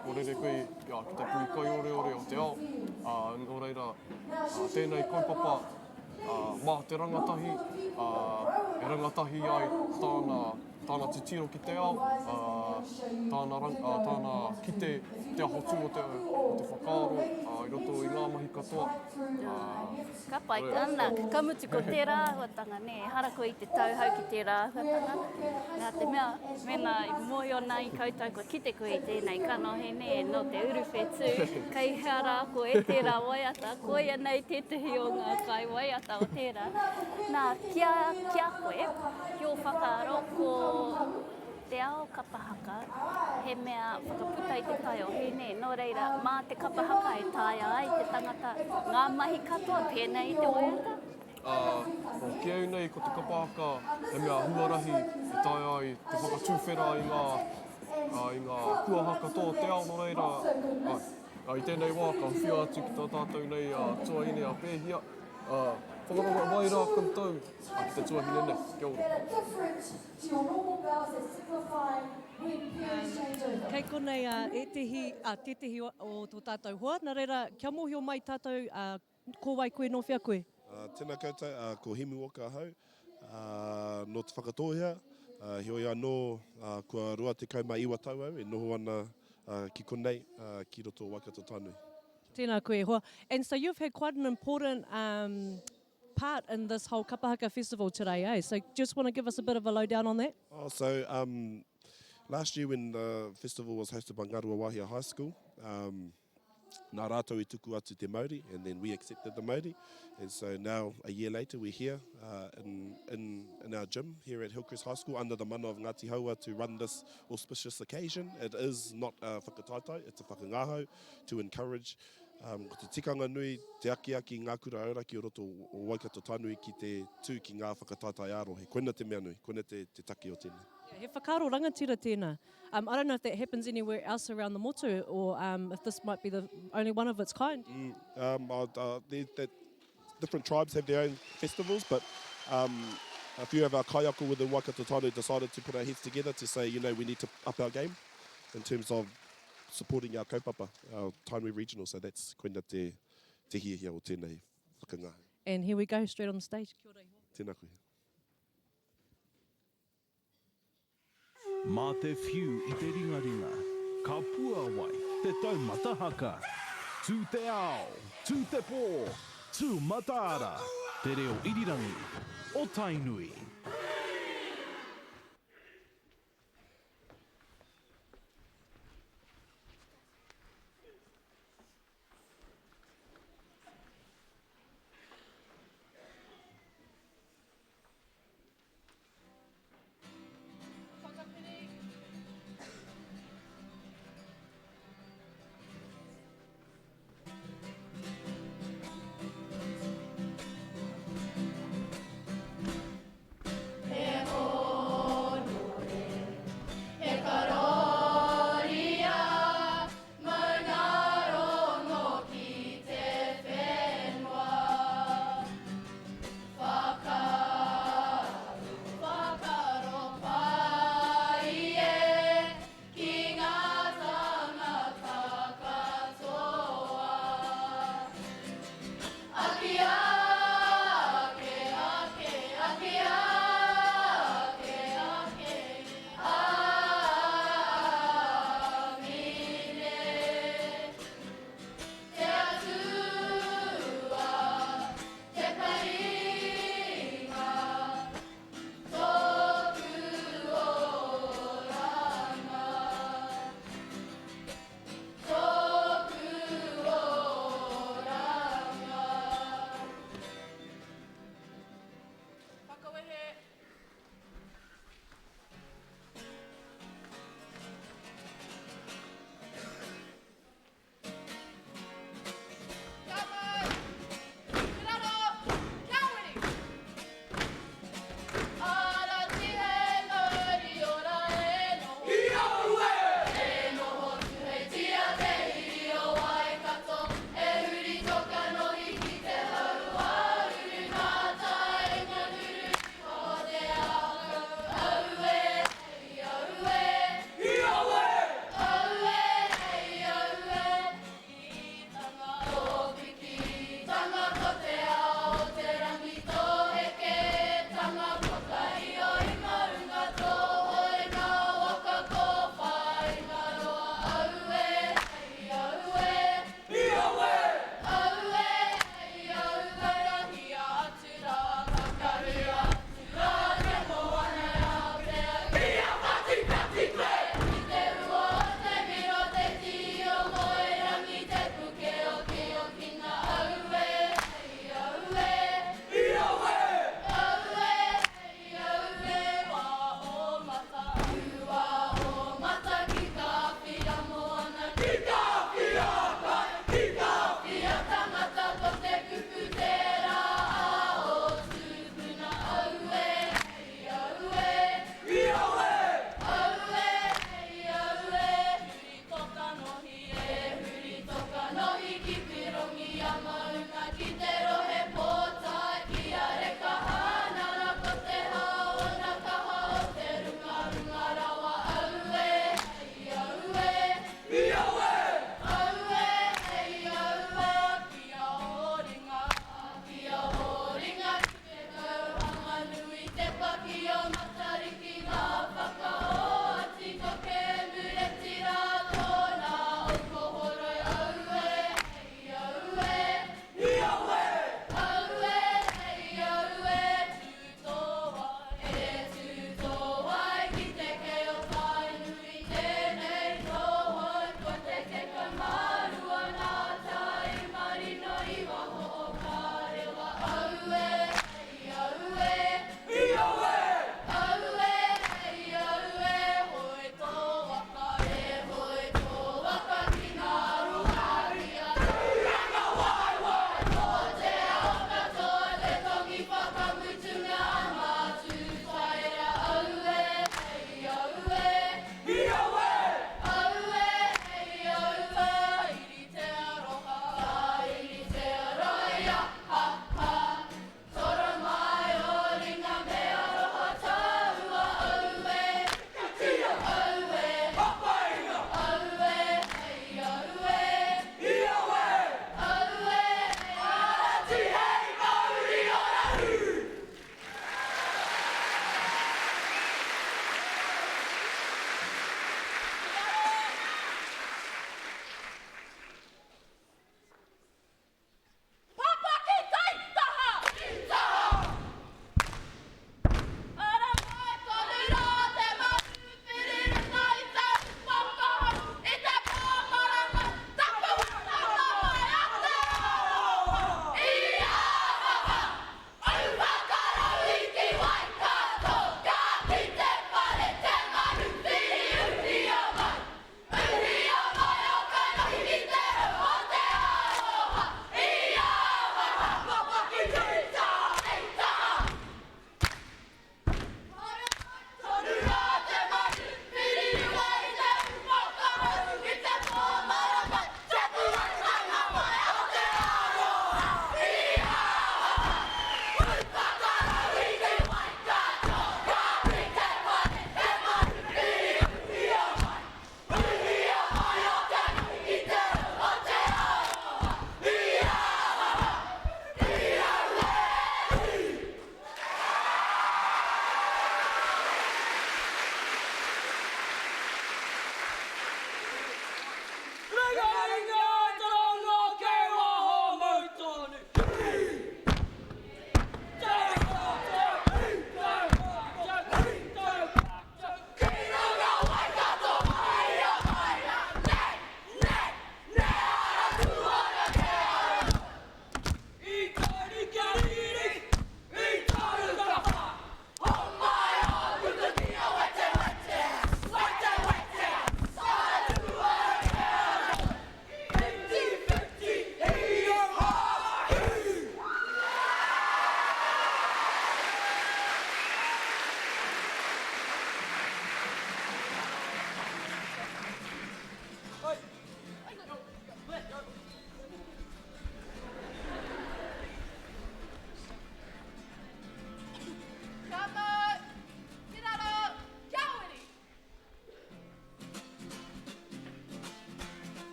Kua rere koe ki te pūkaioreore o te ao, ā, nō reira, tēnei kaupapa mā te rangatahi, ā, e rangatahi ai tāna, tāna titiro ki te ao, ā, tāna, tāna kite te aho tū o te, o te whakaaro, ā, i roto i ngā mahi katoa, ā. Ka pai, ana, ka mutu ko tērā āhuatanga, nē, ehara koe i te tauhou ki tērā āhuatanga, nā te mea, mēnā i mōhio nā i koutou kua kite koe i tēnei kanohi, nē, nō te uruwhetū, kei hea rā koe tērā waiata, koia nei tētahi o ngā kaiwaiata o tērā. Nā, ki a, ki a koe, ki ō whakaaro, ko te ao kapa haka, he mea whakaputa i te taiohi, nē, nō reira, mā te kapa haka e taea ai te tangata ngā mahi katoa pēnei i te waiata? Ā, ki au nei ko te kapa haka he mea huarahi e taea ai te whakatuwhera i ngā, i ngā kuaha katoa o te ao, nō reira, āe, i tēnei wā ka whiua atu ki tā tātou nei tuahine a Pēhia, ā, whakarongo mai rā koutou ki te tuahine nei. Kia ora. Kei konei ētehi, tētehi o tō tātou hoa, nā reira, kia mōhio mai tātou ko wai koe, nō whea koe? Tēnā koutou, ko Hemi Walker ahau, nō Te Whakatōhea, heoi anō kua 29 tau au e noho ana ki konei, ki roto o Waikato Tainui. Tēnā koe e hoa. And so you've had quite an important um, part in this whole Kapa Haka Festival today, eh? So just want to give us a bit of a lowdown on that? Oh, so um, last year when the festival was hosted by Ngaruawahia High School, um, nā rātou i tuku atu te mauri, and then we accepted the mauri. And so now, a year later, we're here uh, in, in, in our gym here at Hillcrest High School under the mana of Ngāti Hauā to run this auspicious occasion. It is not a whakataetae, it's a whakangahau to encourage Um, ko te tikanga nui, te akiaki i ngā kura auraki o roto o Waikato Tainui ki te tū ki ngā whakataetae ā-rohe. Koina te mea nui, koina te, te take o tēnei. Yeah, he whakaaro rangatira tēnā. Um, I don't know if that happens anywhere else around the motu or um, if this might be the only one of its kind. Mm, um, uh, uh, the, the different tribes have their own festivals, but um, a few of our kaiako within Waikato Tainui decided to put our heads together to say, you know, we need to up our game in terms of supporting our kaupapa, our Tainui Regional, so that's koina te, te hiahia o tēnei whakangahau. And here we go, straight on the stage. Kia ora iho. Tēnā koe. Mā te whiu i te ringaringa, ka puāwai te taumata haka. Tū te ao, tū te pō, tū mataara, te reo irirangi o Tainui.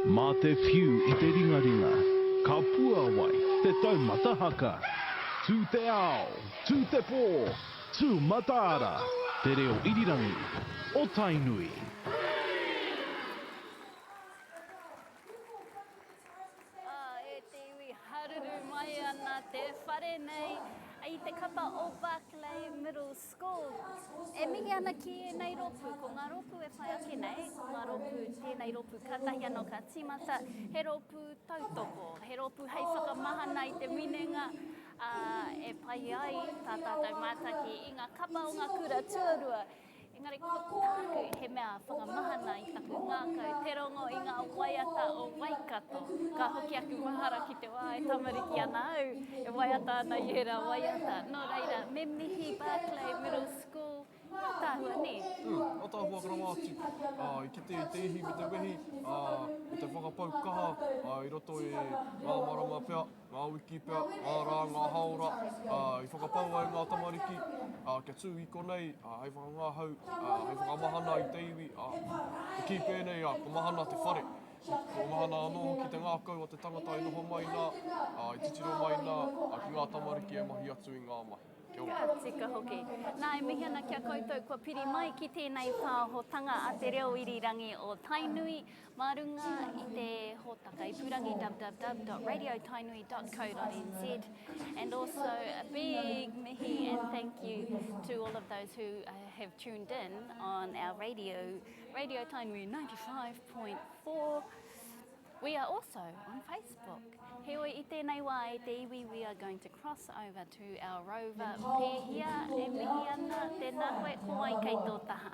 Mā te whiu i te ringaringa, ka puāwai te taumata haka. Tū te ao, tū te pō, tū mataara, te reo irirangi o Tainui. Ā, e te iwi, haruru mai ana te whare nei i te kapa o Barclay Middle School. E mihi ana ki ēnei rōpū, ko ngā rōpū e whai ake nei, ko ngā rōpū, tēnei rōpū kātahi anō ka tīmata, he rōpū tautoko, he rōpū hei whakamahana i te minenga, ā, e pai ai tā tātou mātaki i ngā kapa o ngā kura tuarua. Engari ko tāku he mea whakamahana i taku ngākau te rongo i ngā waiata o Waikato. Ka hoki aku mahara ki te wā e tamariki ana au, e waiata ana i ērā waiata. Nō reira, me mihi Barclay Middle School, he ātaahua nē? Mm, ātaahua rawa atu. Ā, i kite i te ihi me te wehi, ā, me te whakapau kaha, ā, i roto i ngā marama pea. ngā wiki pea, ngā rā, ngā hāora, ā, i whakapau ai ngā tamariki, ā, kia tū i konei, ā, hei whakangahau, ā, hei whakamahana i te iwi, ā, te kī pēnei, ā, ko mahana te whare. Ko mahana anō hoki te ngākau o te tangata i noho mai nā, ā, i titiro mai nā, ā, ki ngā tamariki e mahi atu i ngā mahi. Kia ora. Ka tika hoki. Nā, e mihi ana ki a koutou kua piri mai ki tēnei pāhotanga a Te Reo Irirangi o Tainui, Mā runga i te hōtaka ipurangi www.radiotainui.co.nz and also a big mihi and thank you to all of those who have tuned in on our radio, Radio Tainui 95.4. We are also on Facebook. Heoi, i tēnei wā e te iwi, we are going to cross over to our rover Pēhia e mihi ana, tēnā koe, ko wai kei tō taha?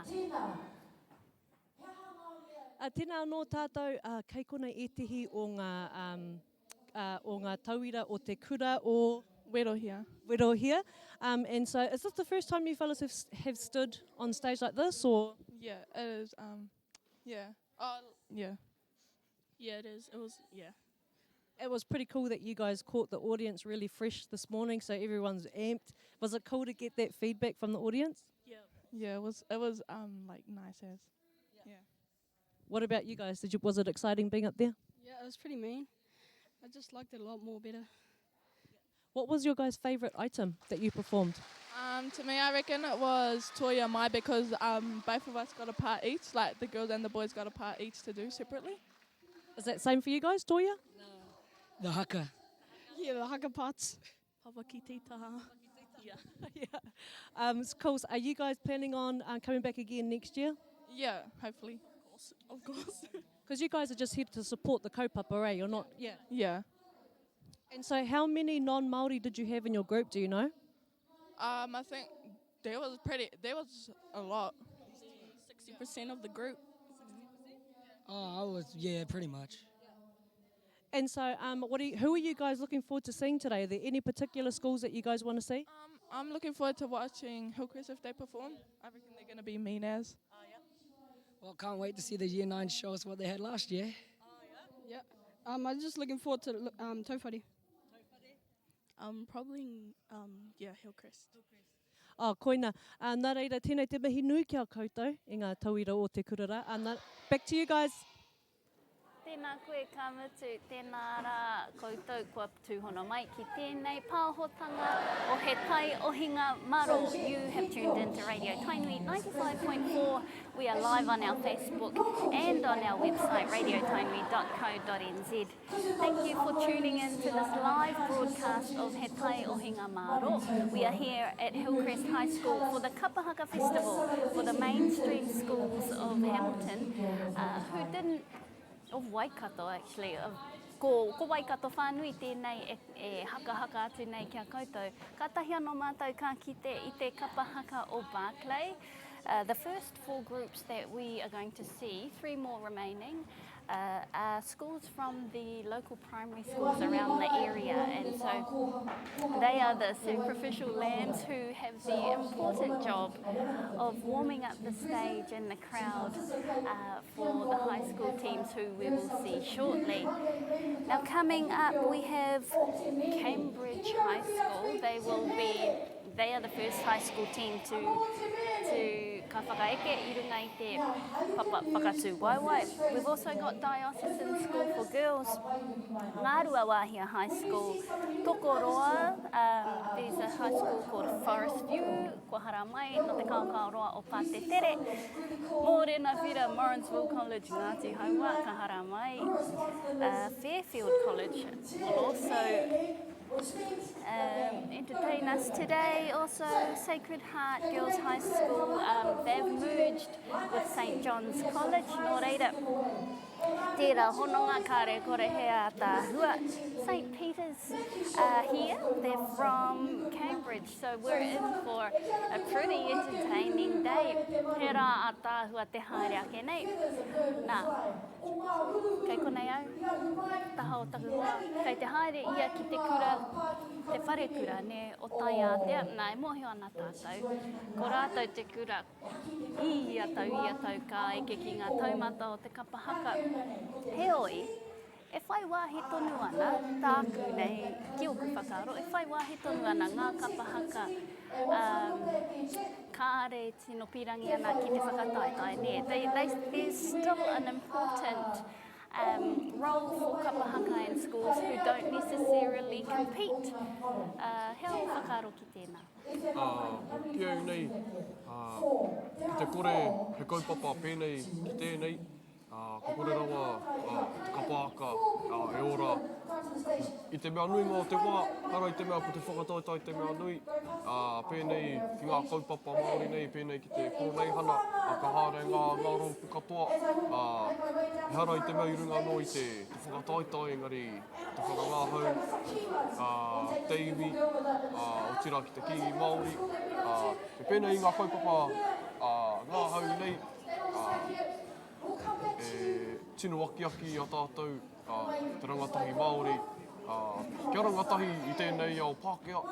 Ā, tēnā anō tātou, ā, kei konei ētehi o ngā, um, ā, o ngā tauira o te kura o... Werohia. Werohia. Um, and so, is this the first time you fellas have, have stood on stage like this, or? Yeah, it is, um, yeah. Oh, yeah. Yeah, it is. It was, yeah. It was pretty cool that you guys caught the audience really fresh this morning, so everyone's amped. Was it cool to get that feedback from the audience? Yeah. Yeah, it was, it was um, like nice as. Yeah. What about you guys? Did you, was it exciting being up there? Yeah, it was pretty mean. I just liked it a lot more better. What was your guys' favourite item that you performed? Um, to me, I reckon it was Toya Mai because um, both of us got a part each, like the girls and the boys got a part each to do separately. Is that same for you guys, Toya? No. The haka. Yeah, the haka parts. Papa ki te taha. Yeah. yeah. Um, cool. So are you guys planning on uh, coming back again next year? Yeah, hopefully. Of course. Of course. Because you guys are just here to support the kaupapa, eh? You're not, yeah. Yeah. And so how many non-Māori did you have in your group, do you know? Um, I think there was pretty, there was a lot. 60% of the group. Oh, I was, yeah, pretty much. And so, um, what are you, who are you guys looking forward to seeing today? Are there any particular schools that you guys want to see? Um, I'm looking forward to watching Hillcrest if they perform. I reckon they're going to be mean as. Oh, yeah. Well, can't wait to see the Year 9 show us what they had last year. Oh, yeah? Yeah. Um, I'm just looking forward to um, Tauwhare. Um, probably, um, yeah, Hillcrest. Hillcrest. Oh, koina. Uh, nā reira, tēnei te mihi nui ki a koutou e ngā tauira o te kura rā. Uh, nā, back to you guys. Tēnā koe, ka mutu, tēnā rā koutou kua tūhono mai ki tēnei pāhotanga o He Tai Ohinga Maro. You have tuned in to Radio Tainui 95.4. We are live on our Facebook and on our website radiotainui.co.nz. Thank you for tuning in to this live broadcast of He Tai Ohinga Maro. We are here at Hillcrest High School for the Kapahaka Festival for the mainstream schools of Hamilton uh, who didn't, of Waikato actually, of ko, ko Waikato whānui tēnei e, e hakahaka atu nei ki a koutou. Kātahi anō mātou ka kite i te kapahaka o Barclay. Uh, the first four groups that we are going to see, three more remaining, uh, are schools from the local primary schools around the area and so they are the sacrificial lambs who have the important job of warming up the stage and the crowd uh, for the high school teams who we will see shortly. Now coming up we have Cambridge High School. They will be they are the first high school team to to ka whakaeke i runga i te papa whakatū waewae. We've also got Diocesan School for Girls, Ngāruawāhia High School, Tokoroa, um, there's a high school called Forest View, kua haramai nō te Kaokaoroa o Patetere, Mōrena Whira, Morrinsville College, Ngāti Hauā, ka haramai, uh, Fairfield College will also um, entertain us today. Also, Sacred Heart Girls High School, um, they've merged with St John's College, nō reira, tērā hononga kāre kore he ātaahua. St Peter's uh, here, they're from Cambridge, so we're in for a pretty entertaining day. He rā ātaahua te haere ake nei. Nā, Kei konei au, taha o taku hoa, kei te haere ia ki te kura, te wharekura, nē, o Taiātea, nā, e mōhio ana tātou, ko rātou te kura i ia tau, ia tau ka eke ki ngā taumata o te kapa haka. Heoi, e whai wāhi tonu ana, tāku nei, ki ōku whakaaro, e whai wāhi tonu ana ngā kapa haka, um, kāre tino pīrangi ana ki te whakataetae, nē. They, they, there's still an important um, role for kapa haka in schools who don't necessarily compete. Uh, he ao whakaaro ki tēnā? Uh, ki au nei, uh, ki te kore he kaupapa pēnei ki tēnei, Ā, ka kore rawa te kapa haka e ora i te mea nuinga o te wā, ehara i te mea ko te whakataetae te mea nui, ā, pēnei ki ngā kaupapa Māori nei, pēnei ki te Koroneihana, ā, ka haere ngā, ngā rōpū katoa, ā, ehara i te mea i runga anō i te, te whakataetae, engari te whakangahau, ā, te iwi, ā, otirā ki te Kīngi Māori, ā, me pēnei i ngā kaupapa, ā, ngahau nei, ā, e tino akiaki i a tātou, te rangatahi Māori, kia rangatahi i tēnei ao Pākehā,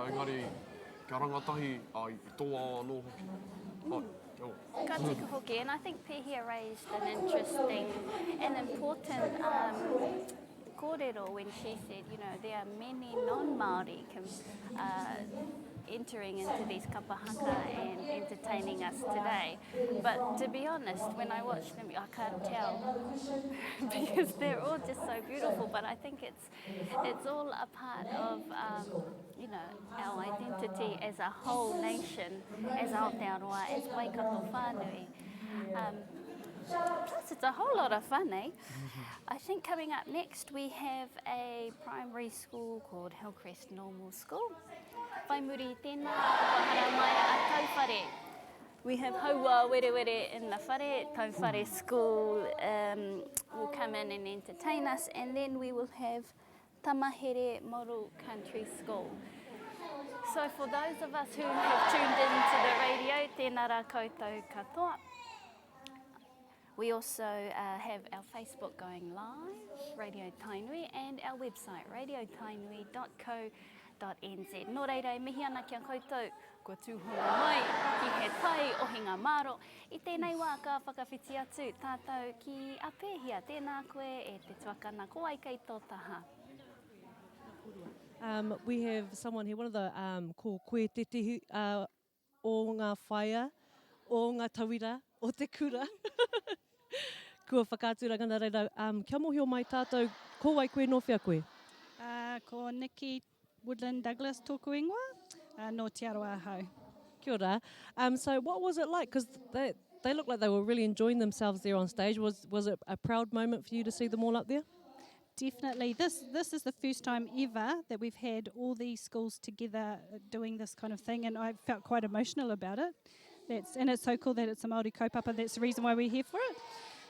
engari kia rangatahi i tō ao anō hoki. Āe, kia ora. Ka tika hoki, and I think Pehia raised an interesting and important um, kōrero when she said, you know, there are many non-Māori uh, entering into these kapa haka and entertaining us today. But to be honest, when I watch them, I can't tell because they're all just so beautiful. But I think it's it's all a part of um, you know our identity as a whole nation, as Aotearoa, as Waikato whānui. Um, plus, it's a whole lot of fun, eh? I think coming up next we have a primary school called Hillcrest Normal School. Whai muri i tēnā, kua haramai a Tauwhare. We have Hauā Werewere in the whare, Tauwhare School um, will come in and entertain us, and then we will have Tamahere Model Country School. So for those of us who have tuned in to the radio, tēnā rā koutou katoa. We also uh, have our Facebook going live, Radio Tainui, and our website, radiotainui.co.nz. Nō reira, e mihi ana ki a koutou, kua tūhono mai ki he tai ohinga māro. I tēnei wā ka whakawhiti atu tātou ki a Pēhia. Tēnā koe e te tuakana, ko wai kei tō taha? Um, we have someone here, one of the um, ko koe tētehi uh, o ngā whaea, o ngā tauira o te kura. Kua whakaaturanga nā reira, um, kia mōhio mai tātou, ko wai koe, nō whea koe? Uh, ko Nikki Woodland Douglas tōku ingoa, uh, nō Te Arawa ahau. Kia ora. Um, so what was it like? Because they, they looked like they were really enjoying themselves there on stage. Was, was it a proud moment for you to see them all up there? Definitely. This this is the first time ever that we've had all these schools together uh, doing this kind of thing, and I felt quite emotional about it. That's and it's so cool that it's a Māori kaupapa. That's the reason why we're here for it.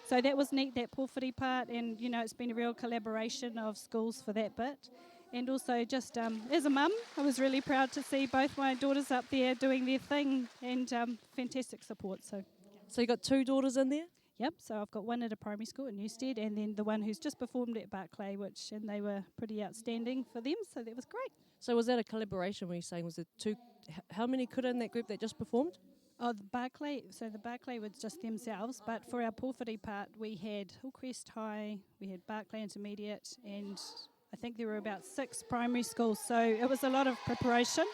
So that was neat, that pōwhiri part, and you know it's been a real collaboration of schools for that bit. And also just um, as a mum, I was really proud to see both my daughters up there doing their thing and um, fantastic support. So, so you got two daughters in there? Yep, so I've got one at a primary school at Newstead and then the one who's just performed at Barclay, which, and they were pretty outstanding for them, so that was great. So was that a collaboration, were you saying? Was it two, how many kura in that group that just performed? Oh, the Barclay, so the Barclay was just themselves, but for our pōwhiri part, we had Hillcrest High, we had Barclay Intermediate, and I think there were about six primary schools, so it was a lot of preparation.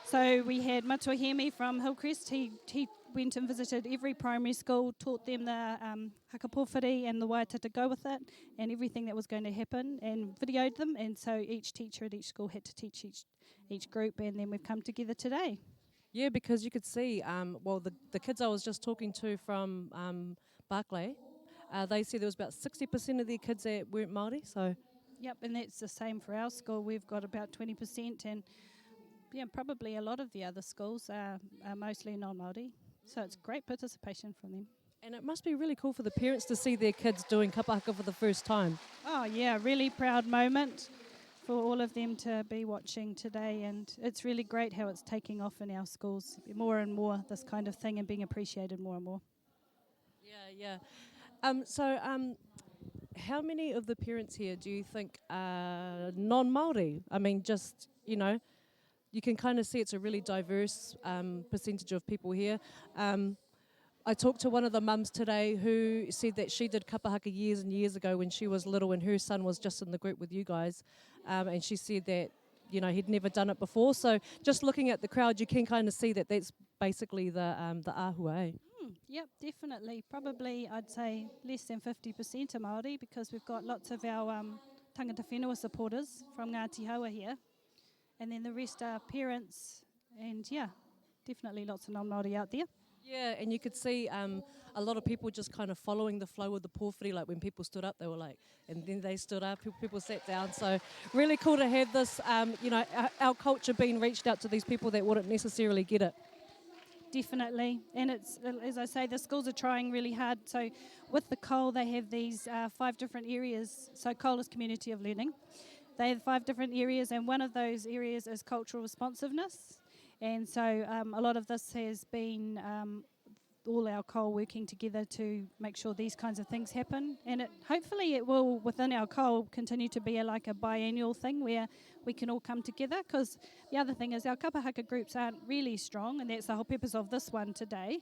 So we had Matua Hemi from Hillcrest, he, he went and visited every primary school, taught them the um, haka pōwhiri and the waiata to go with it and everything that was going to happen and videoed them. And so each teacher at each school had to teach each, each group and then we've come together today. Yeah, because you could see, um, well, the, the kids I was just talking to from um, Barclay, uh, they said there was about 60% of their kids that weren't Māori, so... Yep, and that's the same for our school. We've got about 20% and yeah, probably a lot of the other schools are, are mostly non-Māori. So it's great participation from them. And it must be really cool for the parents to see their kids doing kapa haka for the first time. Oh yeah, really proud moment for all of them to be watching today and it's really great how it's taking off in our schools more and more this kind of thing and being appreciated more and more. Yeah, yeah. Um, so um, how many of the parents here do you think are non-Māori? I mean, just, you know, you can kind of see it's a really diverse um, percentage of people here. Um, I talked to one of the mums today who said that she did kapa haka years and years ago when she was little and her son was just in the group with you guys. Um, and she said that, you know, he'd never done it before. So just looking at the crowd, you can kind of see that that's basically the, um, the āhua, eh? Mm, yep, definitely. Probably, I'd say less than 50% are Māori because we've got lots of our um, tangata whenua supporters from Ngāti Haua here. And then the rest are parents and, yeah, definitely lots of non-Māori out there. Yeah, and you could see um, a lot of people just kind of following the flow of the pōwhiri. Like when people stood up, they were like, and then they stood up, people, people sat down. So really cool to have this, um, you know, our, our culture being reached out to these people that wouldn't necessarily get it. Definitely. And it's, as I say, the schools are trying really hard. So with the COLE, they have these uh, five different areas. So COLE is Community of Learning. They have five different areas, and one of those areas is cultural responsiveness. And so um, a lot of this has been um, all our COLE working together to make sure these kinds of things happen. And it, hopefully it will, within our COLE, continue to be a, like a biannual thing where we can all come together. Because the other thing is our kapa haka groups aren't really strong, and that's the whole purpose of this one today,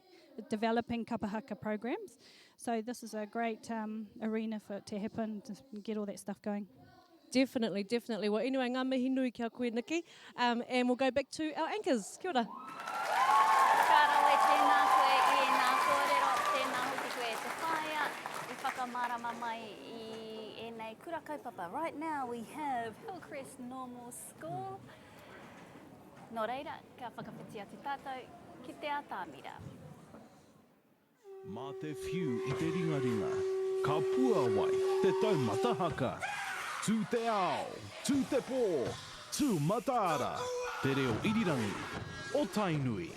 developing kapa haka programs. So this is a great um, arena for it to happen, to get all that stuff going. Definitely, definitely. Well, anyway, ngā mihi nui ki a koe, Nikki. Um, and we'll go back to our anchors. Kia ora. Ka rawe, tēnā koe i ēnā kōrero, tēnā hoki koe e te whaea i whakamārama mai i ēnei kura kaupapa. Right now we have Hillcrest Normal School. Nō reira, ka whakawhiti atu tātou ki te atamira. Mā te whiu i te ringaringa, ka puāwai te taumata haka. Tū te ao, tū te pō, tū mataara, te reo irirangi o Tainui.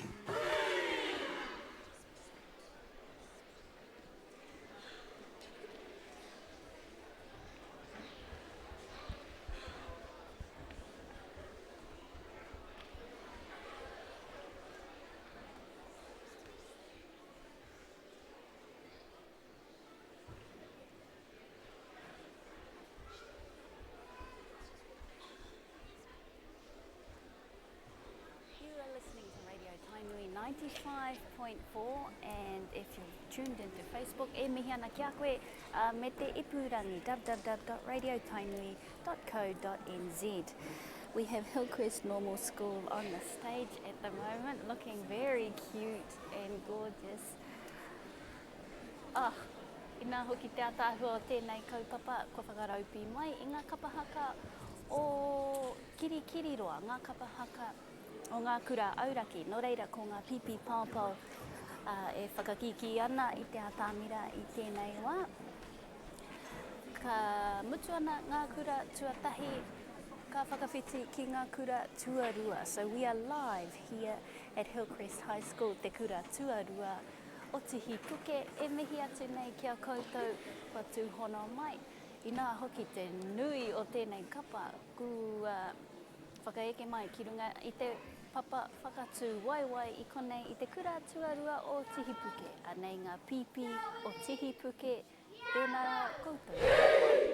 You are listening to Radio Tainui 95.4 and if you've tuned into Facebook, e mihi ana ki a koe uh, me te ipurangi www.radiotainui.co.nz. We have Hillcrest Normal School on the stage at the moment, looking very cute and gorgeous. Ah, inā hoki te ataahua o tēnei kaupapa, kua whakaraupī mai i ngā kapa haka o Kirikiriroa, ngā kapa haka o ngā kura auraki. Nō reira, ko ngā pīpī paopao uh, e whakakīkī ana i te atamira i tēnei wā. Ka mutu ana ngā kura tuatahi, ka whakawhiti ki ngā kura tuarua. So we are live here at Hillcrest High School, te kura tuarua o Tihipuke. E mihi atu nei ki a koutou kua tūhono mai. Inā hoki te nui o tēnei kapa kua whakaeke mai ki runga i te papa whakatū waewae i konei i te kura tuarua o Tihipuke. Anei ngā pīpī o Tihipuke. Tēnā koutou katoa.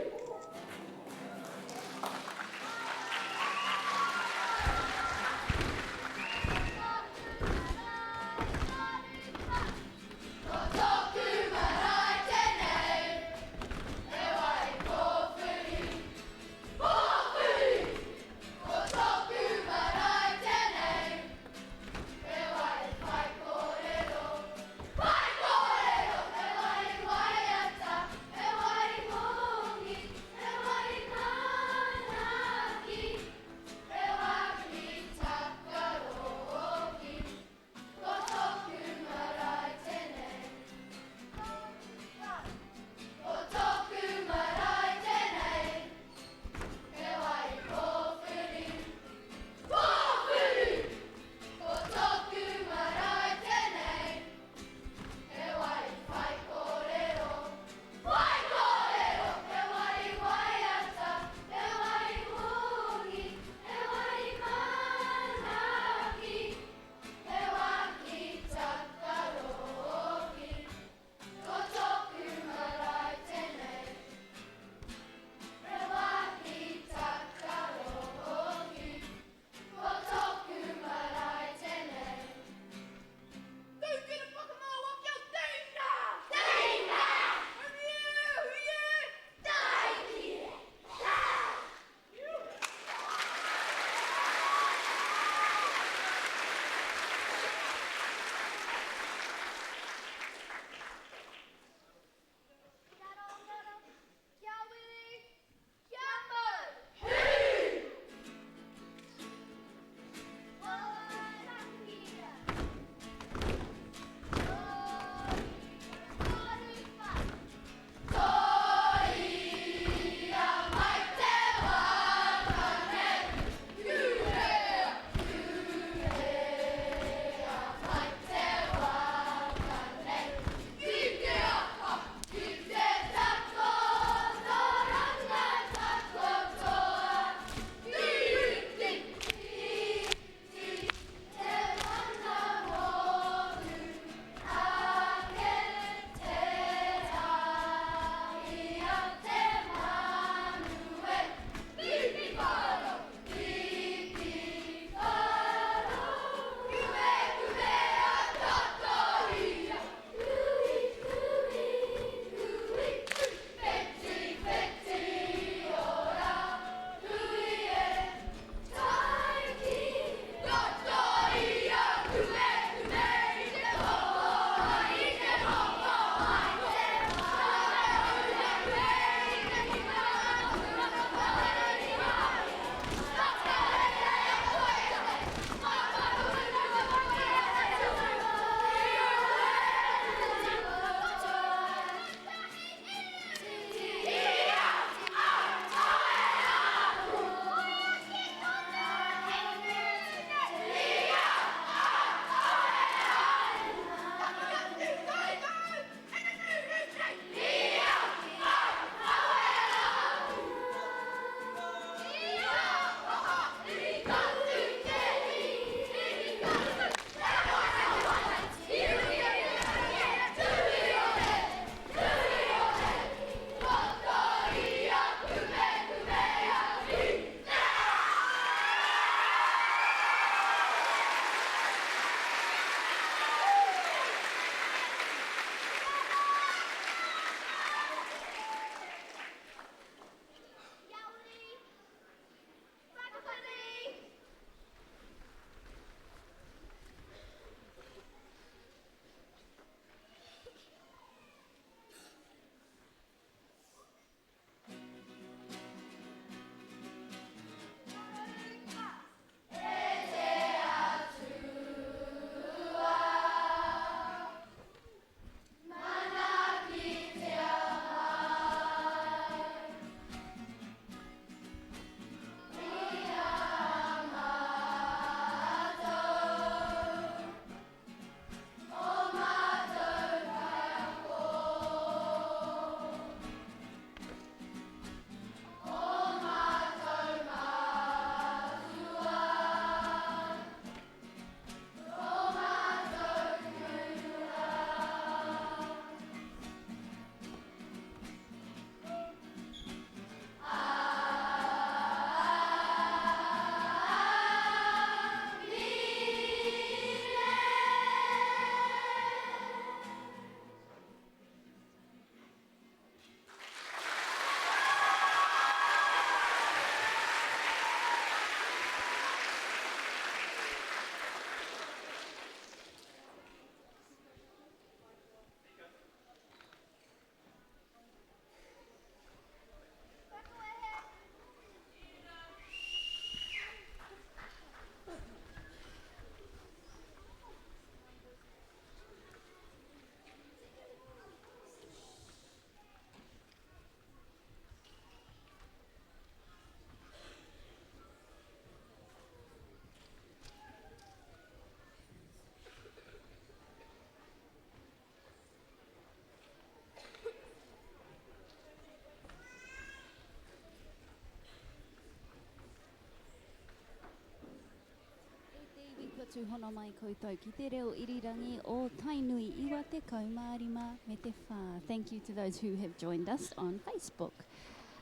tūhono mai koutou ki te reo irirangi o Tainui 95 me te 4. Thank you to those who have joined us on Facebook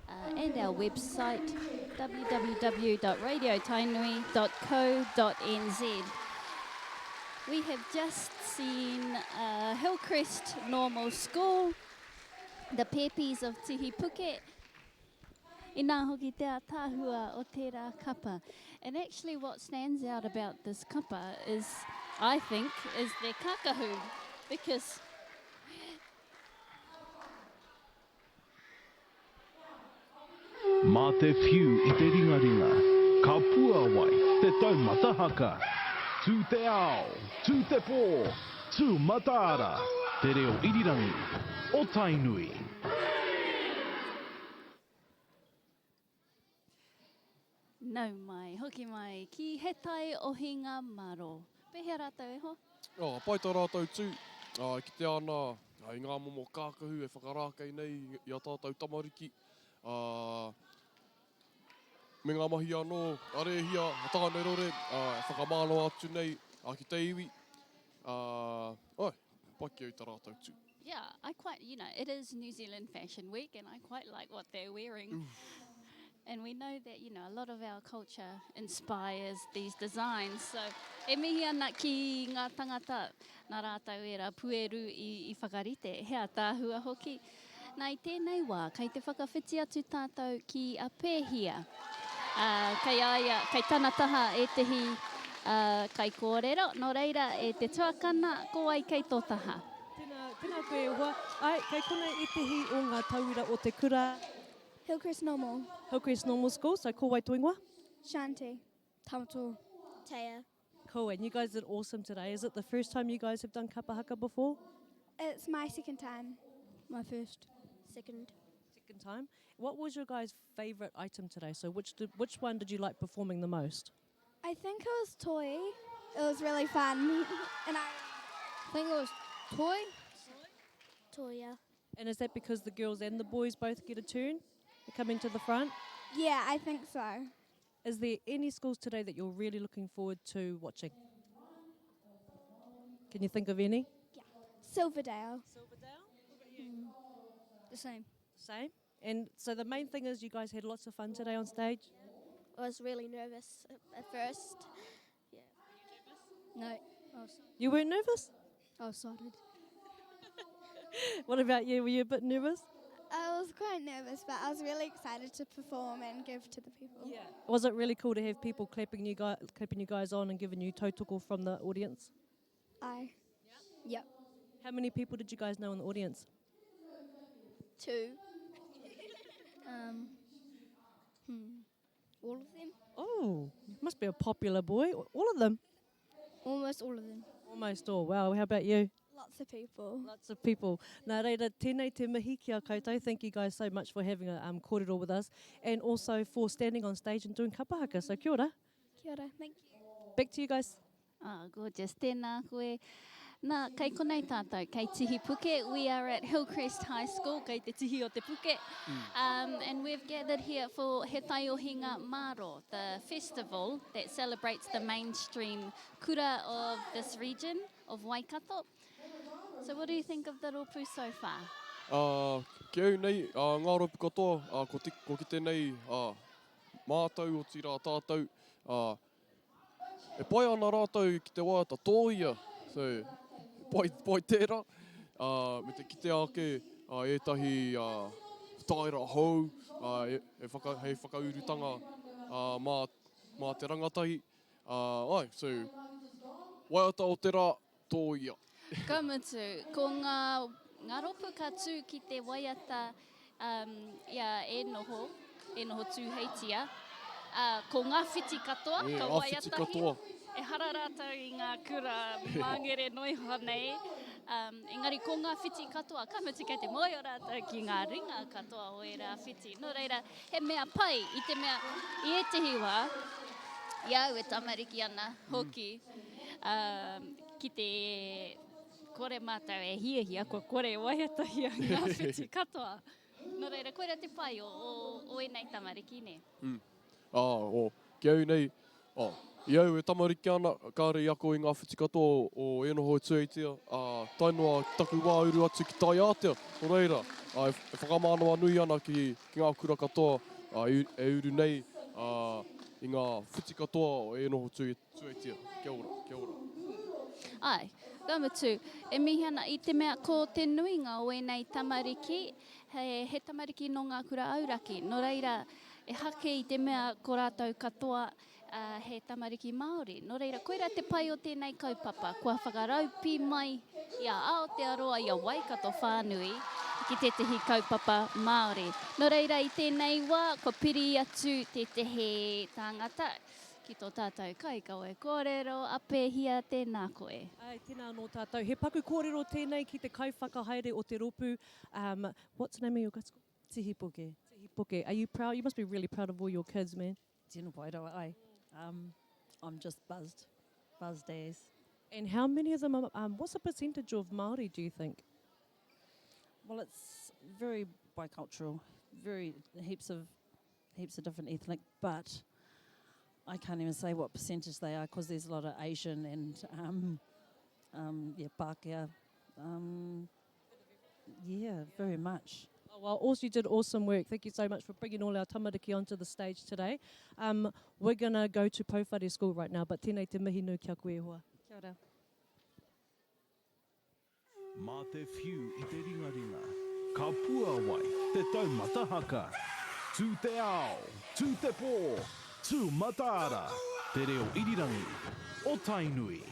uh, and our website www.radiotainui.co.nz. We have just seen uh, Hillcrest Normal School, the Pepis of Tihi Puke, Inā hoki te ātaahua o tērā kapa. And actually what stands out about this kapa is, I think, is their kakahu because Mā te whiu i te ringaringa, ka puāwai te taumata haka. Tū te ao, tū te pō, tū mataara, te reo irirangi o Tainui. Nau mai, hoki mai ki He Tai Ohinga Maro. Pēhea rātou e hoa? Oh, pai tā rātou tū, ā, e kitea ana i ngā momo kākahu e whakarākei nei i a tātou tamariki, ā, me ngā mahi anō a Rēhia, a Tānerore, ā, e whakamānawa atu nei ki te iwi, ā, āe, pai ki au tā rātou tū. Yeah, I quite, you know, it is New Zealand Fashion Week and I quite like what they're wearing. Oof. And we know that, you know, a lot of our culture inspires these designs. So, e mihi ana ki ngā tangata nā rātou ērā pueru i, i whakarite, he ātaahua hoki. Nā, i tēnei wā, kei te whakawhiti atu tātou ki a Pēhia. Ā, kei a ia, kei tana taha ētehi, ā, kaikōrero, nō reira, e te tuakana, ko wai kei tō taha? Tēnā, tēnā koe e hoa. Āe, kei konei ētehi o ngā tauira o te kura. Hillcrest Normal. Hillcrest Normal School, so ko wai tō ingoa? Shanti. Tamato. Taya. Cool, and you guys did awesome today. Is it the first time you guys have done kapa haka before? It's my second time. My first. Second. Second time. What was your guys' favourite item today? So which did, which one did you like performing the most? I think it was Toy. It was really fun. and I think it was Toy. Toy, yeah. And is that because the girls and the boys both get a turn coming to the front? Yeah, I think so. Is there any schools today that you're really looking forward to watching? Can you think of any? Yeah. Silverdale. Silverdale? Mm. The same. Same? And so the main thing is you guys had lots of fun today on stage? I was really nervous at first. Yeah. Were you nervous? No. I was you weren't nervous? I was excited. what about you? Were you a bit nervous? I was quite nervous, but I was really excited to perform and give to the people. Yeah. Was it really cool to have people clapping you guys, clapping you guys on and giving you tautoko from the audience? I. Yep. How many people did you guys know in the audience? Two. um, hmm. All of them. Oh, must be a popular boy. All of them. Almost all of them. Almost all. Wow. How about you? Lots of people. Lots of people. Nā reira, tēnei te mihi ki a koutou. Thank you guys so much for having a um, kōrero with us and also for standing on stage and doing kapa haka. So kia ora. Kia ora. Thank you. Back to you guys. Ah, gorgeous. Tēnā koe. Nā, kei konei tātou, kei Tihi Puke. We are at Hillcrest High School, kei te tihi o te puke. Mm. Um, and we've gathered here for He Taiohinga Maro, the festival that celebrates the mainstream kura of this region of Waikato. So what do you think of the rōpū so far? Uh, ki au nei, uh, ngā rōpū katoa, uh, ko, te, ko kite nei uh, mātou, otirā tātou, uh, e pai ana rātou ki te waiata tōia, so, pai, pai tērā, uh, me te kitea ake uh, ētahi uh, taera hou uh, e, e whaka, hei whakaurutanga uh, mā, mā te rangatahi. Uh, ai, so, waiata o te rā, tōia. Ka mutu, ko ngā, ngā rōpū ka tū ki te waiata um, i a E Noho, E Noho Tūheitia, ā, ko ngā whiti katoa Yeah, ka ngā whiti waiatahia. katoa. Ehara rātou i ngā kura māngere noa iho nei, um, engari ko ngā whiti katoa, ka mutu kei te mōhio rātou ki ngā ringa katoa o ērā whiti. Nō reira, he mea pai i te mea i ētehi wā, i a au e tamariki ana hoki, um, ki te kore mātou e hiahia, kua kore e waiatahia ngā whiti katoa. Nō reira, koira te pai o, o, o ēnei tamariki, nē? Mm. Ā, o, ki au nei, oh, I au e tamariki ana, kāre i ako i ngā whiti katoa o E Noho Tueitia, ā, tae noa ki taku wā uru atu ki Taiātea, nō reira, ā, e whakamānawanui ana ki, ki ngā kura katoa, ā, e uru nei, ā, i ngā whiti katoa o E Noho Tueitia. Kia ora, kia ora. Āe, ka mutu, e mihi ana i te mea ko te nuinga o ēnei tamariki, he, he tamariki nō ngā kura auraki, nō reira, ehake i te mea ko rātou katoa ā, he tamariki Māori. Nō reira, koirā te pai o tēnei kaupapa, kua whakaraupī mai i a Aotearoa, i a Waikato whānui ki tētehi kaupapa Māori. Nō reira, i tēnei wā, kua piri atu tētehi tāngata ki tō tātou kaikawe kōrero, Apehia, tēnā koe. Āe, tēnā anō tātou. He paku kōrero tēnei ki te kaiwhakahaere o te rōpū, um, what's the name of your school? Tihipuke. Tihipuke. Are you proud? You must be really proud of all your kids, man. Tino pai rawa, ai. Um, I'm just buzzed. Buzzed as. And how many of them are, um, what's the percentage of Māori, do you think? Well, it's very bicultural, very heaps of heaps of different ethnic, but I can't even say what percentage they are because there's a lot of Asian and um, um, yeah, Pākehā. Um, yeah, very much. Oh, well, also you did awesome work. Thank you so much for bringing all our tamariki onto the stage today. Um, we're going to go to Pouwhare School right now, but tēnei te mihi nui kia koe e hoa. Kia ora. Mā te whiu i te ringaringa, ka puāwai te taumata haka. Tū te ao, tū te pō, tū mataara, te reo irirangi o Tainui.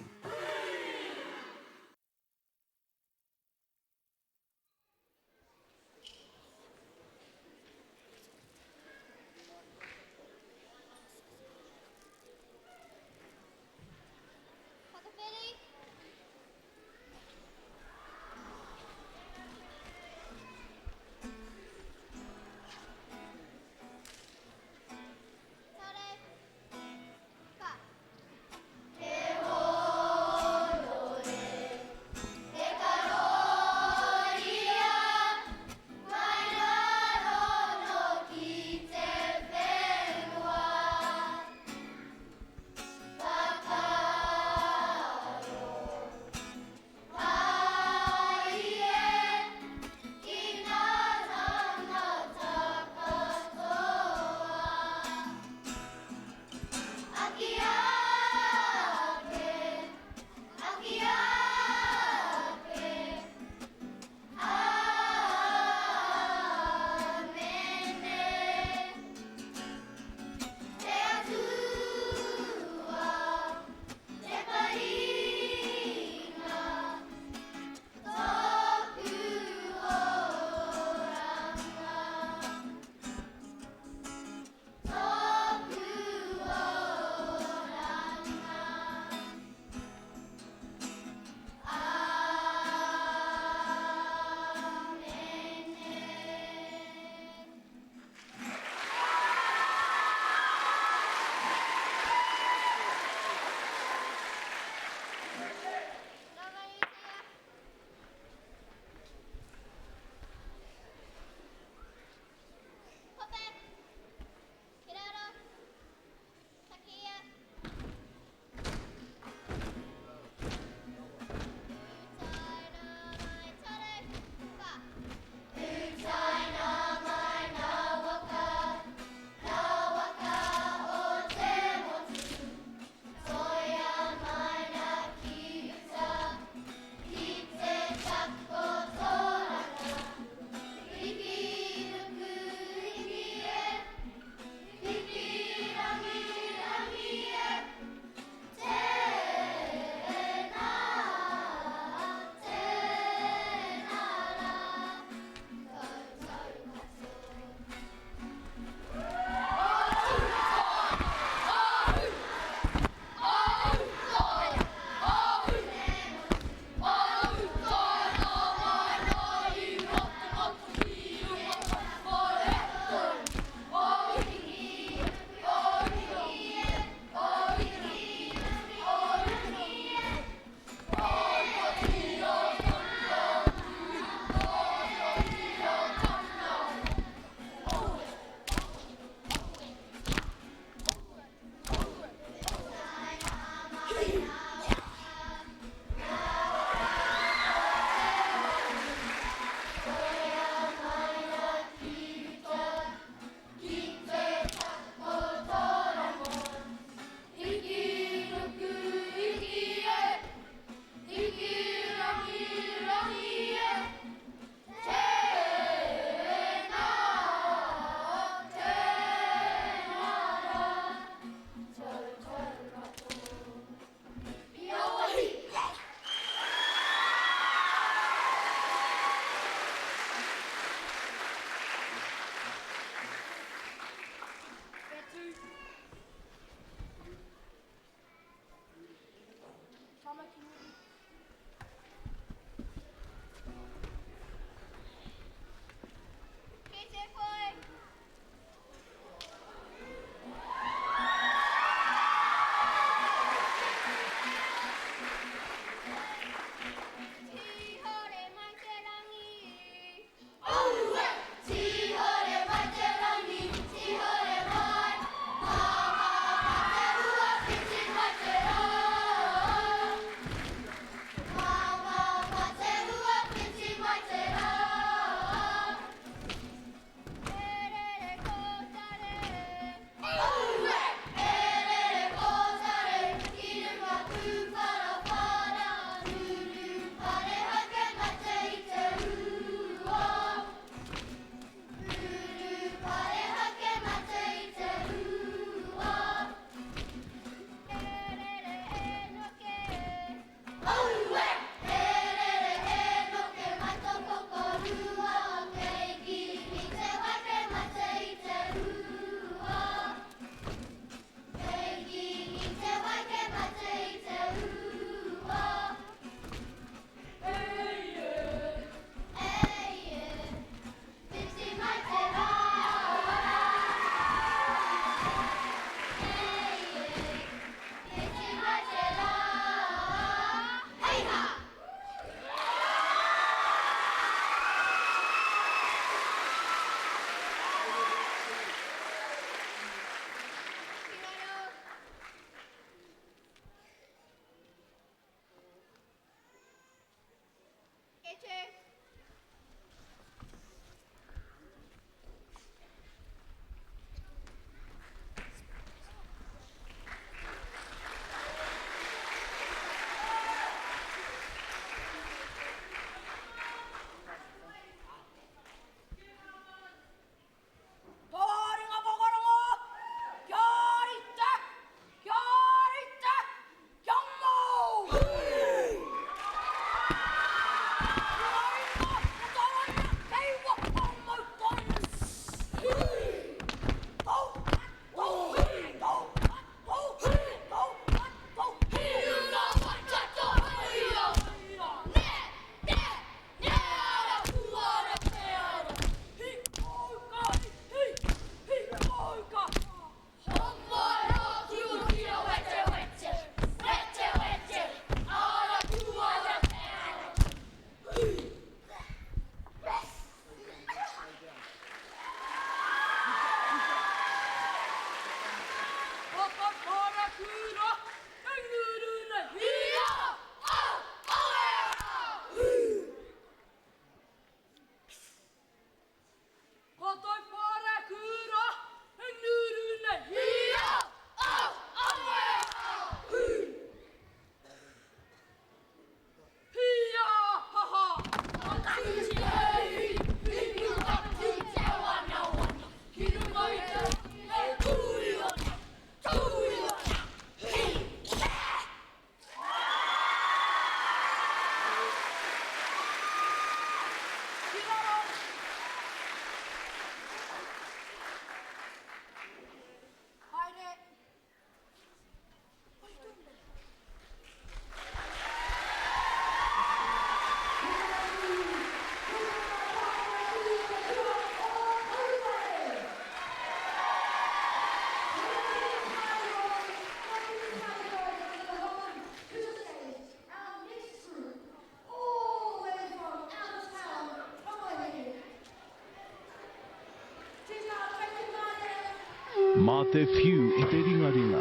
Mā te whiu i te ringaringa,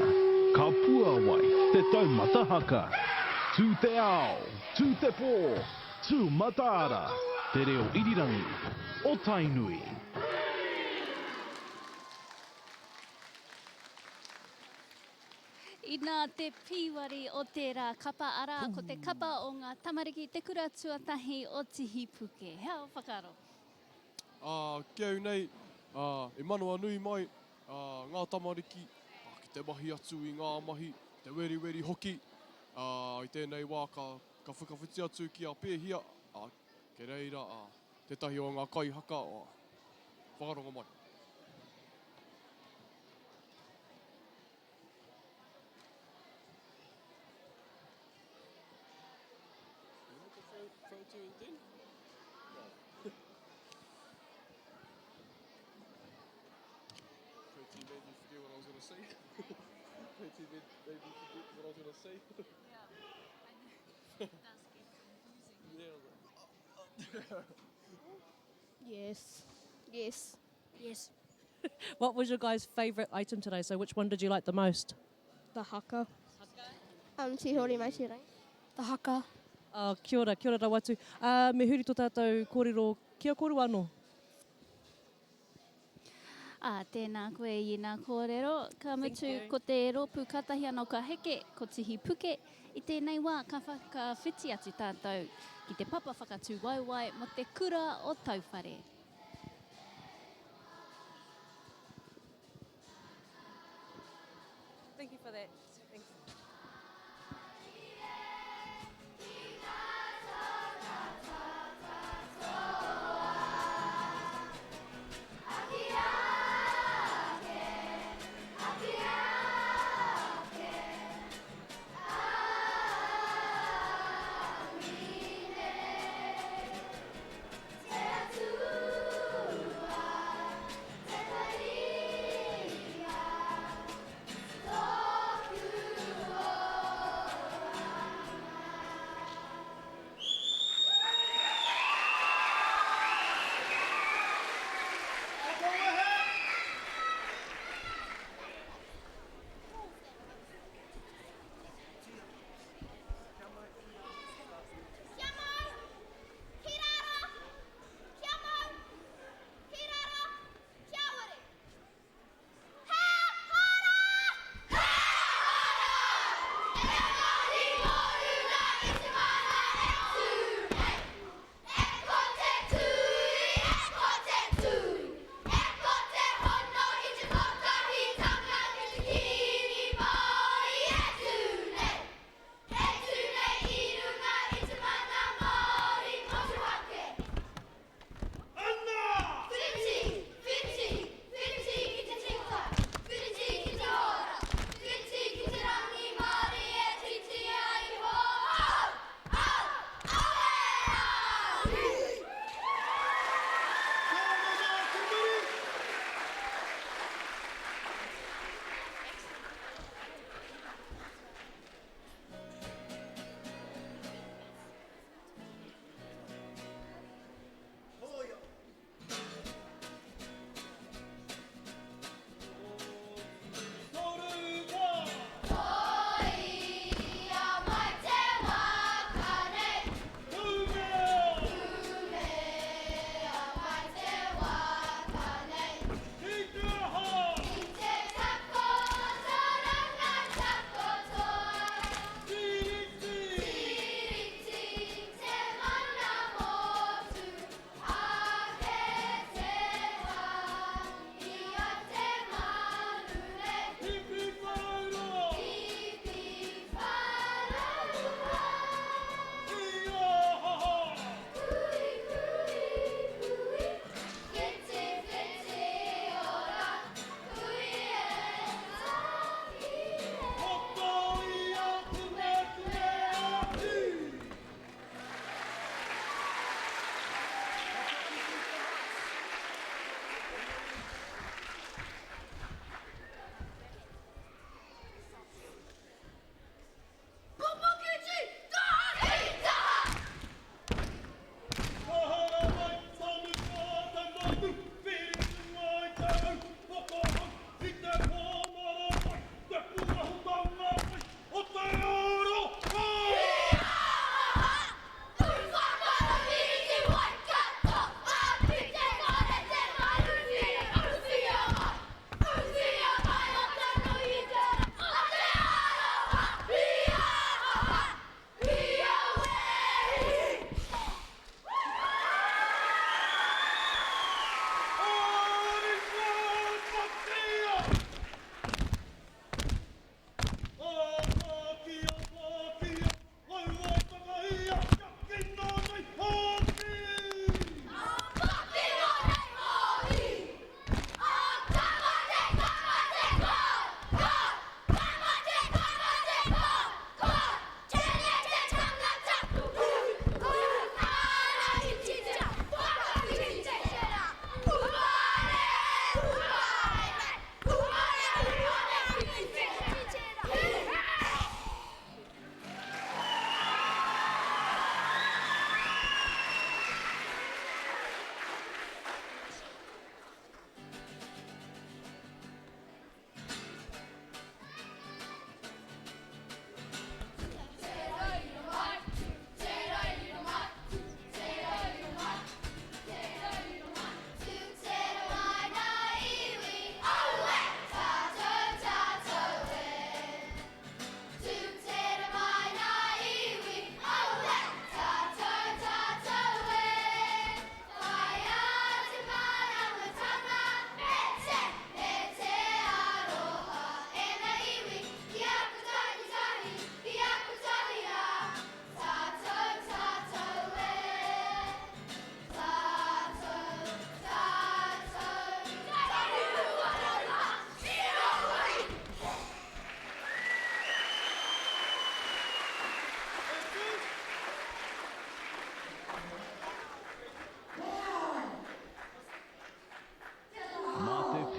ka puāwai te taumata haka. Tū te ao, tū te pō, tū mataara, te reo irirangi o Tainui. Inā te pīwari o tērā kapa, arā, ko te kapa o ngā tamariki te kura tuatahi o Tihipuke. He aha ō whakaaro? Ā, ki au nei, ā, i manawanui mai, ā, ngā tamariki, ā, ki te mahi atu i ngā mahi, te weriweri hoki, ā, i tēnei wā ka, ka whakawhiti atu ki a Pēhia, ā, kei reira, ā, tētahi o ngā kaihaka, ā, whakarongo mai. Yes. Yes. Yes. What was your guys' favourite item today? So which one did you like the most? The haka. Um, Tihori mai te rangi. The haka. Oh, kia ora, kia ora rawa atu. Uh, me huri tō tātou kōrero ki a kōrua anō. Ā, tēnā koe i ēnā kōrero. Ka mutu ko te rōpū kātahi anō ka heke, ko Tihi Puke. I tēnei wā ka whakawhiti atu tātou ki te papa whakatūwaewae mō te kura o Tauwhare. Thank you for that. Thanks.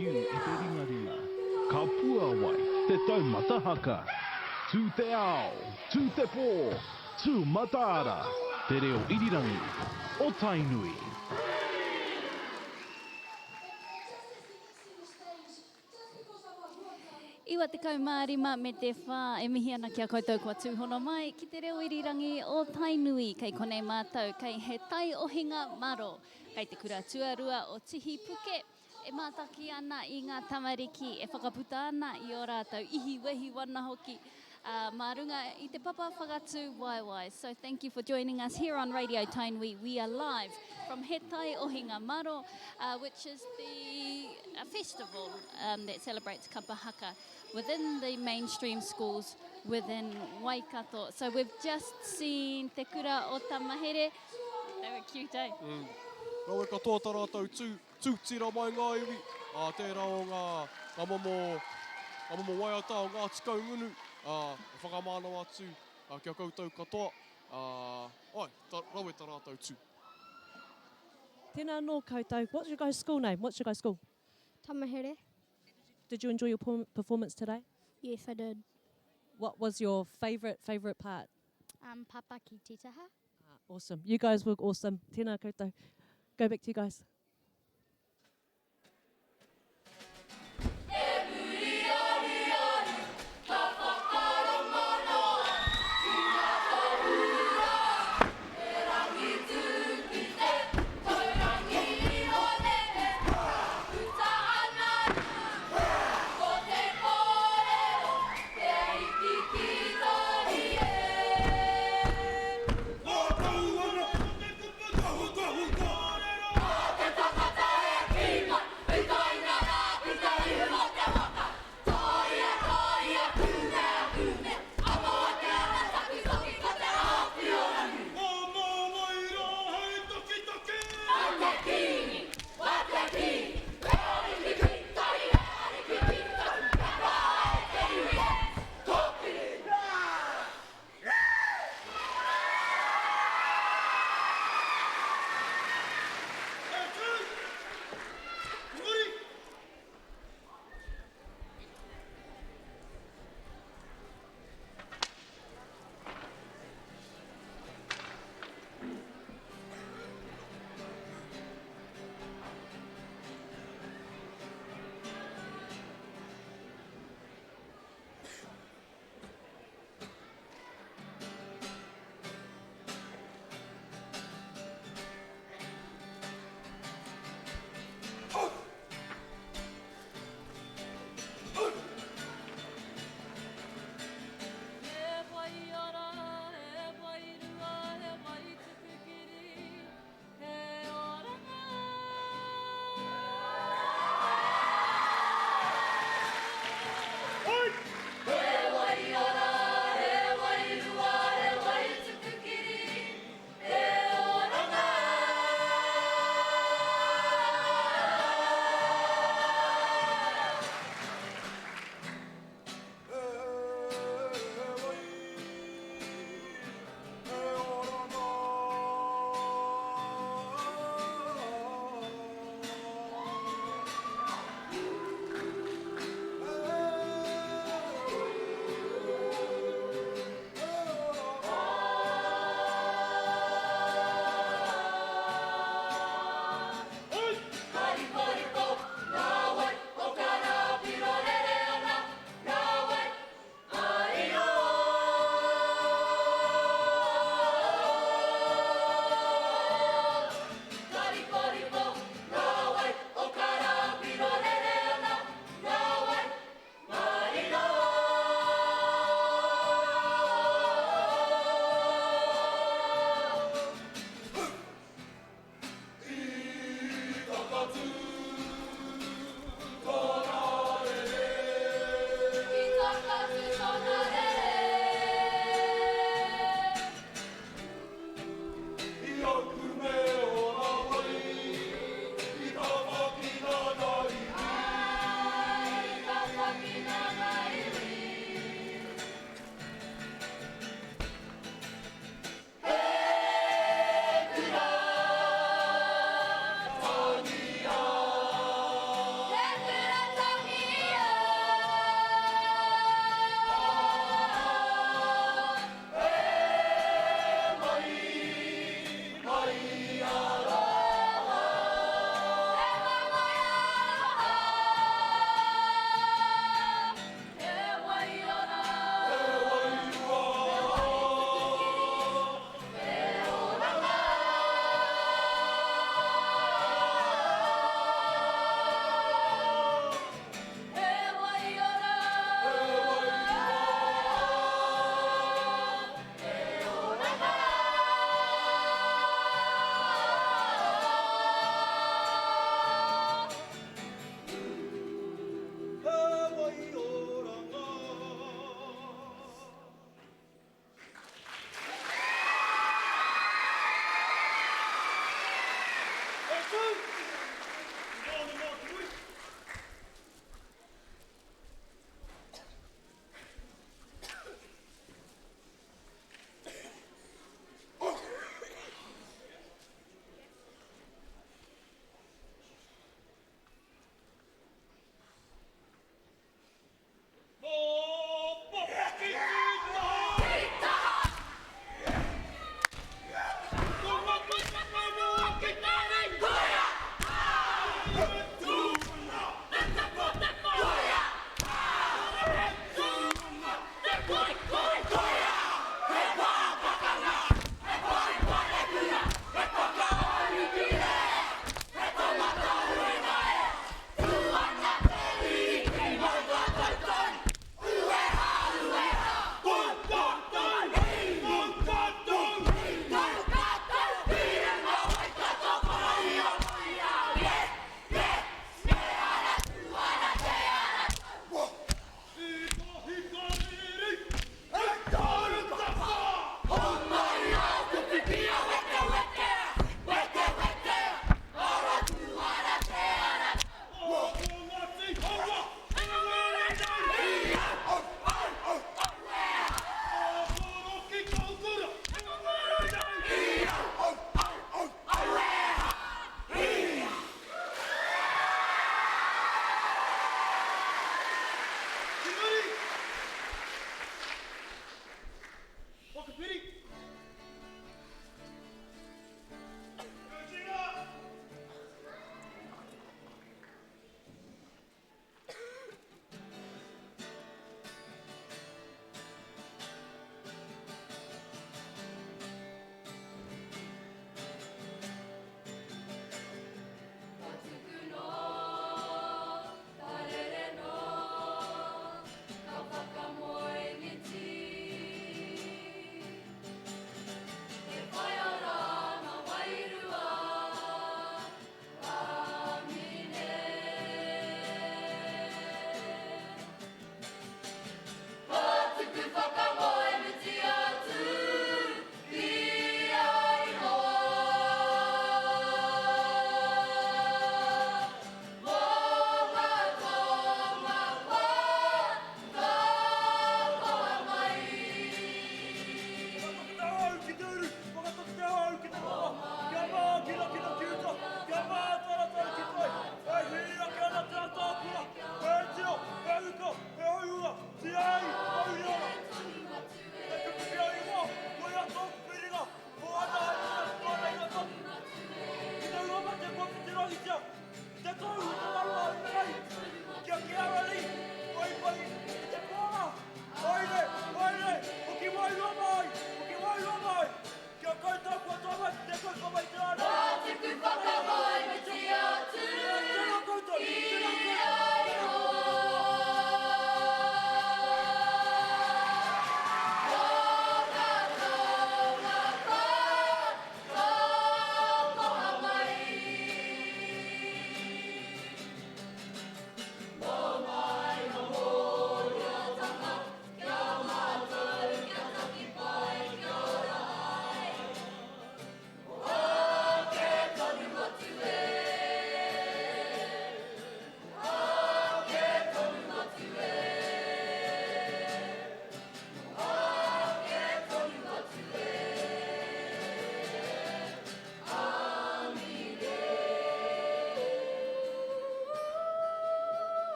whiu i te ringaringa, ka puāwai te taumata haka. Tū te ao, tū te pō, tū mataara, te reo irirangi o Tainui. 95 me te whā e mihi ana ki a koutou kua tūhono mai ki te reo irirangi o Tainui. Kei konei mātou, kei He Tai Ohinga Maro, kei te kura tuarua o Tihi Puke, e mātaki ana i ngā tamariki e whakaputa ana i ō rātou ihi, wehi, wana hoki, ā, mā runga i te papa whakatū waewae. So thank you for joining us here on Radio Tainui. We are live from He Tai Ohinga Maro, uh, which is the uh, festival um, that celebrates kapa haka within the mainstream schools within Waikato. So we've just seen Te Kura o Tamahere. They were cute, eh? Mm. Rawe katoa tā rātou tū, tū tira mai ngā iwi, ā, tērā o ngā, ngā momo, ngā momo waiata o Ngāti Kahungunu, ā, e whakamānawa atu ā, ki a koutou katoa, ā, āe, ta, rawe tā rātou tū. Tēnā anō koutou. What's your guys' school name? What's your guys' school? Tamahere. Did you enjoy your performance today? Yes, I did. What was your favourite, favourite part? Um, Papa ki Titaha. Ah, awesome. You guys were awesome. Tēnā koutou. Go back to you guys.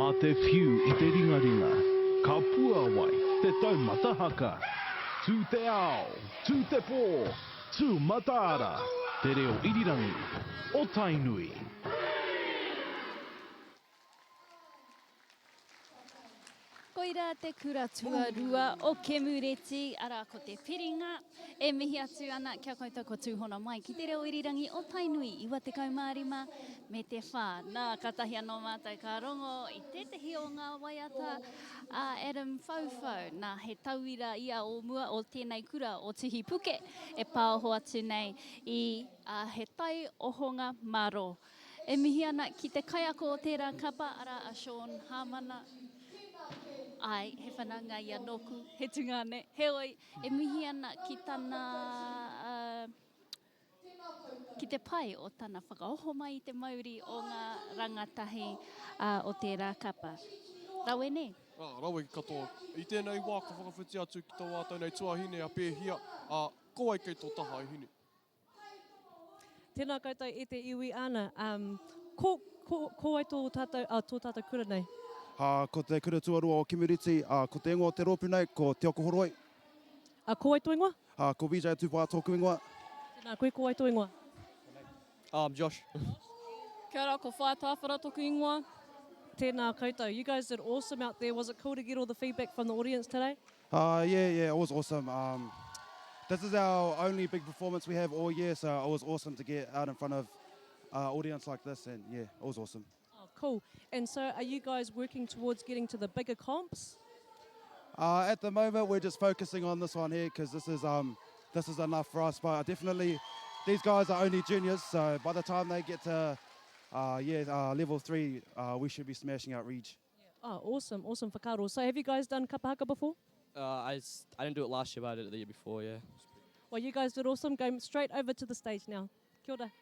Mā te whiu i te ringaringa, ka puāwai te taumata haka. Tū te ao, tū te pō, tū mataara, te reo irirangi o Tainui. Koirā te kura tuarua o Kemureti, arā ko te Piringa. E mihi atu ana ki a koutou kua tūhono mai ki te reo irirangi o Tainui 95 me te 4. Nā, kātahi anō mātou ka rongo i tētehi o ngā waiata a Adam Whauwhau. Nā, he tauira ia o mua o tēnei kura o Tuhipuke e pāoho atu nei i a He Tai Ohonga Maro. E mihi ana ki te kaiako o tērā kapa, arā a Sean Hāmana. Āe, he whanaunga ia nōku, he tungāne. Heoi, e mihi ana ki tana, ki te pai o tana whakaoho mai i te mauri o ngā rangatahi o tērā kapa. Rawe nē? Ā, rawe katoa. I tēnei wā ka whakawhiti atu ki tō mātou nei tuahine a Pēhia, ā, ko wai kei tō taha e hine? Tēnā koutou e te iwi ana. Um, ko, ko, ko wai tō tātou, uh, tō tātou kura nei? Uh, ko te kura tuarua o Kimuriti, uh, ko te ingoa o te rōpū nei, ko Te Oko Horoi. Uh, ko wai tō ingoa? Uh, ko VJ Tupā tōku ingoa. Tēnā koe, ko wai tō ingoa? Josh. Kia ora, ko Whaea Tāwhara toku ingoa. Tēnā koutou. You guys did awesome out there. Was it cool to get all the feedback from the audience today? Uh, yeah, yeah, it was awesome. Um, this is our only big performance we have all year, so it was awesome to get out in front of uh, audience like this, and yeah, it was awesome. Oh, cool. And so are you guys working towards getting to the bigger comps? Uh, at the moment, we're just focusing on this one here because this is um, this is enough for us. But definitely, these guys are only juniors, so by the time they get to uh, yeah uh, level three, uh, we should be smashing out Reach. Oh, awesome, awesome whakaaro. So have you guys done kapa haka before? Uh, I, I didn't do it last year, but I did it the year before, yeah. Well, you guys did awesome. Go straight over to the stage now. Kia ora.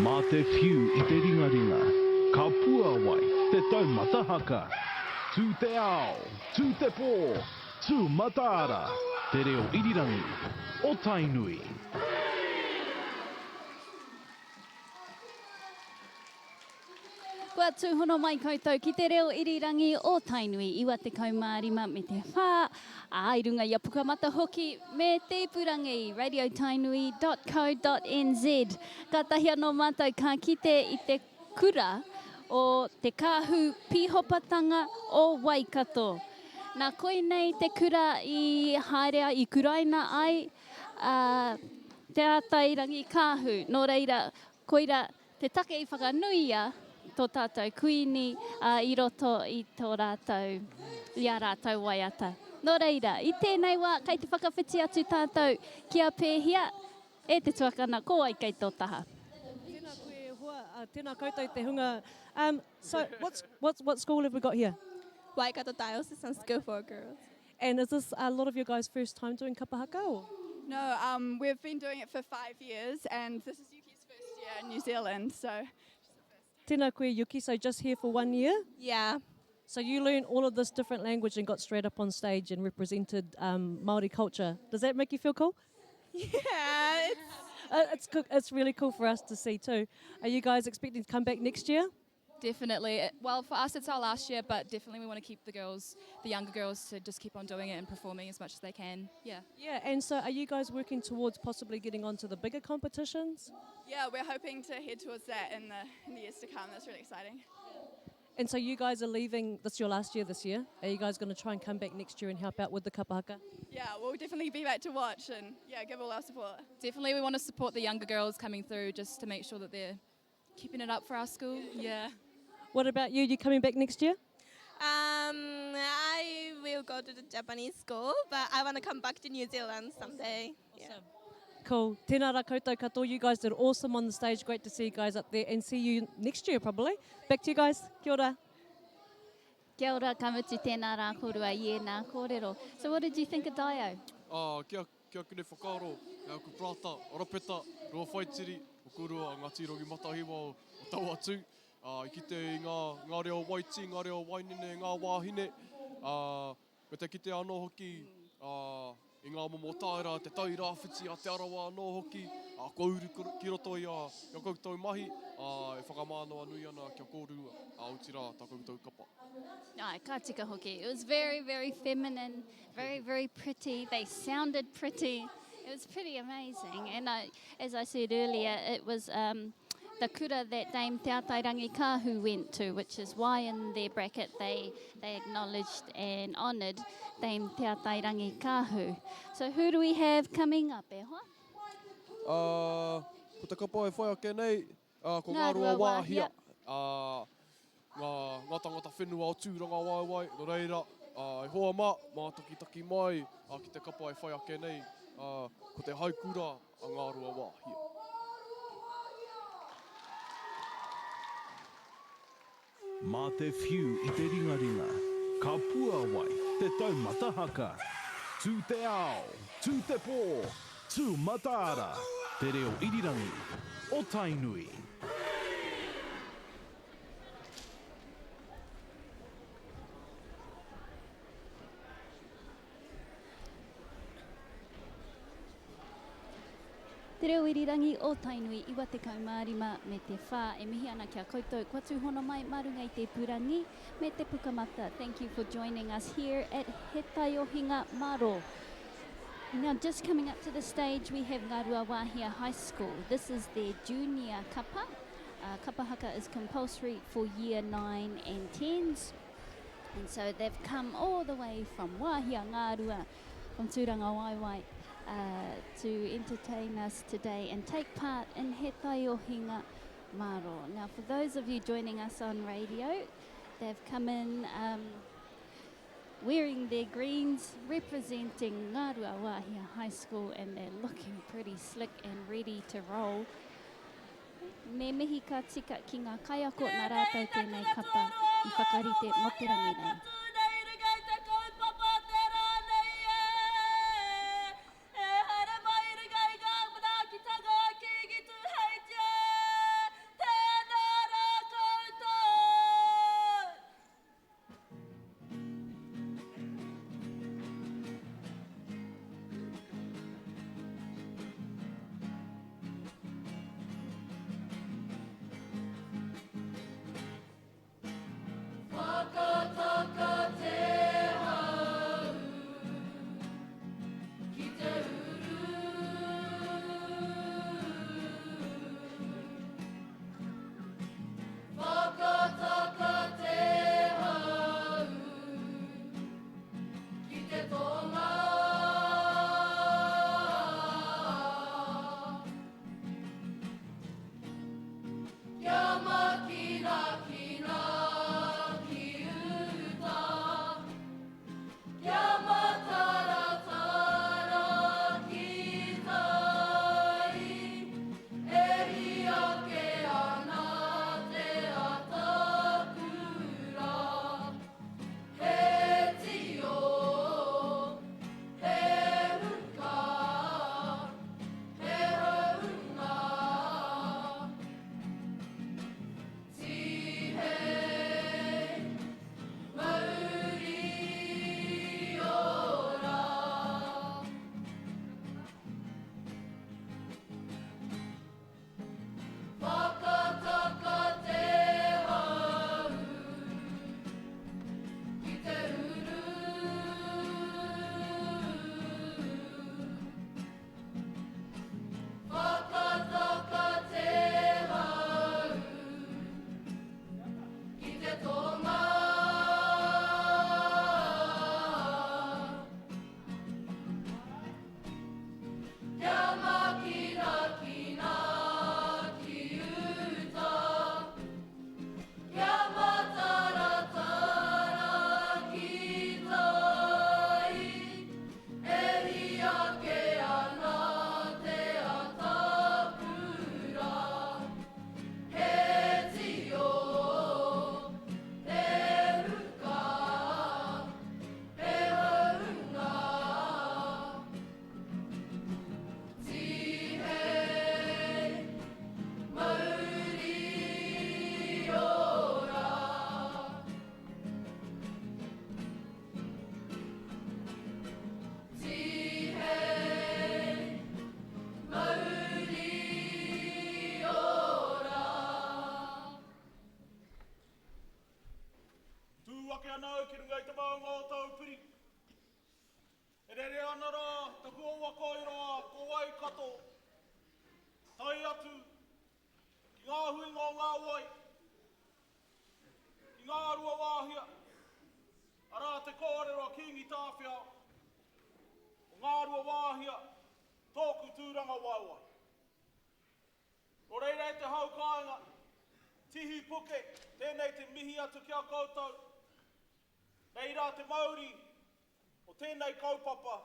Mā te whiu i te ringaringa, ka puāwai te taumata haka. Tū te ao, tū te pō, tū mataara, te reo irirangi o Tainui. Kua tūhono mai koutou ki te reo irirangi o Tainui 95 me te 4, ā, i runga i a Pukamata hoki me te ipurangi radiotainui.co.nz. Kātahi anō mātou ka kite i te kura o Te Kāhu Pīhopatanga o Waikato. Nā koinei te kura i haere ai, i kuraina ai a Te Ātairangikaahu. Nō reira, koira Te take i whakanuia tō tātou Kuini i roto i tō rātou, i ā rātou waiata. Nō reira, i tēnei wā kei te whakawhiti atu tātou ki a Pēhia, e te tuakana, ko wai kei tō taha? Tēnā koe e hoa, tēnā koutou te hunga. So, what's, what's, what school have we got here? Waikato Diocesan School for Girls. And is this a lot of your guys' first time doing kapa haka or? No, um, we've been doing it for five years and this is Yuki's first year in New Zealand, so Tēnā koe Yuki, so just here for one year? Yeah. So you learned all of this different language and got straight up on stage and represented um, Māori culture. Does that make you feel cool? Yeah, it's, uh, it's, co- it's really cool for us to see too. Are you guys expecting to come back next year? Definitely. Well, for us, it's our last year, but definitely we want to keep the girls, the younger girls, to just keep on doing it and performing as much as they can. Yeah. Yeah, and so are you guys working towards possibly getting onto the bigger competitions? Yeah, we're hoping to head towards that in the, in the years to come. That's really exciting. And so you guys are leaving, this is your last year this year. Are you guys going to try and come back next year and help out with the kapa haka? Yeah, we'll definitely be back to watch and yeah, give all our support. Definitely we want to support the younger girls coming through just to make sure that they're keeping it up for our school. Yeah. What about you? You coming back next year? Um, I will go to the Japanese school, but I want to come back to New Zealand someday. Awesome. Yeah. Cool. Tēnā rā koutou katoa. You guys did awesome on the stage. Great to see you guys up there and see you next year probably. Back to you guys. Kia ora. Kia ora, ka mutu tēnā rā kōrua i ēnā kōrero. So what did you think of Dio? Ah, kia, kia kune whakaaro, e aku parata, Arapeta, Ruawhaitiri, o kōrua a Ngāti Rangi Matahiwa o, o taua tū, ā, i kite i ngā, ngā reo waitī, ngā reo wainene, ngā wāhine, ā, me te kite anō hoki, ā, i ngā momo tāera, te tai rāwhiti a Te Arawa anō hoki, ā, kua uru ki roto i a, i a koutou mahi, ā, e whakamānawa nui ana ki a kōrua, ā, otirā, tā koutou kapa. Āe, ka tika hoki. It was very, very feminine, very, very pretty. They sounded pretty. It was pretty amazing. And I, as I said earlier, it was um, the kura that Dame Te Atairangikaahu went to, which is why in their bracket they, they acknowledged and honoured Dame Te Atairangikaahu. So who do we have coming up, e hoa? Uh, ko te kapa e whai ake nei, uh, ko Ngā Ruawāhia. Uh, ngā, ngā tangata whenua o Tūrangawaewae, nō reira, ā, e hoa mā, mātakitaki mai, ā, ki te kapa e whai ake nei, ā, ko te haikura a Ngāruawāhia. Mā te whiu i te ringaringa, ka puāwai te taumata haka. Tū te ao, tū te pō, tū mataara, te reo irirangi o Tainui. Te Reo Irirangi o Tainui 95 me te 4 e mihi ana ki a koutou kua tūhono mai mā runga i te ipurangi me te pukamata. Thank you for joining us here at He Taiohinga Maro. Now just coming up to the stage we have Ngaruawahia High School. This is their junior kapa. Uh, kapa haka is compulsory for year 9 and 10s. And so they've come all the way from Wāhia Ngārua, from Tūrangawaewae, uh, to entertain us today and take part in He Taiohinga Maro. Now, for those of you joining us on radio, they've come in um, wearing their greens, representing Ngāruawāhia High School, and they're looking pretty slick and ready to roll. Me mihi ka tika ki ngā kaiako nā rātou tēnei kapa i whakarite mō te rangi nei. Waka-i-roa, ko Waikato, tae atu ki ngā huinga o ngā wai, ki Ngāruawāhia, arā te kōrero a Kīngi Tāwhiao, ko Ngāruawāhia tōku tūrangawaewae. Nō reira e te hau kāinga, tihi puke, tēnei te mihi atu ki a koutou, nei rā te mauri o tēnei kaupapa,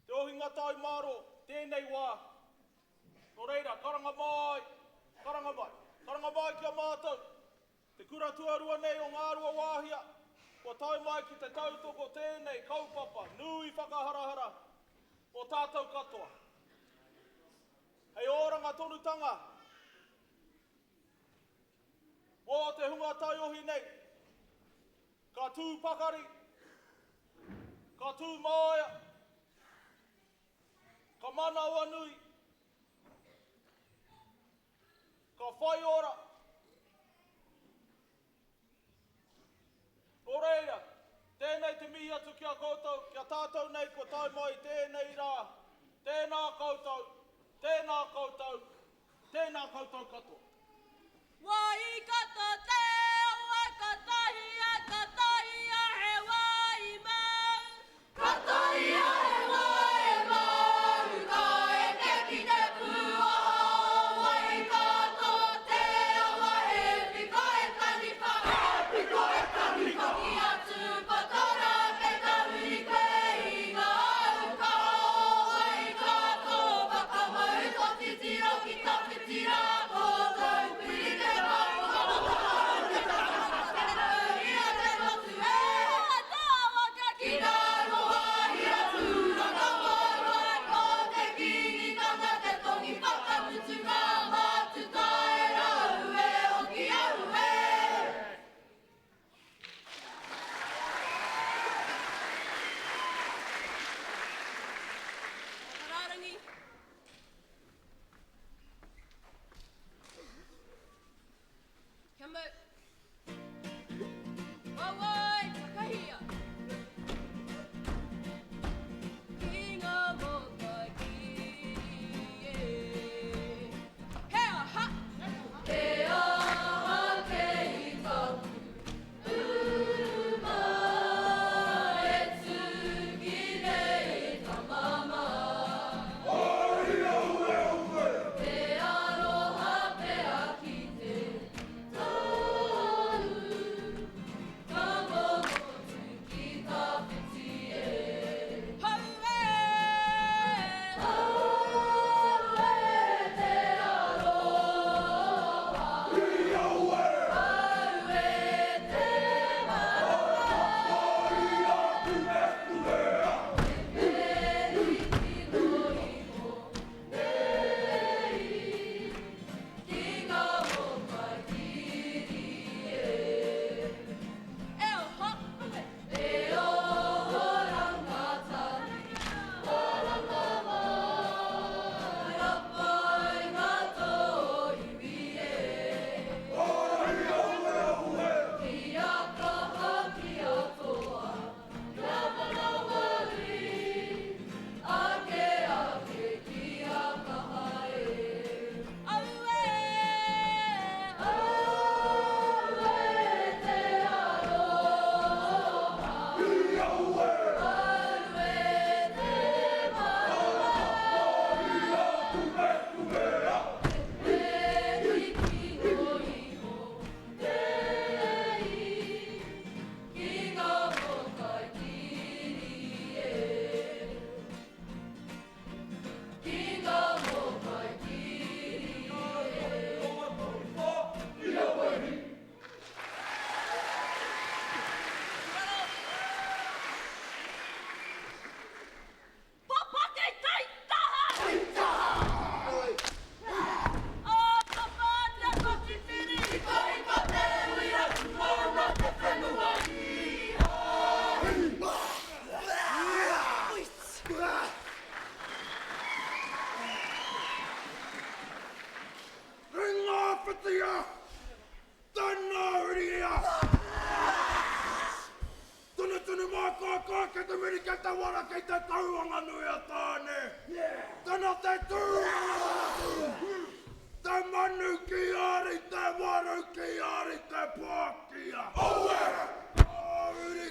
te ohinga tae mārō, tēnei wā. Nō reira, karanga mai, karanga mai, karanga mai ki a mātou, te kura tuarua nei o Ngāruawāhia, kua tae mai ki te tautoko tēnei kaupapa nui whakaharahara mō tātou katoa. Hei oranga tonutanga mō te hunga taiohi nei, Ka tū pakari, ka tū māia, ka manawanui, ka whai ora. Nō reira, tēnei te mihi atu ki a koutou, ki a tātou nei kua tae mai i tēnei rā. Tēnā koutou, tēnā koutou, Tēnā koutou katoa. Waikato te awa Katohia, katohia he wai mau. Katohia he wai e mau Ka eke ki te pūaha o Waikato te awa He piko e taniwha He piko e taniwha Ki a Tūpatara kei tahuri koe i ngā uka o Waikato Whakamau tō titiro ki tawhiti rā Ko Taupiri te maunga o Tauranga. Uri kei te wara kei te tauanga nui a Tāne. Tena te tū! Te manu ki ari, te waru ki ari, te pākia. Aue! Uri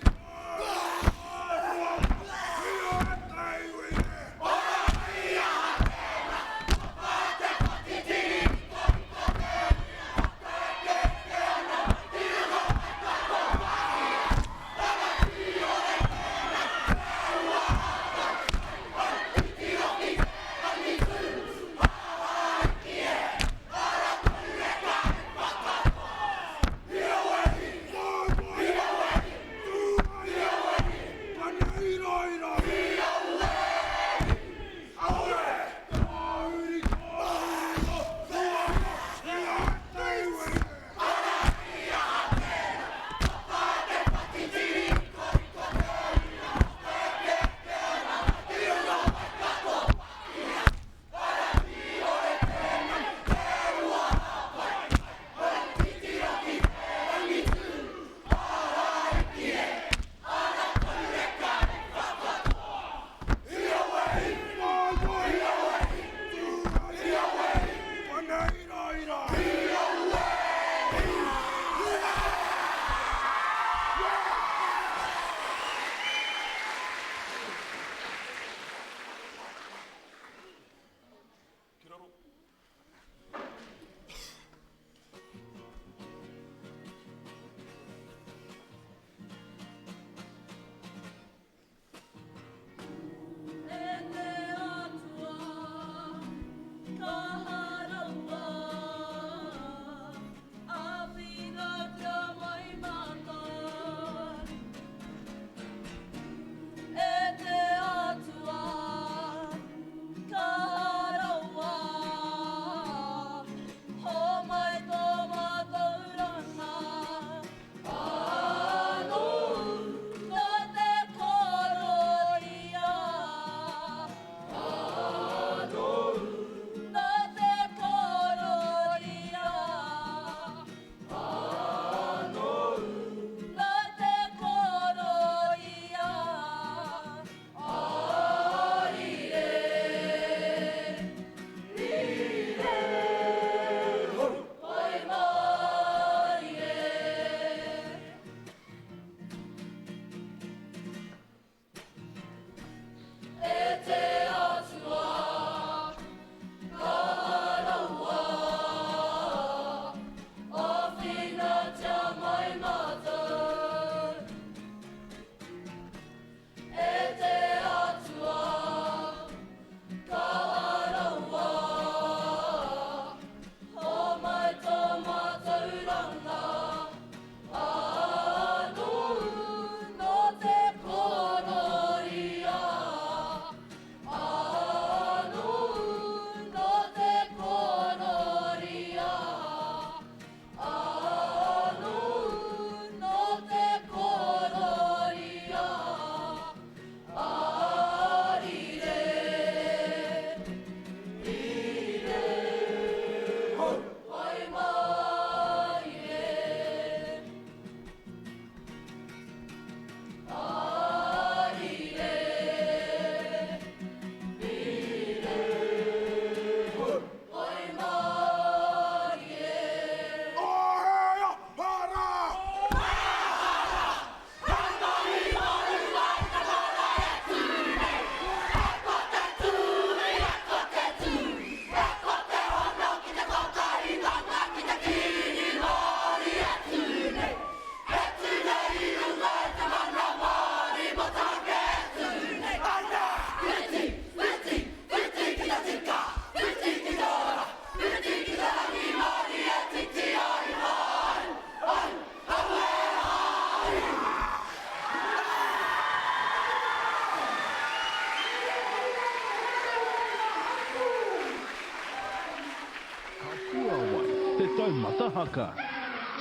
Ka puāwai te taumata haka.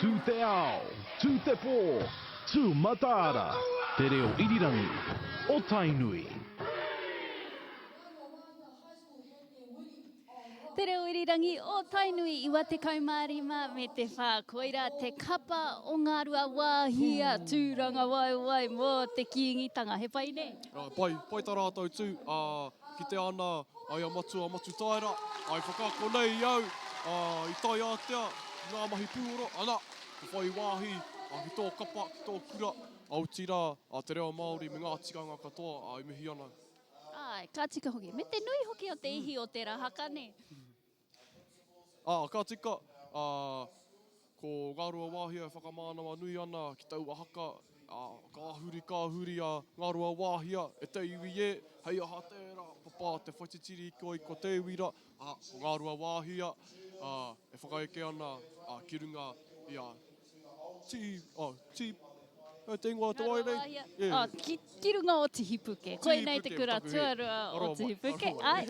Tū te ao, tū te pō, tū mataara, te reo irirangi o Tainui. Te reo irirangi. Irirangi o Tainui 95 me te whā. Koirā te kapa o Ngāruawāhia tūrangawaewae mō te Kīngitanga. He pai nē? Pai, pai tā rātou tū, ā, kitea ana ai a Matua Matutaera, ā, i whakaako nei i au, ā, i tae ātea ki ngā mahi pūoro, ana, ka whai wāhi, ā, ki tō kapa, ki tō kura, ā, otirā, ā, te reo Māori me ngā tikanga katoa, ā, e mihi ana. Āe, ka tika hoki. Me te nui hoki o te ihi o tērā haka, nē? Ā, ka tika, ā, ko Ngāruawāhia e whakamānawa nui ana ki taua haka, ā, ka huri, ka huri a Ngāruawāhia e te iwi e, hei aha tērā, papā te whaititiri koi ko te iwi rā, ā, ko Ngāruawāhia, ā, e whakaeke ana, ā, ki runga i a Tī, oh, tī, eh, te ingoa o te wai nei? Yeah. Oh, ki, ki runga o Tihipuke. Koinei te kura tuarua o Tihipuke. Ai.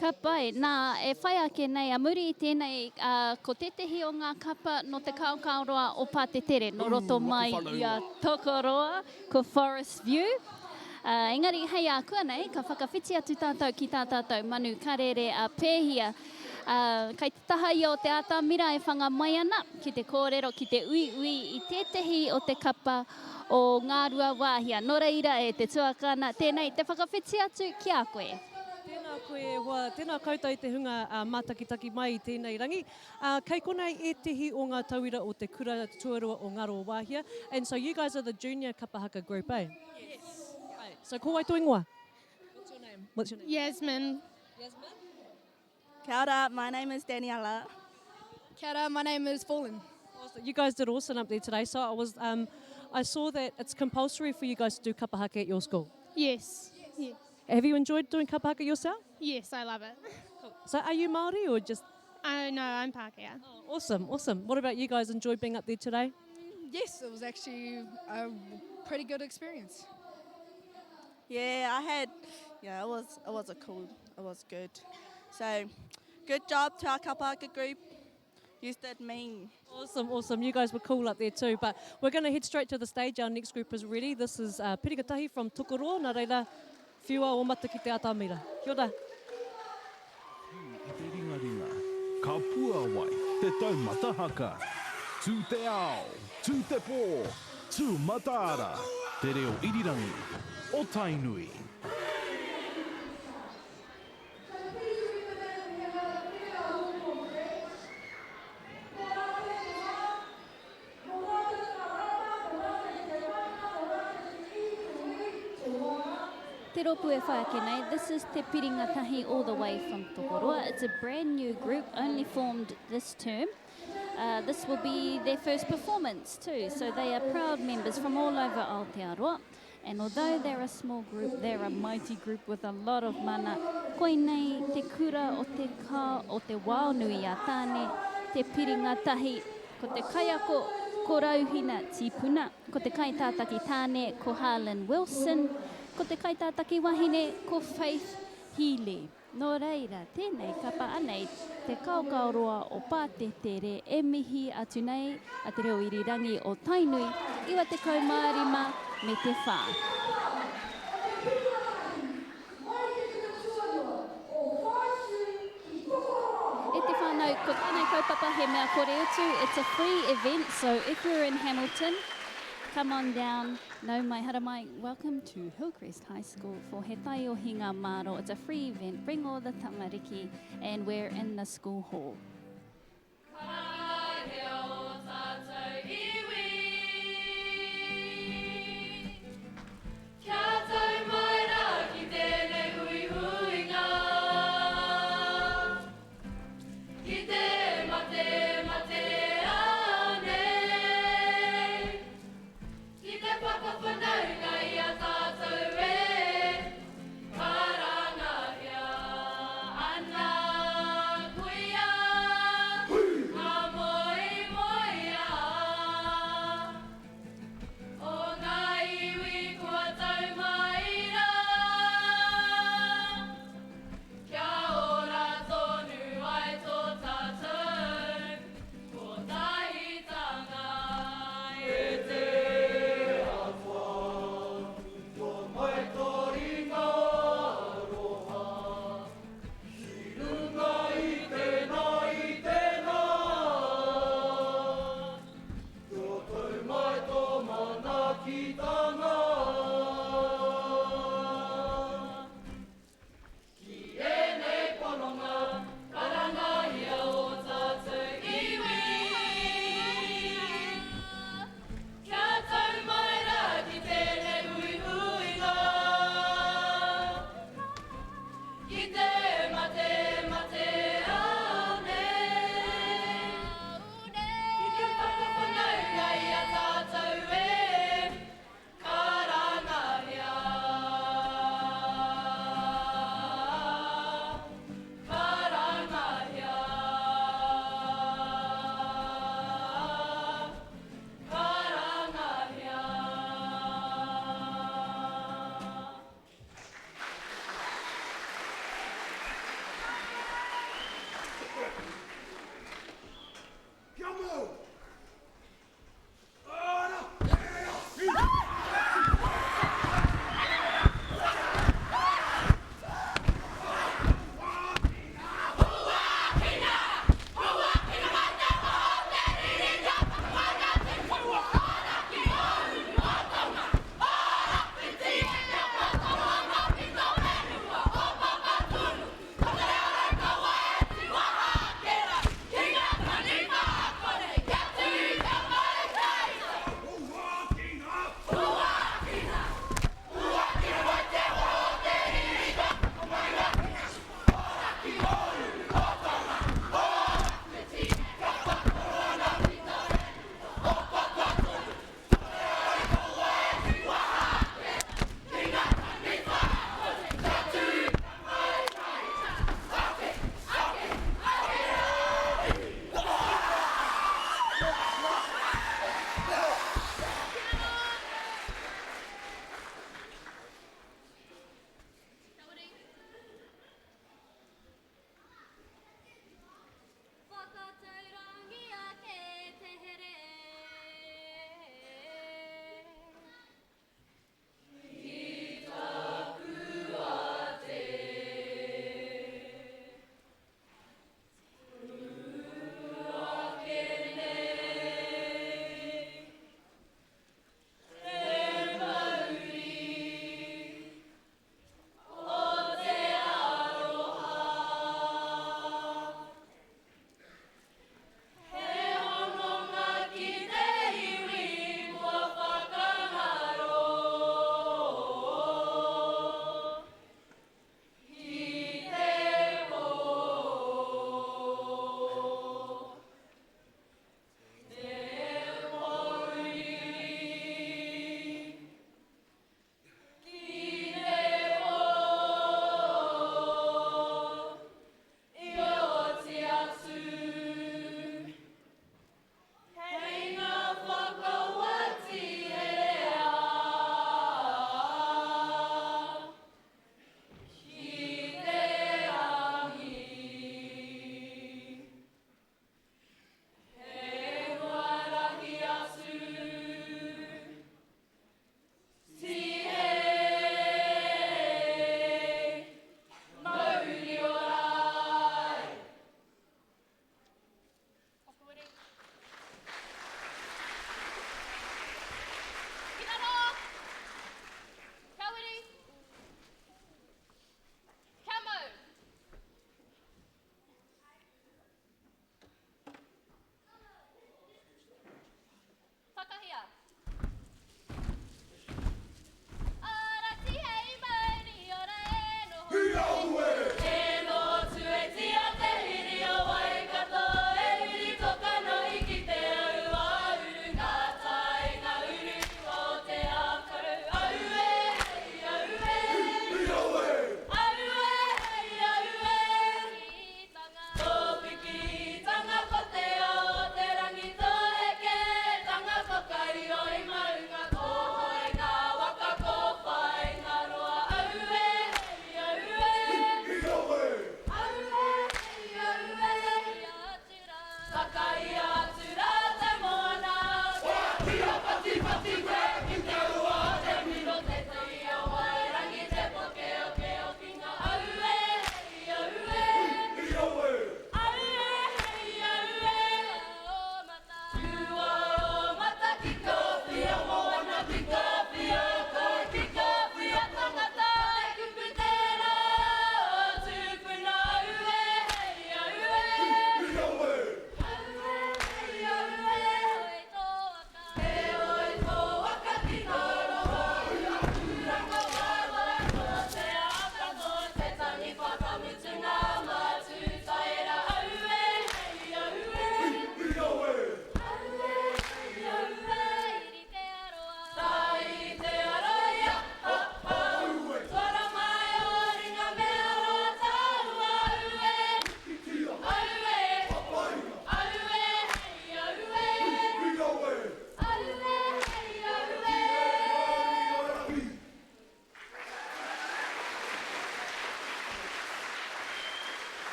Ka pai. Nā, e whai ake nei, a muri i tēnei, uh, ko tētehi o ngā kapa no te kaokaoroa o Pātetere, no roto mai i a Tokoroa, ko Forest View. Uh, engari, hei ākuanei, ka whakawhiti atu tātou ki tā tātou manu karere a Pēhia. Ā, kei te taha ia o te ātamira e whanga mai ana ki te kōrero, ki te uiui i tētehi o te kapa o Ngāruawāhia. Nō reira e te tuakana, tēnei te whakawhiti atu ki a koe. Tēnā koe e hoa, tēnā koutou te hunga mātakitaki mai i tēnei rangi. Kei konei ētehi o ngā tauira o te kura tuarua o Ngāruawāhia. And so you guys are the junior kapa haka group, eh? Yes. So ko wai tō ingoa? What's your name? What's your name? Yasmin. Yasmin? Kia ora, my name is Daniela. Kia ora, my name is Fallen. Awesome. You guys did awesome up there today. So I was, um, I saw that it's compulsory for you guys to do kapa haka at your school. Yes. Yes. Have you enjoyed doing kapa haka yourself? Yes, I love it. Cool. So are you Māori or just? No, I'm Pākehā. Oh, awesome, awesome. What about you guys? Enjoyed being up there today? Yes, it was actually a pretty good experience. Yeah, I had, yeah, it was, it was a cool, it was good. So, good job to our kapa haka group. You did mean. Awesome, awesome. You guys were cool up there too. But we're going to head straight to the stage. Our next group is ready. This is uh, Pirikatahi from Tokoroa. Nā reira, whiua o mata ki te atamira. Kia ora. Tū i te ringaringa, ka puāwai te taumata haka. Tū te ao, tū te pō, tū mataara, te reo irirangi o Tainui. Te rōpū e whai ake nei, this is Te Piringa Tahi all the way from Tokoroa. It's a brand new group, only formed this term. Uh, this will be their first performance too, so they are proud members from all over Aotearoa. And although they're a small group, they're a mighty group with a lot of mana. Koinei te kura o te ka o te wao nui a Tāne, te piringa tahi, ko te kaiako ko Rauhina Tīpuna, ko te kaitātaki tāne ko Harlan Wilson, ko te kaitātaki wahine ko Faith Healy. Nō reira, tēnei kapa anei te kaokaoroa o Pātetere e mihi atu nei a Te Reo Irirangi o Tainui 95 me te 4. E te whānau, ko tēnei kaupapa he mea kore utu, it's a free event, so if you're in Hamilton, come on down, nau mai, haramai, welcome to Hillcrest High School for He Taiohinga Maro. It's a free event, bring all the tamariki, and we're in the school hall. Ki te whakawhanaunga i a tātou e karangahia ana koia ngā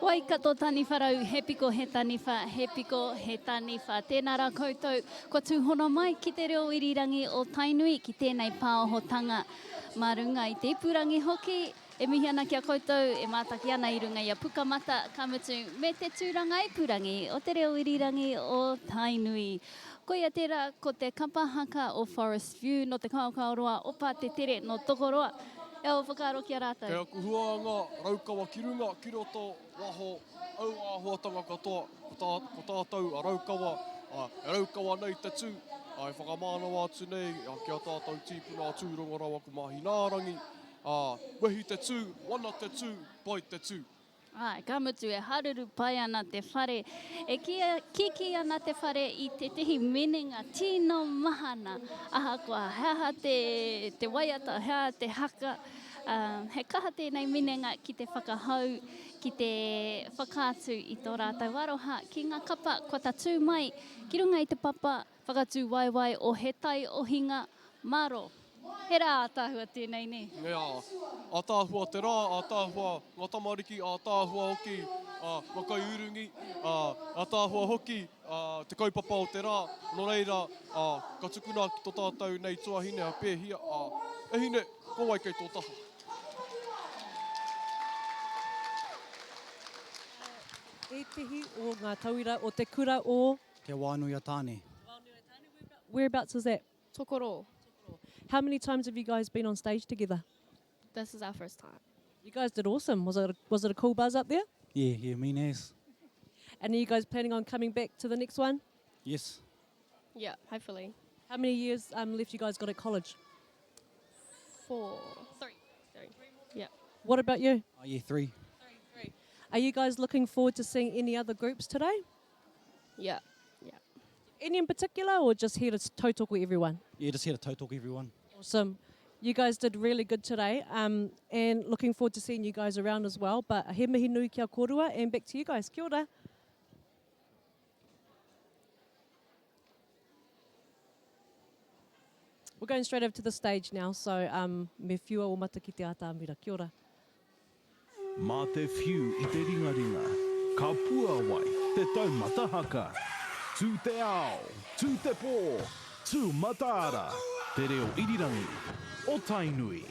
Waikato Taniwharau, he piko he taniwha, he piko he taniwha. Tēnā rā koutou, kua tūhono mai ki te reo irirangi o Tainui ki tēnei pāohotanga. Mā runga i te ipurangi hoki, e mihi ana ki a koutou e mātaki ana i runga i a Pukamata, ka mutu, me te tūranga ipurangi o te reo irirangi o Tainui. Koia tērā ko te kapa haka o Forest View nō Te Kaokaoroa o Pātetere nō Tokoroa. E ō whakaaro ki a rātou? Kei aku huānga, Raukawa ki runga, ki roto, waho, au āhuatanga katoa, ko tā, ko tātou a Raukawa, ā, e Raukawa nei te tū, ā, e whakamānawa atu nei ki a tātou tīpuna a Tūrongo rawa ko Māhinaarangi, ā, wehi te tū, wana te tū, pai te tū. Āe, ka mutu e haruru pai ana te whare. E kīkī ana te whare i tētehi minenga tino mahana, ahakoa he aha te, te waiata, he aha te haka, ā, he kaha tēnei minenga ki te whakahau, ki te whakaatu i tō rātou aroha ki ngā kapa kua tatū mai ki runga i te papa Whakatū waewae o He Tai Ohinga Maro. He rā ātaahua tēnei, nē? Nē, ā, ātaahua te rā, ātaahua ngā tamariki, ātaahua hoki ngā kaiurungi, ā, ātaahua hoki te kaupapa o te rā. Nō reira, ā, ka tukuna ki tō tātou nei tuahine a Pēhia, ā, e hine, ko wai kei tō taha? Ētehi o ngā tauira o te kura o. Te Wānui a Tāne. Whereabouts is that? Tokoro. How many times have you guys been on stage together? This is our first time. You guys did awesome. Was it a, was it a cool buzz up there? Yeah, yeah, mean as. And are you guys planning on coming back to the next one? Yes. Yeah, hopefully. How many years um, left you guys got at college? Four. Three. Three. Yeah. What about you? Oh, yeah, three. Three, three. Are you guys looking forward to seeing any other groups today? Yeah, yeah. Any in particular or just here to tautoko everyone? Yeah, just here to tautoko everyone. Awesome. You guys did really good today um, and looking forward to seeing you guys around as well. But he mihi nui kia kōrua and back to you guys. Kia ora. We're going straight over to the stage now, so um, me whiua o mata ki te atamira. Kia ora. Mā te whiu i te ringaringa, ka puāwai te taumata haka. Tū te ao, tū te pō, tū mataara, te reo irirangi o Tainui.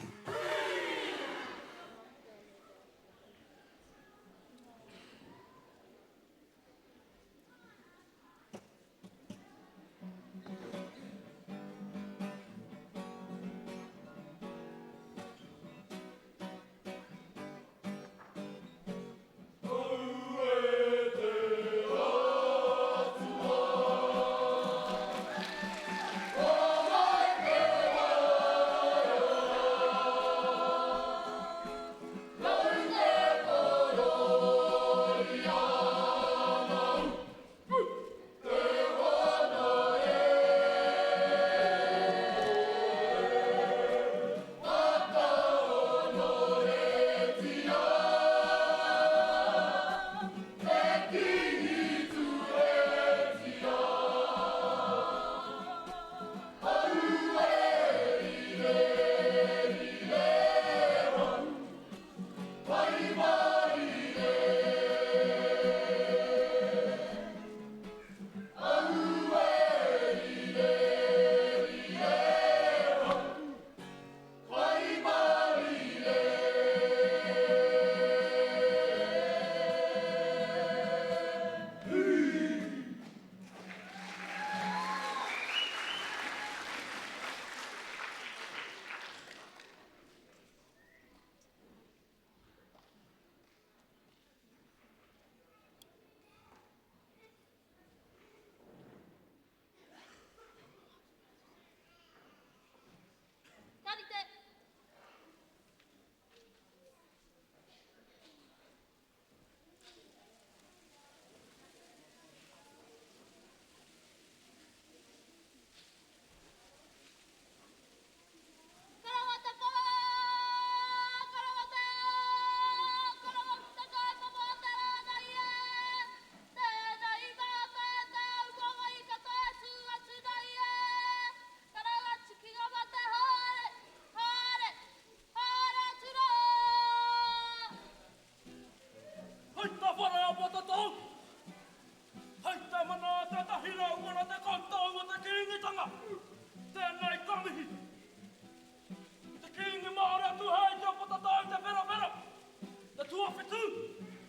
whetū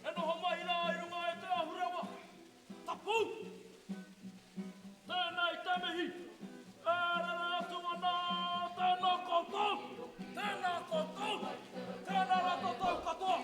e noho mai rā i runga i te ahurewa tapu. Tēnei te mihi e rere atu ana, tēnā koutou, tēnā koutou, tēnā rā tātou katoa.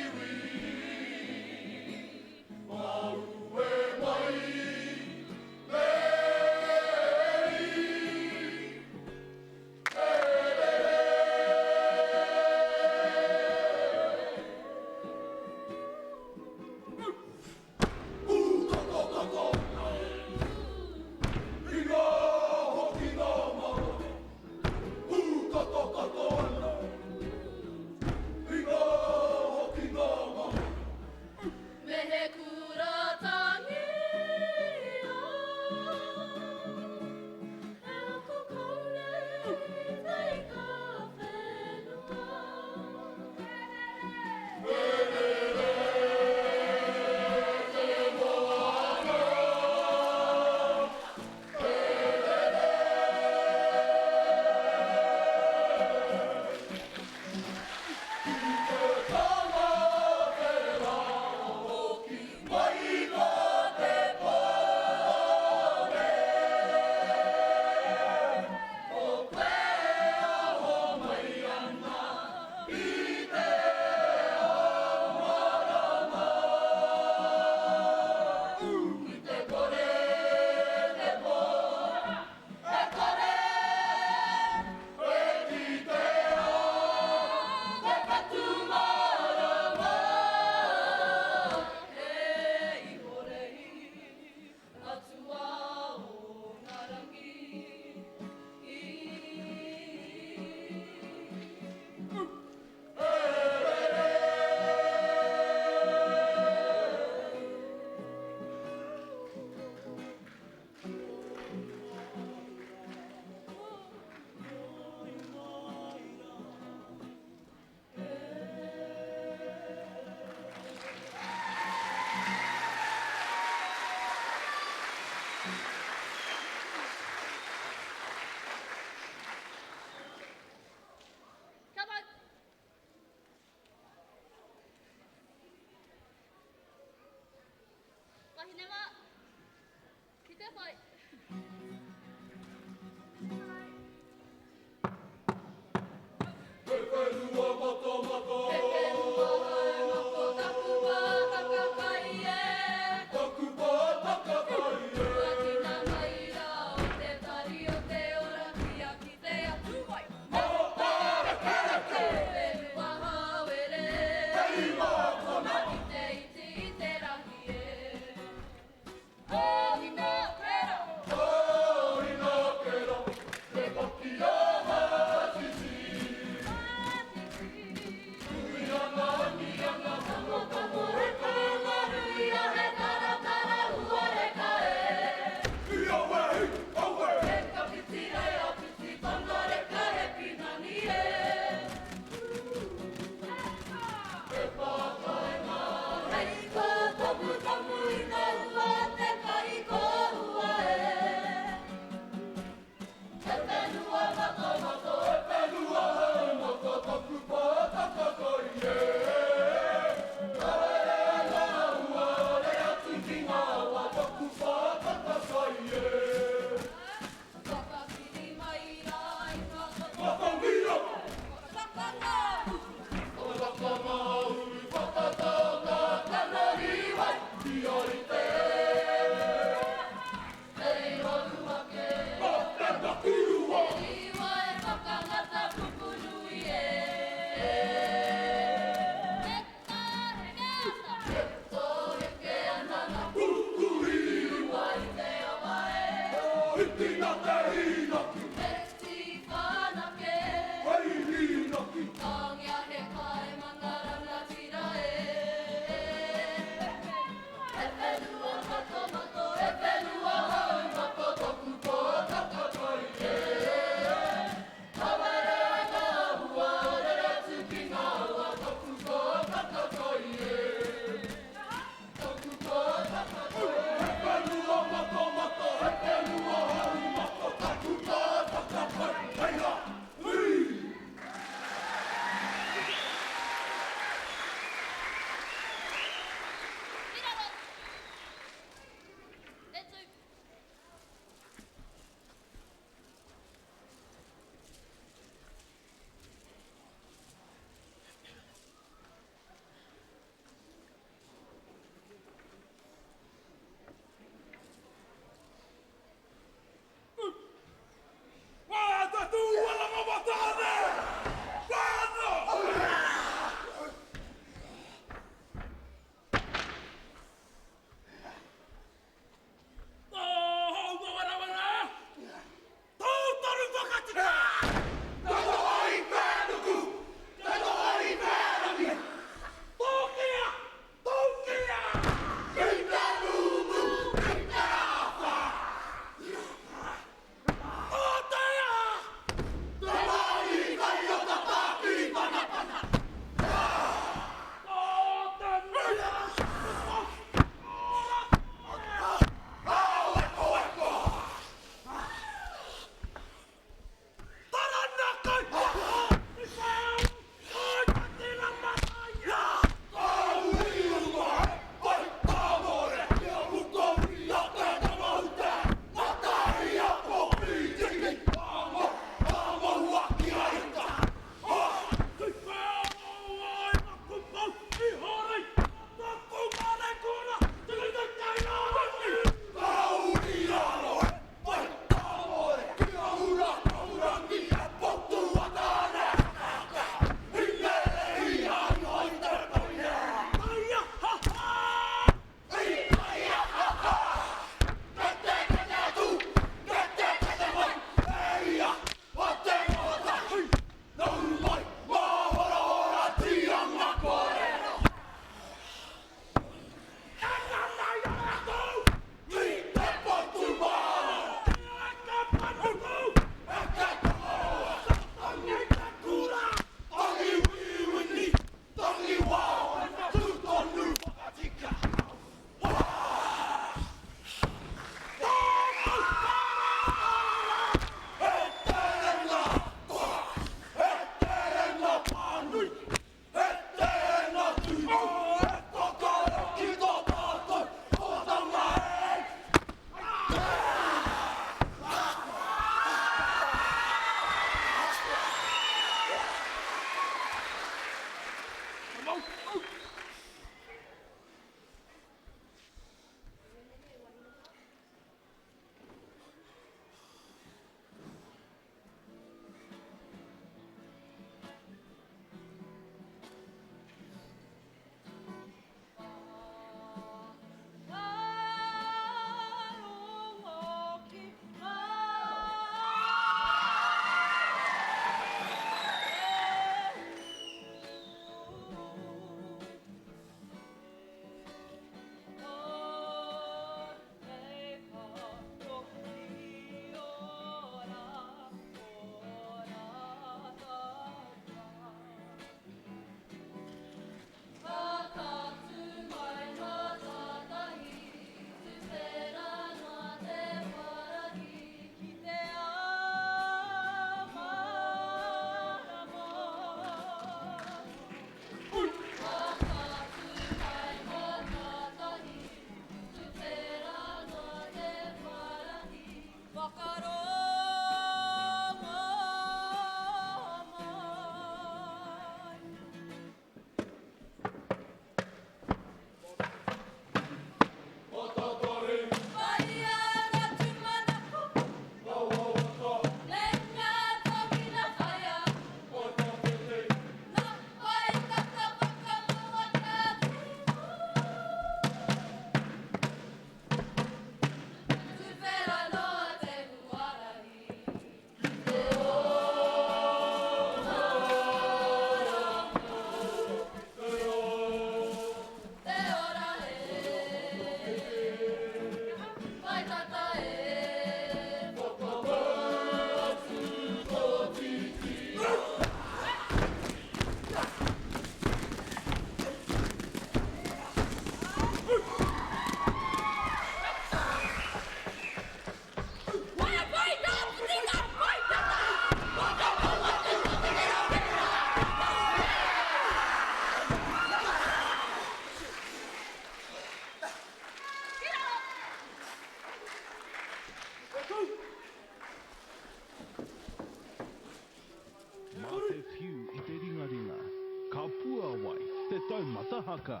taumata haka.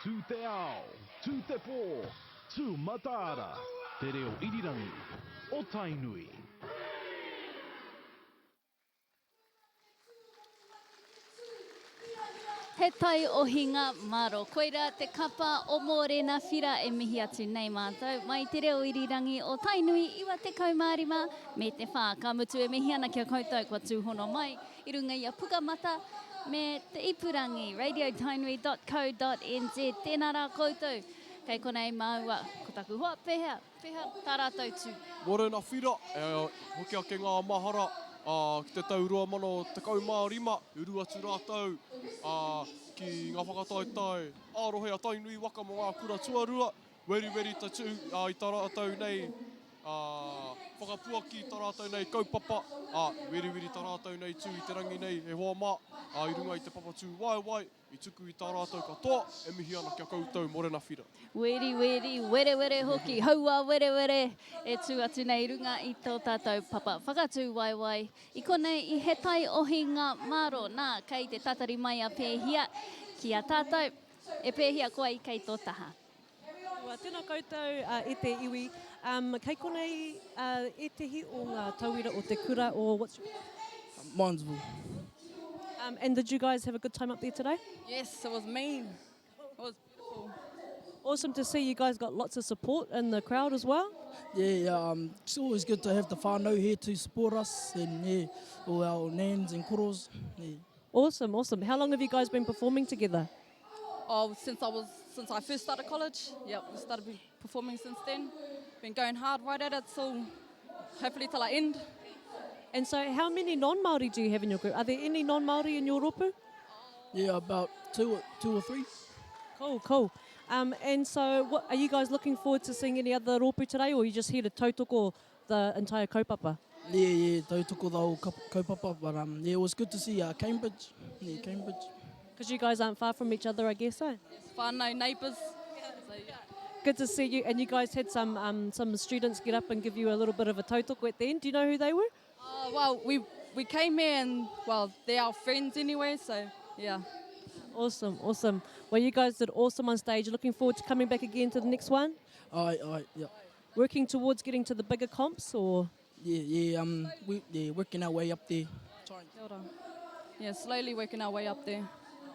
Tū te ao, tū te pō, tū mataara. Te reo irirangi o Tainui. He tai ohinga maro. Koira te kapa o Mōrena Whira e mihi atu nei mātou mai te reo irirangi o Tainui 95 me te 4. Ka mutu e mihi ana ki a koutou kua tūhono mai i runga i a Pukamata me te ipurangi radiotainui.co.nz. Tēnā rā koutou. Kei konei māua ko taku hoa pēhea? Pēhea tā rātou tū? Mōrena Whira, e hoki ake ngā mahara ki te tau 2015, i uru atu rātou ki ngā whakataetae ā-rohe a Tainui waka mō ngā kura tuarua, weriweri te tū i tā rātou nei whakapuaki i tā rātou nei kaupapa, weriweri tā rātou nei tū i te rangi nei e hoa mā, i runga i te papa tūwaewae. I tuku i tā rātou katoa e mihi ana ki a koutou Morena Whira. Weriweri, werewere hoki, hauā werewere e tū atu nei i runga i tō tātou papa whakatū waewae i konei i He Tai Ohinga Maro. Nā, kei te tatari mai a Pēhia ki a tātou. E Pēhia, ko ai kei tō taha? Ua, tēnā koutou e te iwi. Um, kei konei uh, ētehi o ngā tauira o te kura o what's your... Mondsville. Um, and did you guys have a good time up there today? Yes, it was mean. It was beautiful. Awesome to see you guys got lots of support in the crowd as well. Yeah, yeah um, it's always good to have the whānau here to support us and yeah, all our nans and koros. Yeah. Awesome, awesome. How long have you guys been performing together? Oh, since I was since I first started college. Yep, we started performing since then. Been going hard right at it till hopefully till I end. And so, how many non-Māori do you have in your group? Are there any non-Māori in your rōpū? Yeah, about two, two or three. Cool, cool. Um, and so, what, are you guys looking forward to seeing any other rōpū today, or are you just here to tautoko the entire kaupapa? Yeah, yeah, tautoko the whole kaupapa. But um, yeah, it was good to see uh, Cambridge. Yeah, Cambridge. Because you guys aren't far from each other, I guess, eh? Yes, whānau, neighbours. So, yeah. Good to see you. And you guys had some um, some students get up and give you a little bit of a tautoko at the end. Do you know who they were? Uh, well, we we came here and, well, they're our friends anyway, so yeah. Awesome, awesome. Well, you guys did awesome on stage. Looking forward to coming back again to the next one. Aye, aye, yeah. Working towards getting to the bigger comps or? Yeah, yeah, um, we, yeah, working our way up there. Kia ora. Yeah, slowly working our way up there.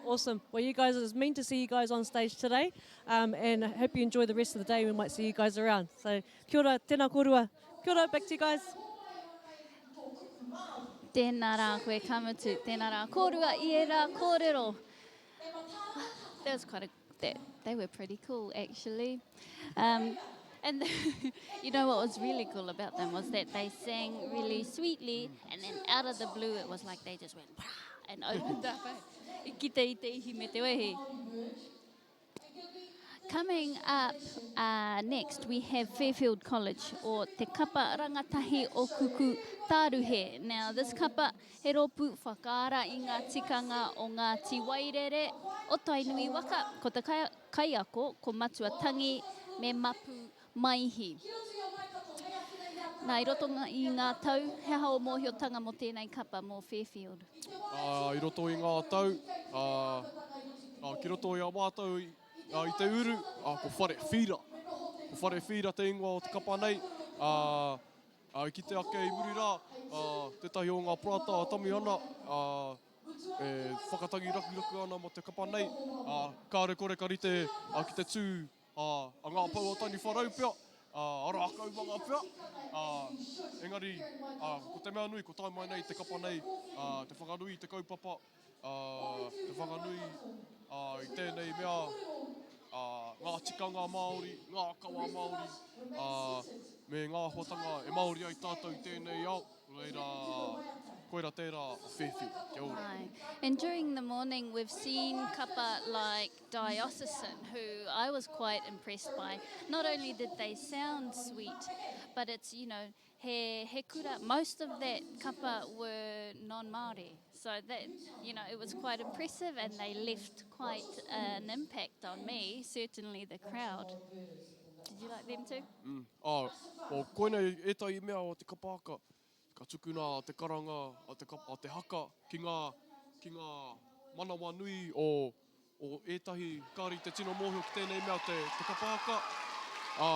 Awesome. Well, you guys, it's mean to see you guys on stage today, um, and I hope you enjoy the rest of the day. We might see you guys around. So, kia ora, tēnā kōrua. Kia ora, back to you guys. Tēnā rā koe, ka mutu. Tēnā rā kōrua i ērā kōrero. That was quite a, that, they were pretty cool actually. Um, and you know what was really cool about them was that they sang really sweetly and then out of the blue it was like they just went and opened up. Eh? I kite i te ihi me te wehi. Coming up uh, next, we have Fairfield College or Te Kapa Rangatahi o Kuku Tāruhe. Now, this kapa he rōpū whakaara i ngā tikanga o Ngāti Wairere o Tainui waka. Ko te kaiako, ko Matua Tangi me Mapu Maihi. Nā, i roto i ngā tau, he aha ō mōhiotanga mō tēnei kapa, mō Fairfield? Ā, i roto i ngā tau, ā, ā, ki roto i a mātou i, ā, i te uru, ā, ko Whare Whira. Ko Whare Whira te ingoa o te kapa nei, ā, ā, i kite ake i muri rā, ā, tētahi o ngā parata a Tamihana, ā, e whakatangi rakuraku ana mō te kapa nei, ā, kāore kore ka rite, ā, ki te tū ā, a ngā pou o Taniwharau pea, ā, a Rākaumanga pea, ā, engari, ā, ko te mea nui, ko tae mai nei te kapa nei, ā, te whakanui i te kaupapa, ā, te whakanui, ā, i tēnei mea, ā, ngā tikanga Māori, ngā kawa Māori, ā, me ngā āhuatanga e Māori ai tātou i tēnei ao. Nō reira, koira tērā a Fairfield. Kia ora. Aye. And during the morning we've seen kapa like Diocesan, who I was quite impressed by. Not only did they sound sweet, but it's, you know, he, he kura, most of that kapa were non-Māori. So that, you know, it was quite impressive and they left quite an impact on me, certainly the crowd. Did you like them too? Mm. Ā, o, koinei ētahi mea o te kapa haka, ka tukuna te karanga a te, a te haka ki ngā, ki ngā manawanui o, O ētahi kāre i te tino mōhio ki tēnei mea te, te kapa haka, ā,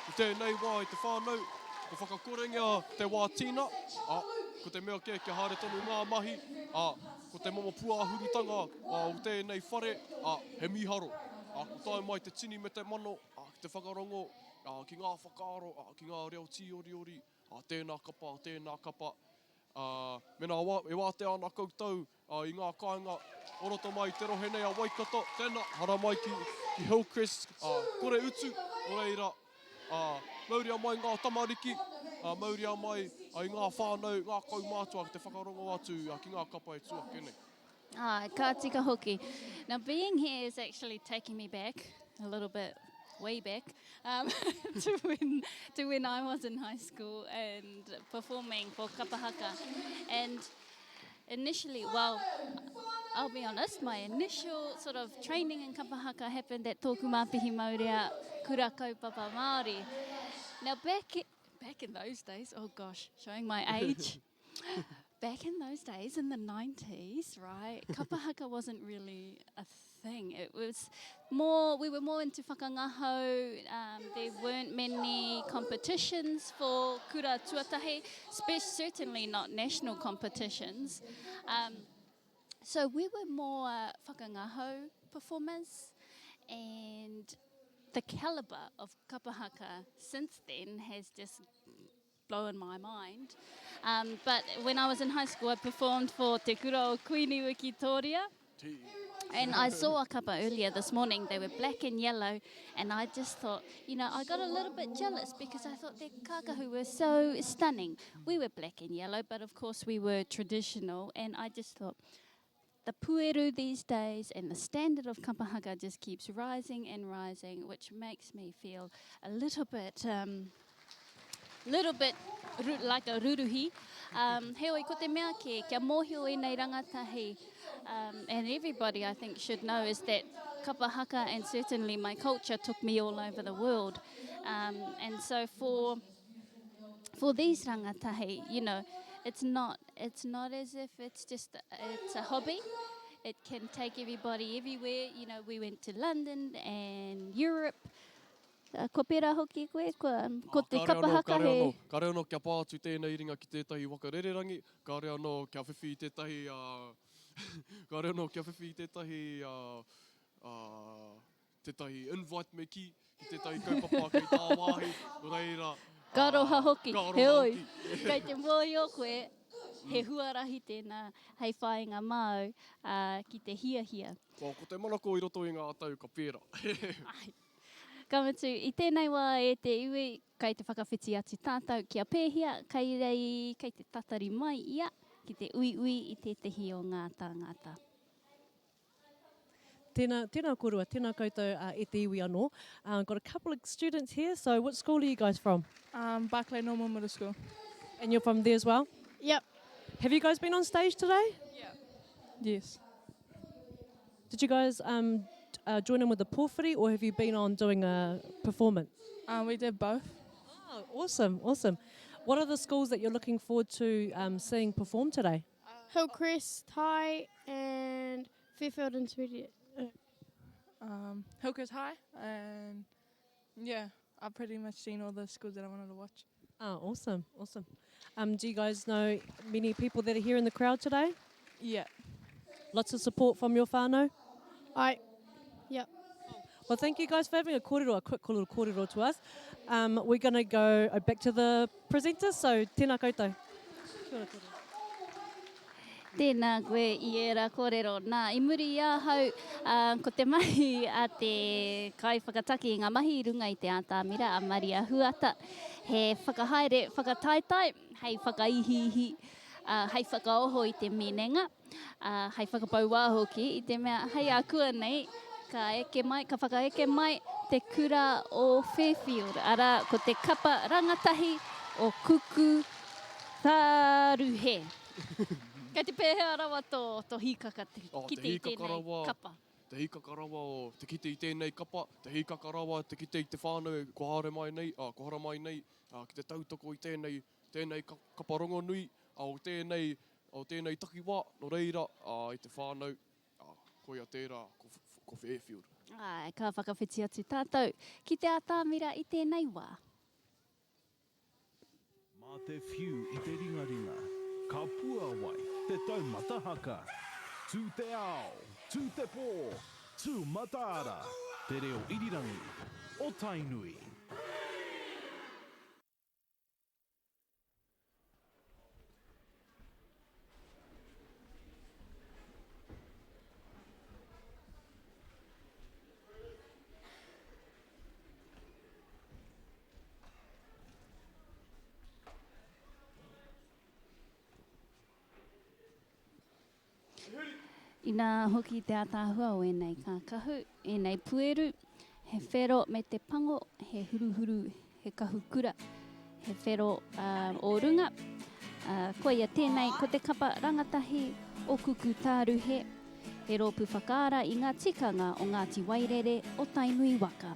i tēnei wā i te whānau, kua whakakorengia te wā tīna, ā, ko te mea kē kia haere tonu ngā mahi, ā, ko te momo pūāhurutanga o tēnei whare, ā, he mīharo. Ā, kua tae mai te tini me te mano, ā, ki te whakarongo, ā, ki ngā whakaaro, ā, ki ngā reo tīoriori, ā, tēnā kapa, tēnā kapa, ā, mēnā e wātea ana koutou, Ā, i ngā kāinga o roto mai i te rohe nei a Waikato, tēnā, haramai ki, ki Hillcrest, ā, kore utu, nō reira, ā, mauria mai ngā tamariki, ā, mauria mai i ngā whānau, ngā kaumātua ki te whakarongo atu ki ngā kapa e tū ake nei. Āe, ka tika hoki. Now being here is actually taking me back a little bit, way back, um, to, when, to when I was in high school and performing for kapa haka. And initially, well, I'll be honest, my initial sort of training in kapa haka happened at Tōku Māpihi Maurea Kura Kaupapa Māori. Now back, back in those days, oh gosh, showing my age. back in those days, in the 90s, right, kapa haka wasn't really a thing. It was more, we were more into whakangahau. Um, there weren't many competitions for kura tuatahi, certainly not national competitions. Um, so we were more whakangahau performers and the caliber of kapa haka since then has just blown my mind. Um, but when I was in high school, I performed for Te Kura o Queenie Wikitoria. And I saw a kapa earlier this morning. They were black and yellow. And I just thought, you know, I got a little bit jealous because I thought their kakahu were so stunning. We were black and yellow, but of course we were traditional. And I just thought, the pueru these days and the standard of kapahaka just keeps rising and rising, which makes me feel a little bit... Um, little bit like a ruruhi. Um, heoi, ko te mea kē, kia mōhio ēnei rangatahi, um, and everybody I think should know is that kapa haka and certainly my culture took me all over the world. Um, and so for, for these rangatahi, you know, it's not, it's not as if it's just, it's a hobby. It can take everybody everywhere. You know, we went to London and Europe. Kua pērā hoki koe, kua, ko te kapa haka he... Kāre anō kia pā atu tēnei ringa ki tētahi waka rererangi, kāre anō kia whiwhi i tētahi, kāre anō kia whiwhi i tētahi, tētahi invite me kī, ki tētahi kaupapa kei tāwāhi, nō reira... Ka aroha hoki, heoi, kei te mōhio koe, he huarahi tēnā hei whāinga māu ki te hiahia. Ko te manako i roto i ngā tau ka pērā. Āe. Ka mutu, i tēnei wā e te iwi, kei te whakawhiti atu tātou ki a Pēhia, kei rei, kei te tatari mai ia ki te uiui i tētehi o ngā tāngata. Tēnā, tēnā kōrua, tēnā koutou uh, e te iwi anō. Uh, got a couple of students here, so what school are you guys from? Um, Barclay Normal Middle School. And you're from there as well? Yep. Have you guys been on stage today? Yeah. Yes. Did you guys um, uh, join in with the pōwhiri or have you been on doing a performance? Um, we did both. Oh, awesome, awesome. What are the schools that you're looking forward to um, seeing perform today? Hillcrest High and Fairfield Intermediate. Um, Hillcrest High and yeah, I've pretty much seen all the schools that I wanted to watch. Oh, awesome, awesome. Um, do you guys know many people that are here in the crowd today? Yeah. Lots of support from your whānau? I, yep. Well, thank you guys for having a kōrero, a quick little kōrero to us. Um, we're going to go uh, back to the presenters, so tēnā koutou. Kia ora koutou. Tēnā koe i ērā kōrero. Nā, i muri i ahau, ā, ko te mahi a te kaiwhakataki i ngā mahi i runga i te ātamira, a Maria Huata, he whakahaere whakataetae hei whakaihiihi, ā, hei whakaoho i te minenga, ā, hei whakapau wā hoki, i te mea hei ākuanei, ka eke mai, ka whakaeke mai te kura o Fairfield, arā, ko te kapa rangatahi o Kuku Tāruhe. Kei te pēhea rawa tō, tō hīkaka te Oh, kite te i hīkaka tēnei rawa, kapa? Te hīkaka rawa o te kite i tēnei kapa, te hīkaka rawa te kite i te whānau e kua haere mai nei, ā, kua haramai nei, ā, ki te tautoko i tēnei, tēnei kapa rongonui, ā, o tēnei, o tēnei takiwā, nō reira, ā, i te whānau, ā, koia tērā, ko ko Fairfield. Āe, ka whakawhiti atu tātou ki te atamira i tēnei wā. Mā te whiu i te ringaringa, ka puāwai te taumata haka. Tū te ao, tū te pō, tū mataara, te reo irirangi o Tainui. Inā hoki te ātaahua o ēnei kākahu, ēnei pueru, he whero me te pango, he huruhuru, he kahukura, he whero o runga. Koia tēnei ko te kapa rangatahi o Kuku Tāruhe, he rōpū whakaara i ngā tikanga o Ngāti Wairere o Tainui waka.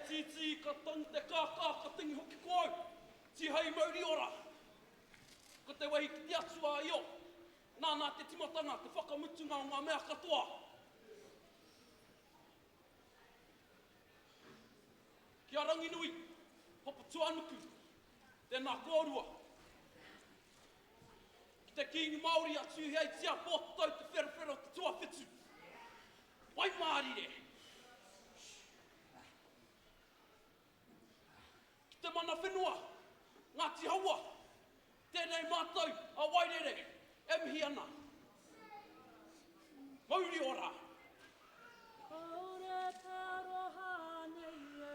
tītī, ka tangi te kākā, ka tangi hoki ko au. Tihei mauri ora! Ko te wehi ki te Atua a Io, nāna te timatanga, te whakamutunga o ngā mea katoa. Ki a Ranginui, Papatūānuku, tēnā kōrua. Ki te Kīngi Māori a Tūheitia Pōtatau Te Wherowhero Te Tuawhitu. Waimārire! Ki te mana whenua, Ngāti Haua, tēnei mātou a Wairere e mihi ana. Mauri ora! Kaore te aroha nei e.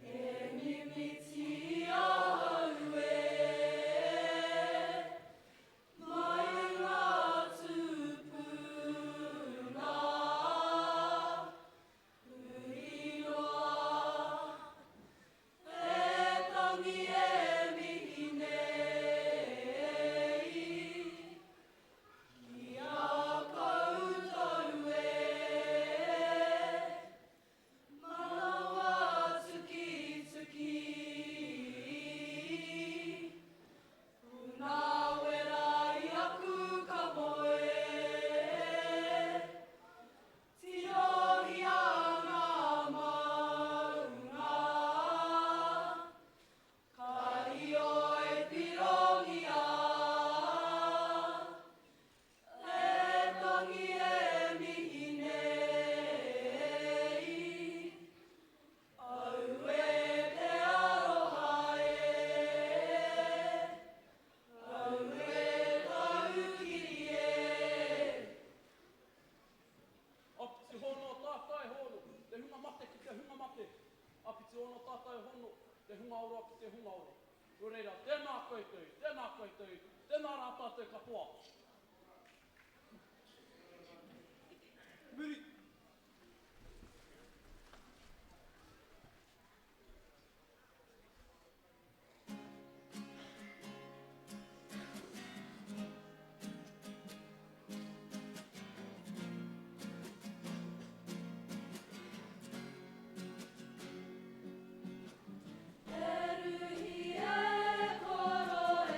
E mimiti ahau e. Mai ngā tūpuna huri noa. E tangi e mihi nei ki a koutou e. Manawa tukituki, Puna wera i aku kamoe. Tirohia ngā maunga, ka io e pirongia. E tangi e mihi nei, Aue te aroha e, Aue taukiri e. Apiti hono tātai hono, te hunga mate ki te hunga mate. Apiti hono tātai hono, te hunga ora ki te hunga ora. Nō reira, tēnā koutou, tēnā koutou, tēnā rā tātou katoa. Muri. E ruhi e koro e.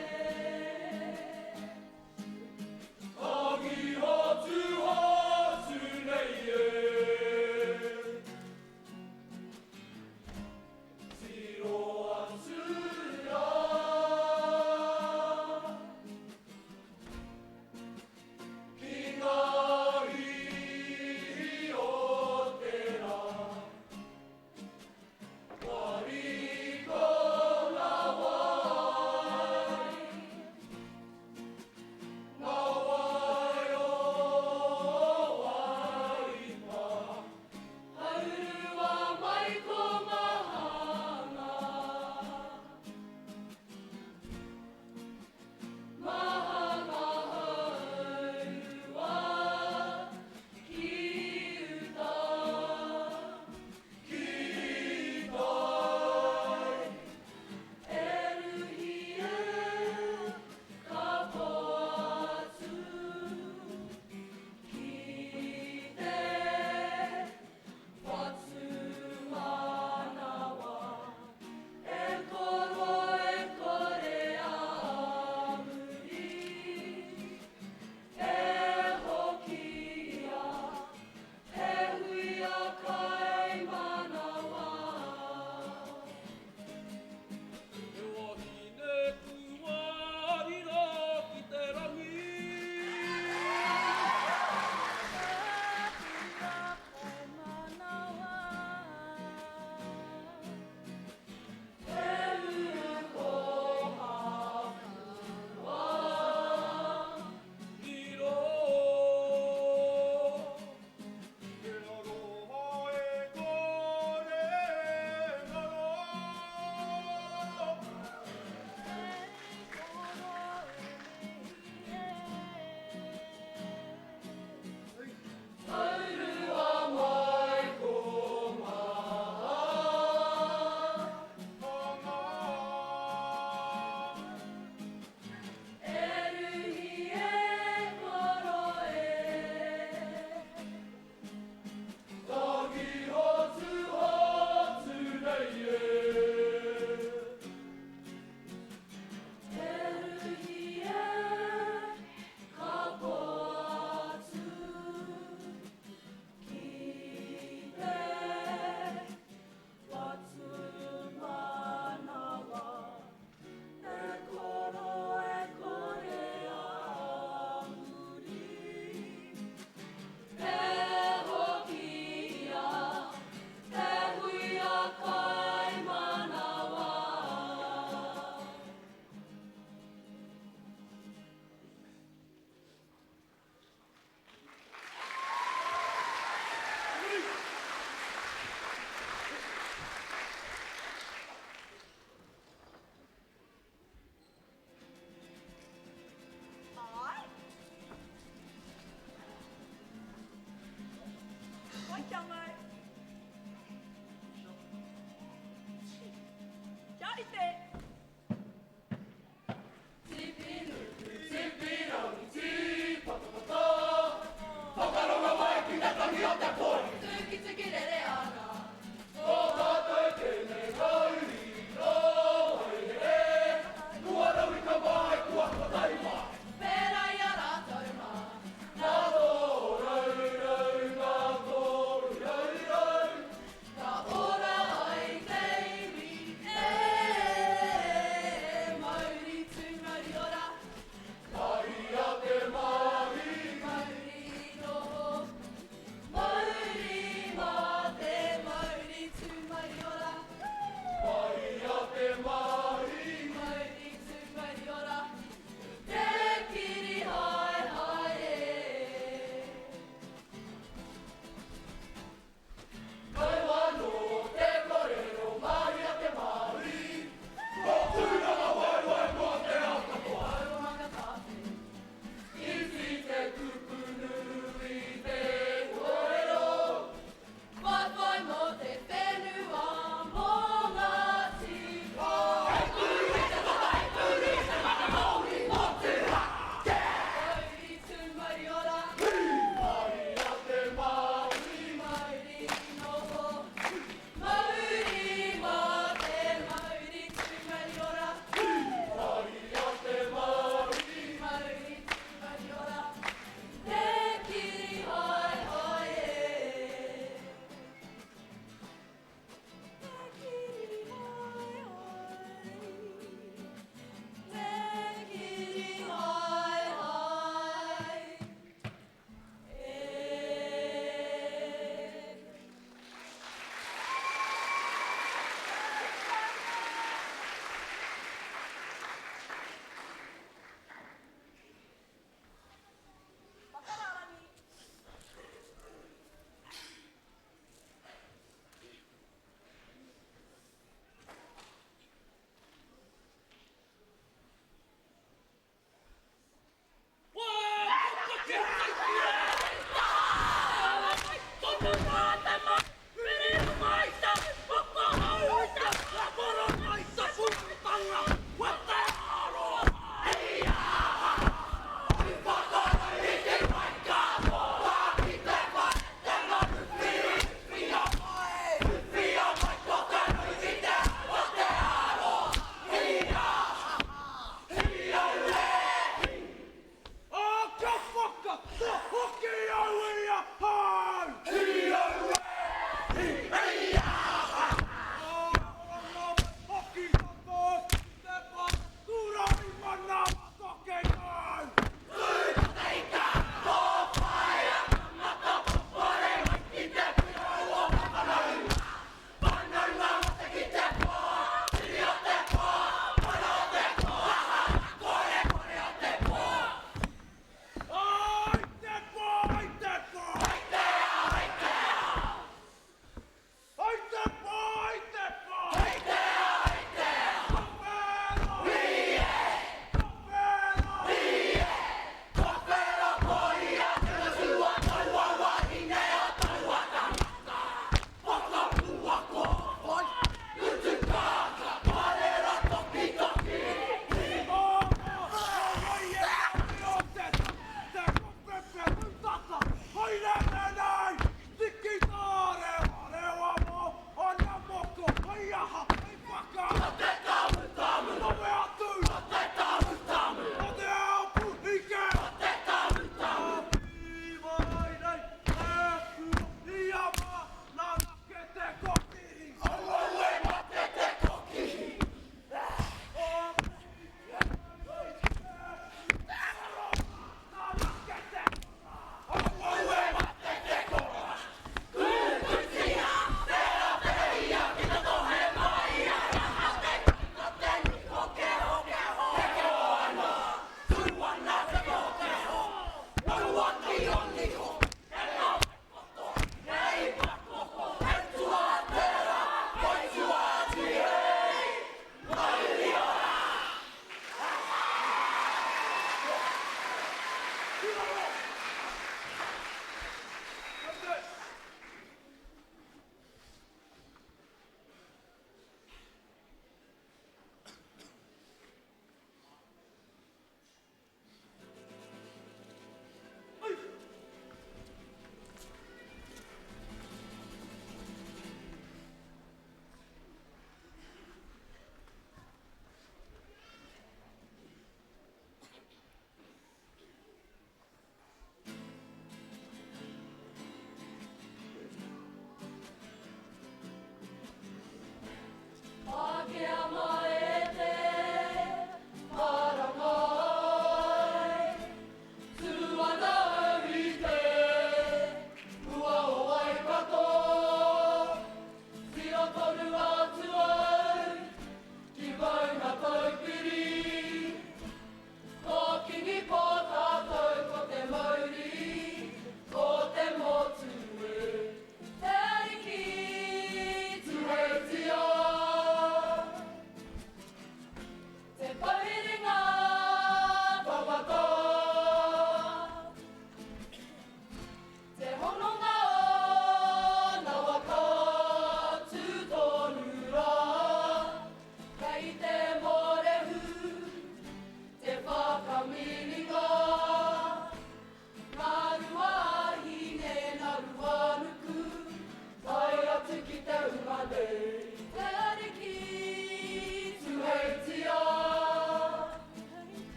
Kia mau. Kia rite. Tipinuku, tipirangi, tipatapata. Whakarongo mai ki te tangi o te poi. Tukituki rere ana. Ko tātou tēnei mauri, nō Wairere. Kua rauika mai, kua kotahi mai. Pērā i a rātou mā. Nā tō raurau, nā tō rau.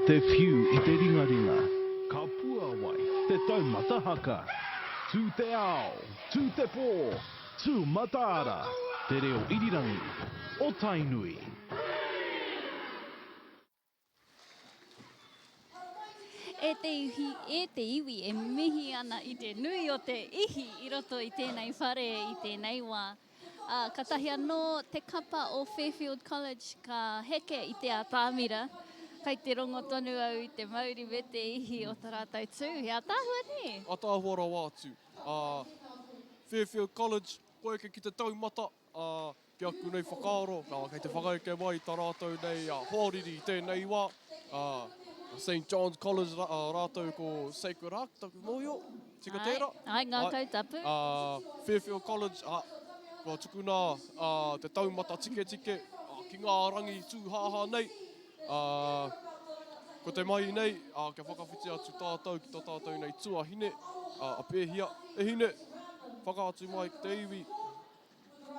te whiu i te ringaringa, ka puāwai te taumata haka. Tū te ao, tū te pō, tū mataara, te reo irirangi o Tainui. E te iwi, e te iwi e mihi ana i te nui o te ihi i roto i tēnei whare i tēnei wā. Ā, katahi anō te kapa o Fairfield College ka heke i te atamira. Kai te rongo tonu au i te mauri me te ihi o ta rātou tū. He ataahua nē? Ataahua rawa atu. Ā, Fairfield College, kua eke ki te taumata, ā, Ki aku nei whakaaro, nā, kei te whakaeke mai tā rātou nei hoariri i tēnei wā, ā, Saint John's College rā, rātou ko Sacred Heart, taku mōhio, tika tērā? Āe, āe, ngākau tapu. Ā, Fairfield College, ā, kua tukuna ā, te taumata tiketike ā, ki ngā rangi tūhāhā nei, ā, ko te mahi nei, ā, kia whakawhiti atu tātou ki tā tātou nei tuahine, ā, a Pēhia, e hine, whakaatu mai ki te iwi,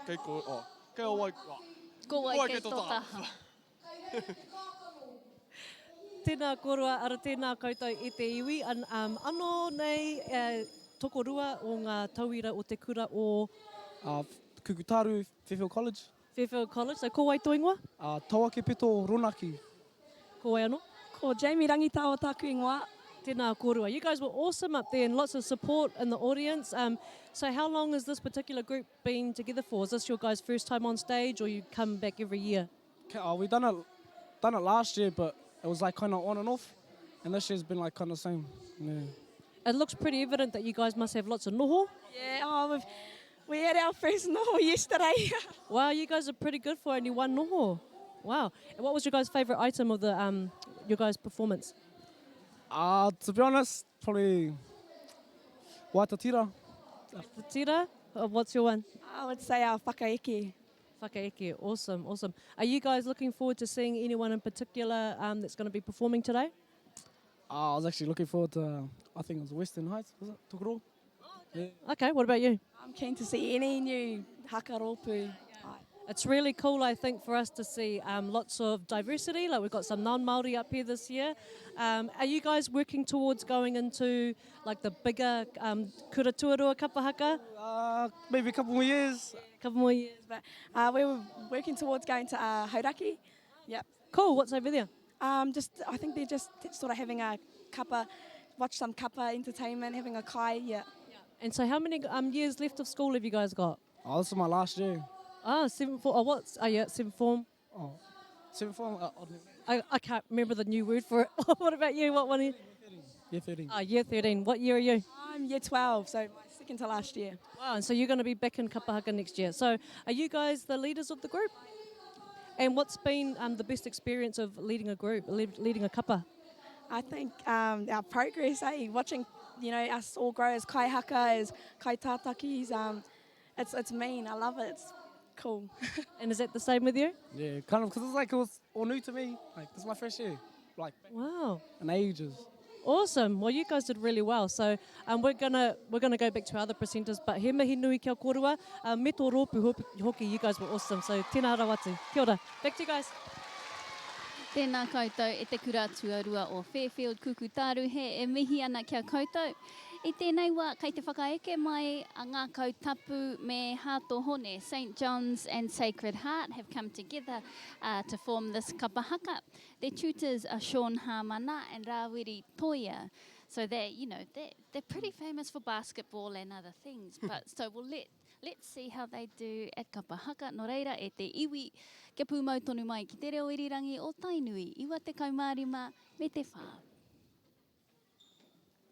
Kei ko, oh, kei a wai, oh. Ko wai kei tō taha. Tēnā kōrua, ara tēnā koutou e te iwi. An, um, anō nei e, tokorua o ngā tauira o te kura o... Kukutaru Fairfield College. Fairfield College. So ko wai tō ingoa? Tawake Peto Ronaki. Ko wai anō? Ko Jamie Rangitawa tāku ingoa. Tēnā kōrua. You guys were awesome up there and lots of support in the audience. Um, so how long has this particular group been together for? Is this your guys' first time on stage or you come back every year? Uh, we done it, done it last year, but it was like kind of on and off. And this year's been like kind of same. Yeah. It looks pretty evident that you guys must have lots of noho. Yeah, oh, we've, we had our first noho yesterday. wow, you guys are pretty good for only one noho. Wow. And what was your guys' favourite item of the um, your guys' performance? Uh, to be honest, probably Waitatira. Waitatira? Uh, what's your one? I would say our whakaeke. Whakaeke, awesome, awesome. Are you guys looking forward to seeing anyone in particular um, that's going to be performing today? Uh, I was actually looking forward to, uh, I think it was Western Heights, was it? Tokoroa? Oh, okay. Yeah. Okay, what about you? I'm keen to see any new haka rōpū. It's really cool, I think, for us to see um, lots of diversity. Like we've got some non-Māori up here this year. Um, are you guys working towards going into like the bigger um, kura tuarua kapa haka? Uh, maybe a couple more years. A couple more years. But uh, we were working towards going to uh, Hauraki. Yep. Cool. What's over there? Um, just I think they're just sort of having a kapa, watch some kapa entertainment, having a kai. Yeah. And so, how many um, years left of school have you guys got? Oh, this is my last year. Ah, seventh form. Oh, what's? Oh, yeah, seventh form. Oh, seventh form. Uh, I, I can't remember the new word for it. what about you? What one? Are you? Year 13. Oh, year 13. What year are you? I'm year 12, so my second to last year. Wow, and so you're going to be back in Kapahaka next year. So are you guys the leaders of the group? And what's been um, the best experience of leading a group, leading a kapa? I think um, our progress, eh? Watching, you know, us all grow as kai haka, as kai tātakis, um, it's, it's mean. I love it. It's cool. and is that the same with you? Yeah, kind of, because it's like it was all new to me. Like, this is my first year. Like, wow. In ages. Awesome. Well, you guys did really well. So um, we're gonna we're gonna go back to our other presenters. But he mihi nui kia kōrua. Um, me tō rōpū hoki, you guys were awesome. So tēnā rawa atu. Kia ora. Back to you guys. Tēnā koutou e te kura tuarua o Fairfield Kukutāruhe e mihi ana ki a koutou. I tēnei wā kei te whakaeke mai a Ngākau Tapu me Hato Hone, St John's and Sacred Heart have come together uh, to form this kapa haka. Their tutors are Sean Hamana and Rawiri Toia. So they, you know, they're, they're pretty famous for basketball and other things. But so we'll let Let's see how they do at Kapa Haka. Nō reira, e te iwi, kia pūmau tonu mai ki te reo irirangi o Tainui, 95 me te 4.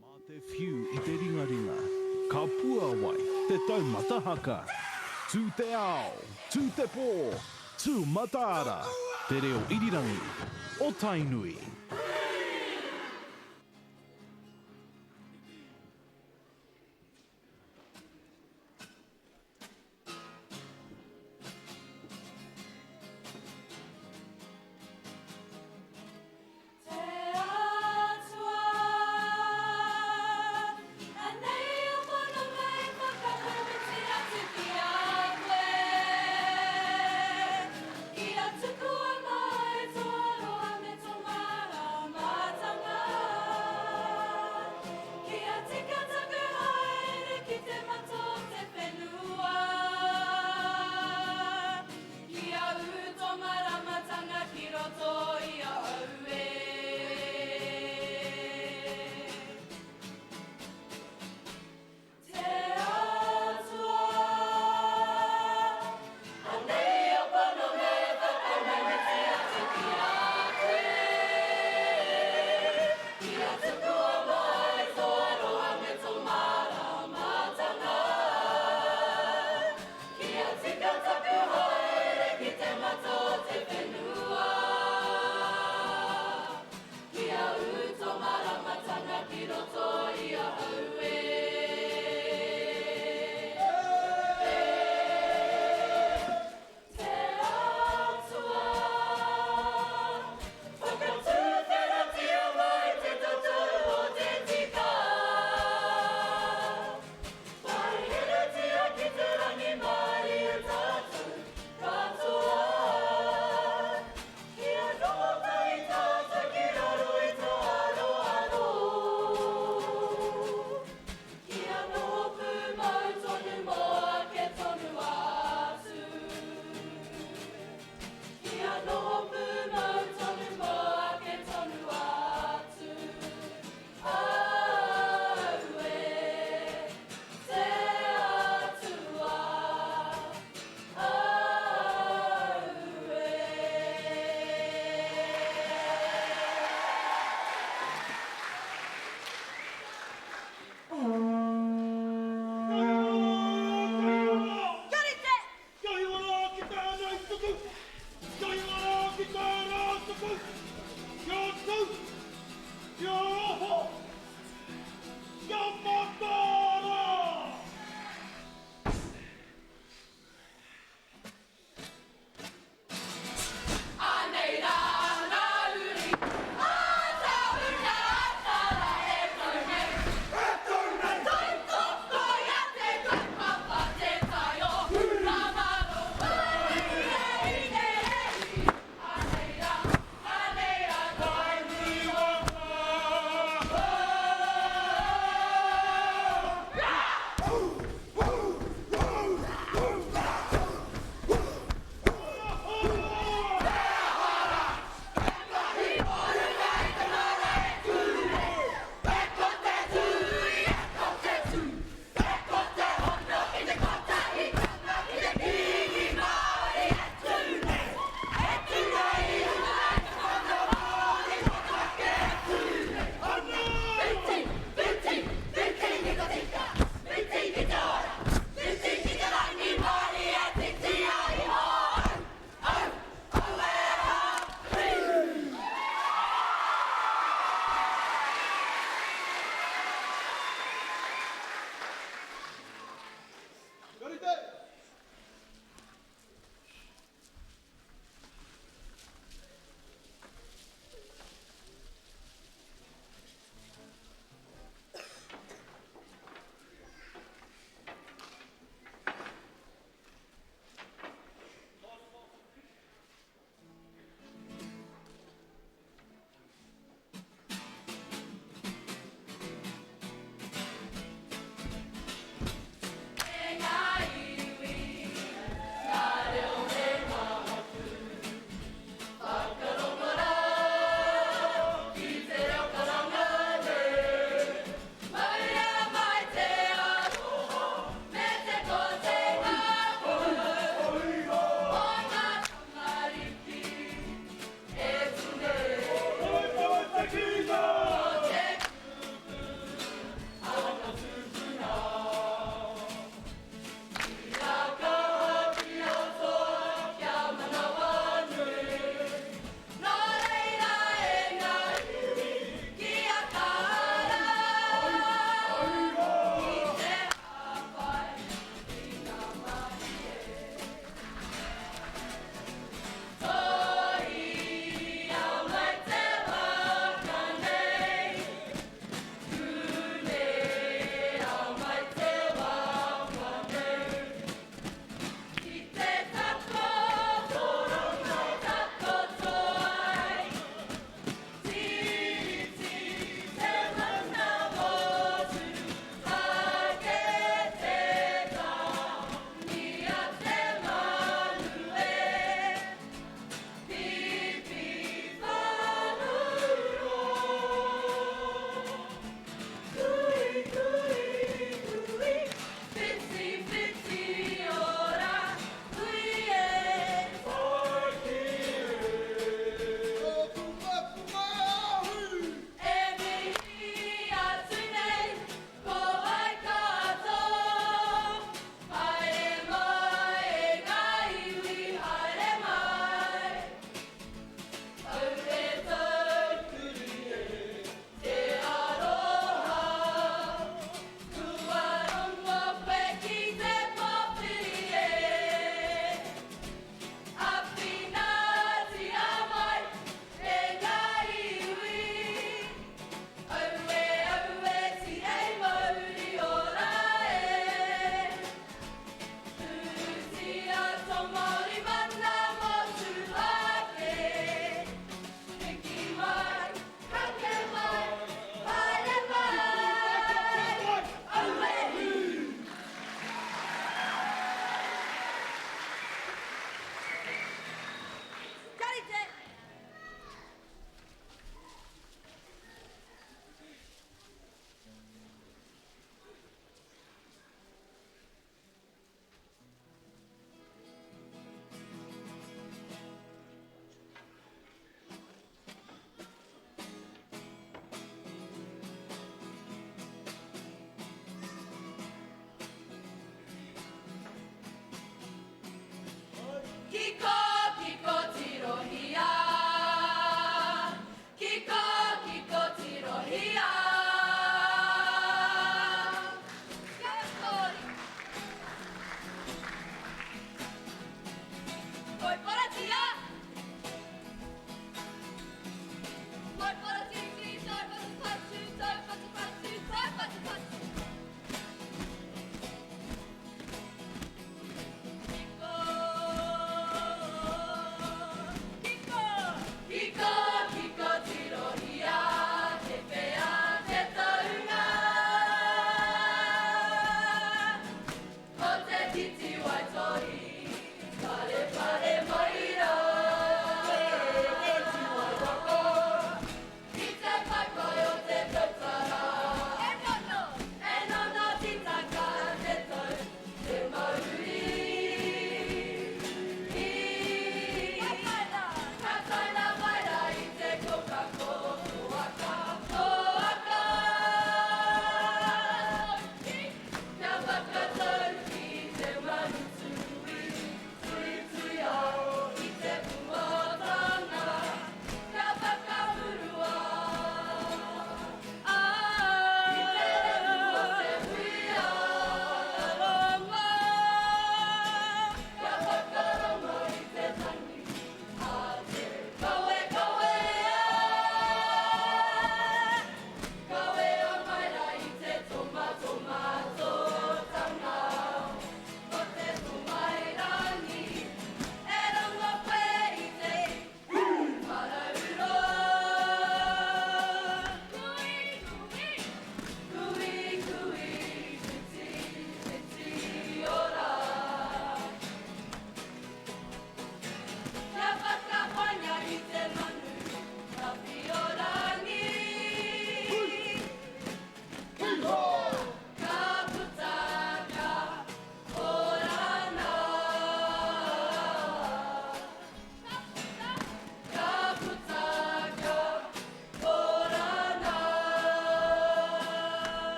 Mā te whiu i te ringaringa, ka puāwai te taumata haka. Tū te ao, tū te pō, tū mataara, te reo irirangi o Tainui.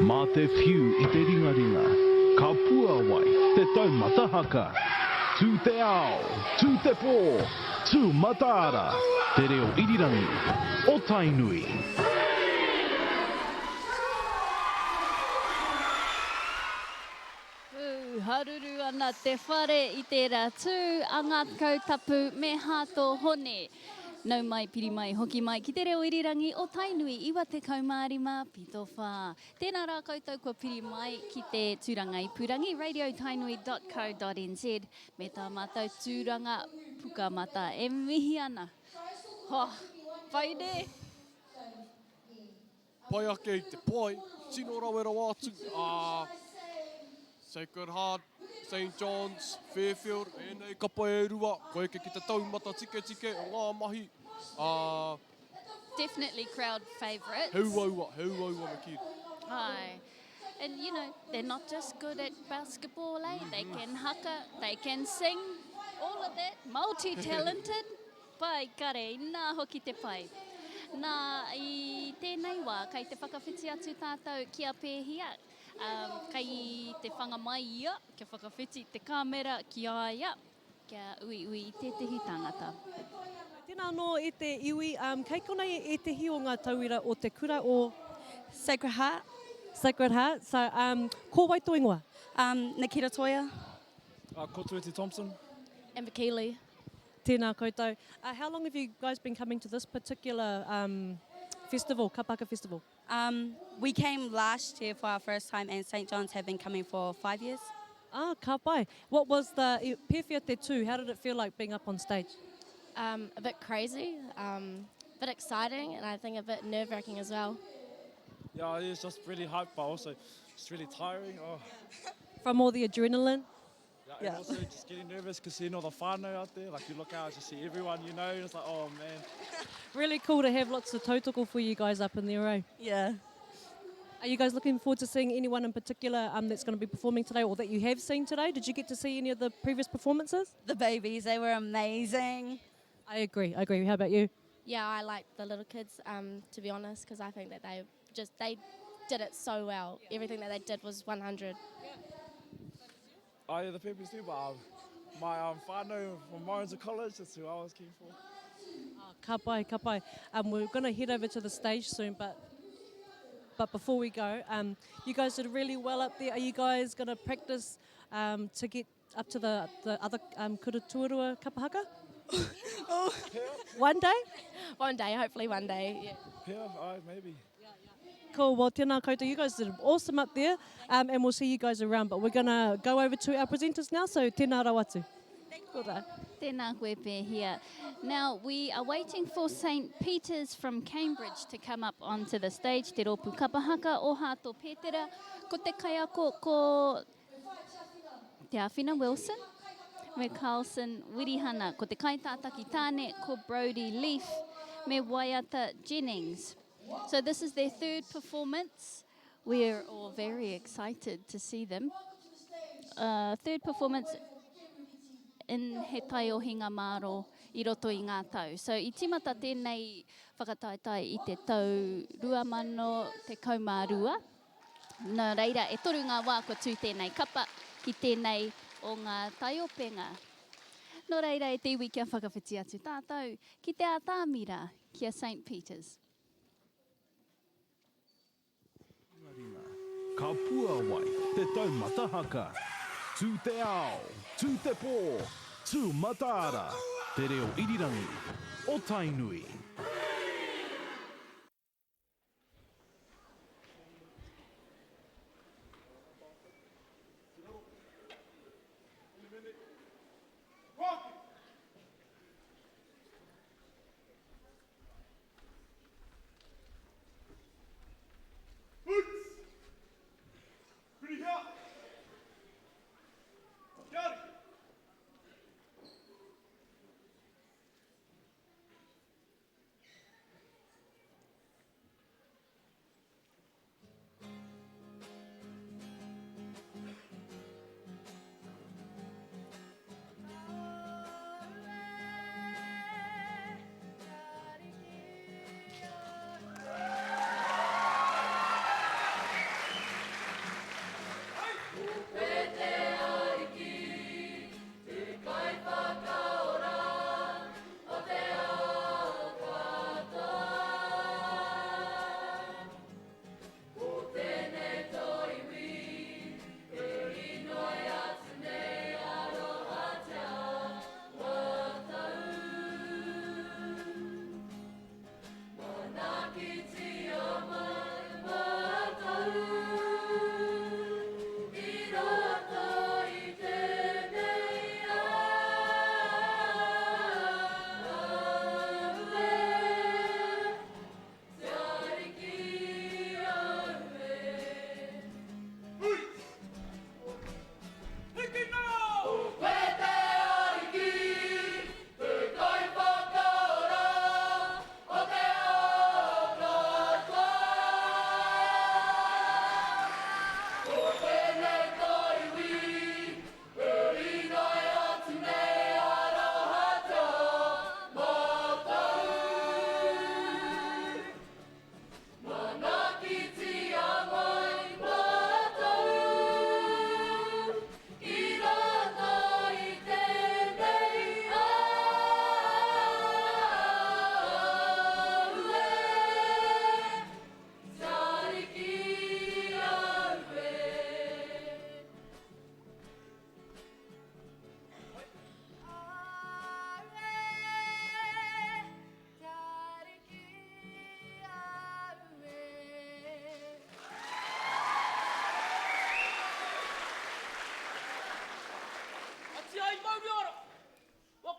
Mā te whiu i te ringaringa, ka puāwai te taumata haka. Tū te ao, tū te pō, tū mataara, te reo irirangi o Tainui. Pū, haruru ana te whare i tērā tū a Ngākau Tapu me Hāto Hone. Nau mai, piri mai, hoki mai ki te reo irirangi o Tainui 95.4. Tēnā rā koutou kua piri mai ki te tūranga ipurangi radiotainui.co.nz me tā mātou tūranga pukamata e mihi ana. Ho, pai nē? Pai ake i te pai, tino rawe rawa atu, ā, Sacred Heart, St John's, Fairfield, ēnei kapa e rua, kua eke ki te taumata tiketike o ngā mahi, ā. Definitely crowd favourites. He uaua, he uaua me kī. Āe. And you know, they're not just good at basketball, eh? They can haka, they can sing, all of that, multi-talented. Pai, kare, inā hoki te pai. Nā, i tēnei wā, kei te whakawhiti atu tātou ki a Pēhia, um, kei te whanga mai ia, kia whakawhiti te kāmera ki a ia, kia uiui i tētehi tangata. Tēnā anō e te iwi, um, kei konei ētehi o ngā tauira o te kura o. Sacred Heart. Sacred Heart. So, um, ko wai tō ingoa? Um, Nikita Toia. Ko Tueti Thompson. Amber Keeley. Tēnā koutou. How long have you guys been coming to this particular um, festival, Kapaka Festival? Um, we came last year for our first time and St John's have been coming for five years. Ah, ka pai. What was the, pēwhea te tū? How did it feel like being up on stage? Um, a bit crazy, um, a bit exciting and I think a bit nerve-wracking as well. Yeah, it was just really hype but also just really tiring. Oh. From all the adrenaline? Yeah, and also just getting nervous because seeing all the whānau out there, like you look out, you see everyone you know, and it's like, oh man. Really cool to have lots of tautoko for you guys up in there, eh? Yeah. Are you guys looking forward to seeing anyone in particular um, that's going to be performing today or that you have seen today? Did you get to see any of the previous performances? The babies, they were amazing. I agree, I agree. How about you? Yeah, I like the little kids, um, to be honest, because I think that they just, they did it so well. Everything that they did was 100. Oh yeah, the papers too, but um, my um, whānau from Morrison College, that's who I was keen for. Oh, ka pai, ka pai. Um, we're going to head over to the stage soon, but but before we go, um, you guys did really well up there. Are you guys going to practice um, to get up to the, the other um, kura tuarua kapa haka? oh. One day? One day, hopefully one day. Yeah, yeah aye, maybe. Cool. Well, tēnā koutou. You guys did awesome up there, um, and we'll see you guys around. But we're going to go over to our presenters now, so tēnā rawa atu. Kia ora. Tēnā koe, Pēhia. Now, we are waiting for St Peter's from Cambridge to come up onto the stage, te rōpū kapa haka o Hāto Pētera. Ko te kaiako ko Te Āwhina Wilson me Carlson Wirihana. Ko te kaitātaki tāne ko Brodie Leaf me Waiata Jennings. So this is their third performance. We're all very excited to see them. Uh, third performance in He Taiohinga Māro i roto i ngā tau. So i timata tēnei whakataetae i te tau 2012. Nā reira, e toru ngā wā kua tū tēnei kapa ki tēnei o ngā taiopenga. Nō reira, e te iwi kia whakawhiti atu tātou ki te atamira ki a St Peters. Ringaringa, ka puāwai te taumata haka. Tū te ao, tū te pō, tū mataara, te reo irirangi o Tainui.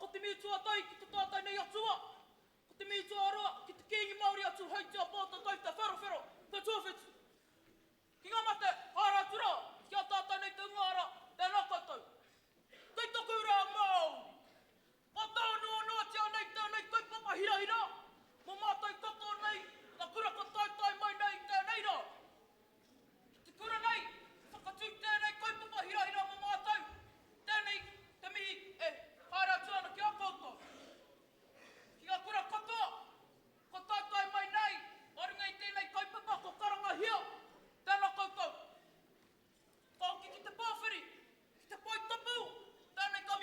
Ko te mihi tuatahi ki to tātou nei Atua, ko te mihi tuarua ki te Kīngi Māori a Tūheitia Pōtatau Te Wherowhero Te Tuawhitu. Ki ngā mate, haere atu rā, ki a tātou nei te hunga ara, tēnā koutou. Kei taku rā Māori, kua tānoanoatia nei tēnei kaupapa hirahira mō mātou katoa nei ngā kura kua taetae mai nei i tēnei rā. Ki te kura nei, i whakatū tēnei kaupapa hirahira mō mātou, tēnei te mihi e haere atu ana ki a koutou. Ki ngā kura katoa, Kua taetae mai nei, mā runga i tēnei kaupapa kua karangahia, tēnā koutou. Ka hoki ki te pōwhiri, ki te poi tapu, tēnei ka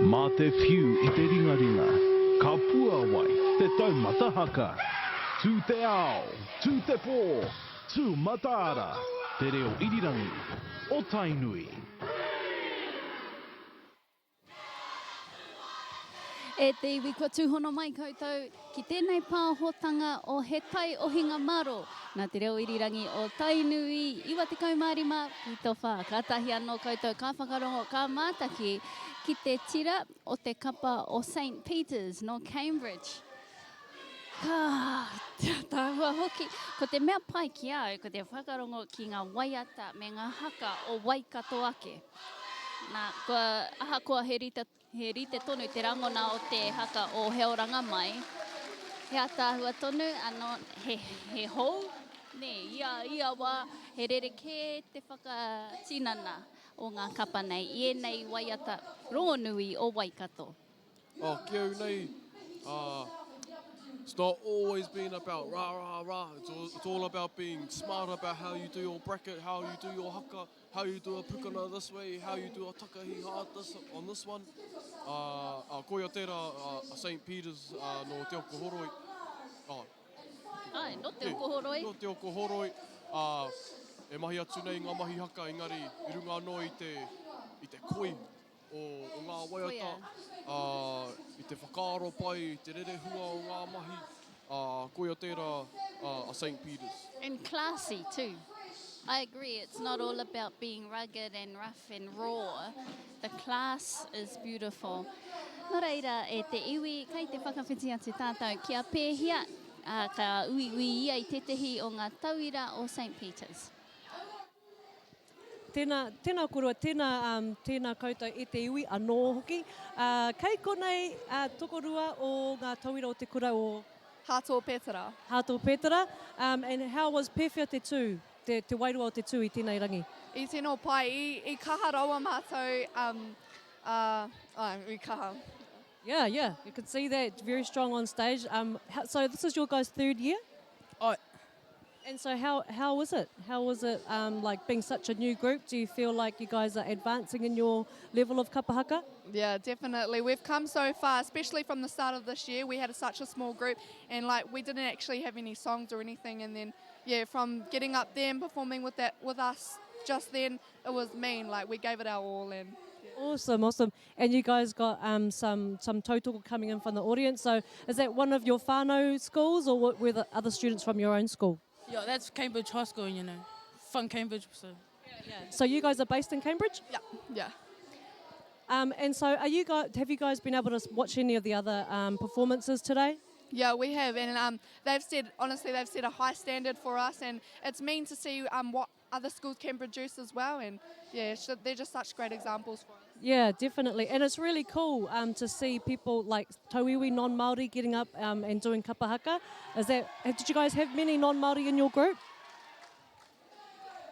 Mā te whiu i te ringaringa, ka puāwai te taumata haka. Tū te ao, tū te pō, tū mataara, te reo irirangi o Tainui. E te iwi kua tūhono mai koutou ki tēnei pāhotanga o He Tai Ohinga Maro nā te reo irirangi o Tainui 95.4. Kātahi anō koutou ka whakarongo, ka mātaki ki te tira o te kapa o Saint Peters nō Cambridge. Ka tāhua hoki. Ko te mea pai ki a au, ko te whakarongo ki ngā waiata me ngā haka o Waikato ake. Nā, kua, ahakoa he rita, he rite tonu te rangona o te haka o He Oranga Mai, he ataahua tonu, anō, he, he hou, nē, ia, ia wā, he rerekē te whakatinana o ngā kapa nei i ēnei waiata rongonui o Waikato. Oh, ki au nei, uh, it's not always been about rah, rah, rah. It's all, it's all about being smart about how you do your bracket, how you do your haka, how you do a pukana this way, how you do a takahi hard this, on this one. Uh, uh, koia tērā uh, a St. Peter's uh, no Te Okohoroi. Oh. Ai, no Te Okohoroi. No Te Okohoroi. Uh, e mahi atu nei ngā mahi haka, engari i runga anō i te, i te koi o, o ngā waiata, ā, i te whakaaro pai, i te rerehua o ngā mahi, ā, koia tērā a Saint Peters. And classy too. I agree, it's not all about being rugged and rough and raw. The class is beautiful. Nō reira, e te iwi, kei te whakawhiti atu tātou kia pēhia, ā, ka uiui ia i tētehi o ngā tauira o Saint Peters. Tēnā, tēnā koroua, tēnā, um, tēnā koutou e te iwi anō hoki. Uh, kei konei uh, tokorua o ngā tauira o te kura o... Hato Petera. Hato Petera. Um, and how was pēwhea te tū, te, te wairua o te tū i tēnei rangi? I tino pai, i, i kaha rawa mātou, um, uh, ai, i kaha. Yeah, yeah, you could see that very strong on stage. Um, how, so this is your guys' third year? Oh. And so how, how was it? How was it um, like being such a new group? Do you feel like you guys are advancing in your level of kapa haka? Yeah, definitely. We've come so far, especially from the start of this year. We had such a small group and like we didn't actually have any songs or anything. And then, yeah, from getting up there and performing with that with us just then, it was mean. Like we gave it our all and Awesome, awesome. And you guys got um, some, some tautoko coming in from the audience. So is that one of your whānau schools or what were the other students from your own school? Yeah, that's Cambridge High School, you know. Fun Cambridge, so. Yeah. So you guys are based in Cambridge? Yeah, yeah. Um, and so are you guys, have you guys been able to watch any of the other um, performances today? Yeah, we have, and um, they've said honestly, they've set a high standard for us, and it's mean to see um, what other schools can produce as well. And yeah, they're just such great examples for us. Yeah, definitely. And it's really cool um, to see people like Tauiwi non-Māori getting up um, and doing kapa haka. Is that, did you guys have many non-Māori in your group?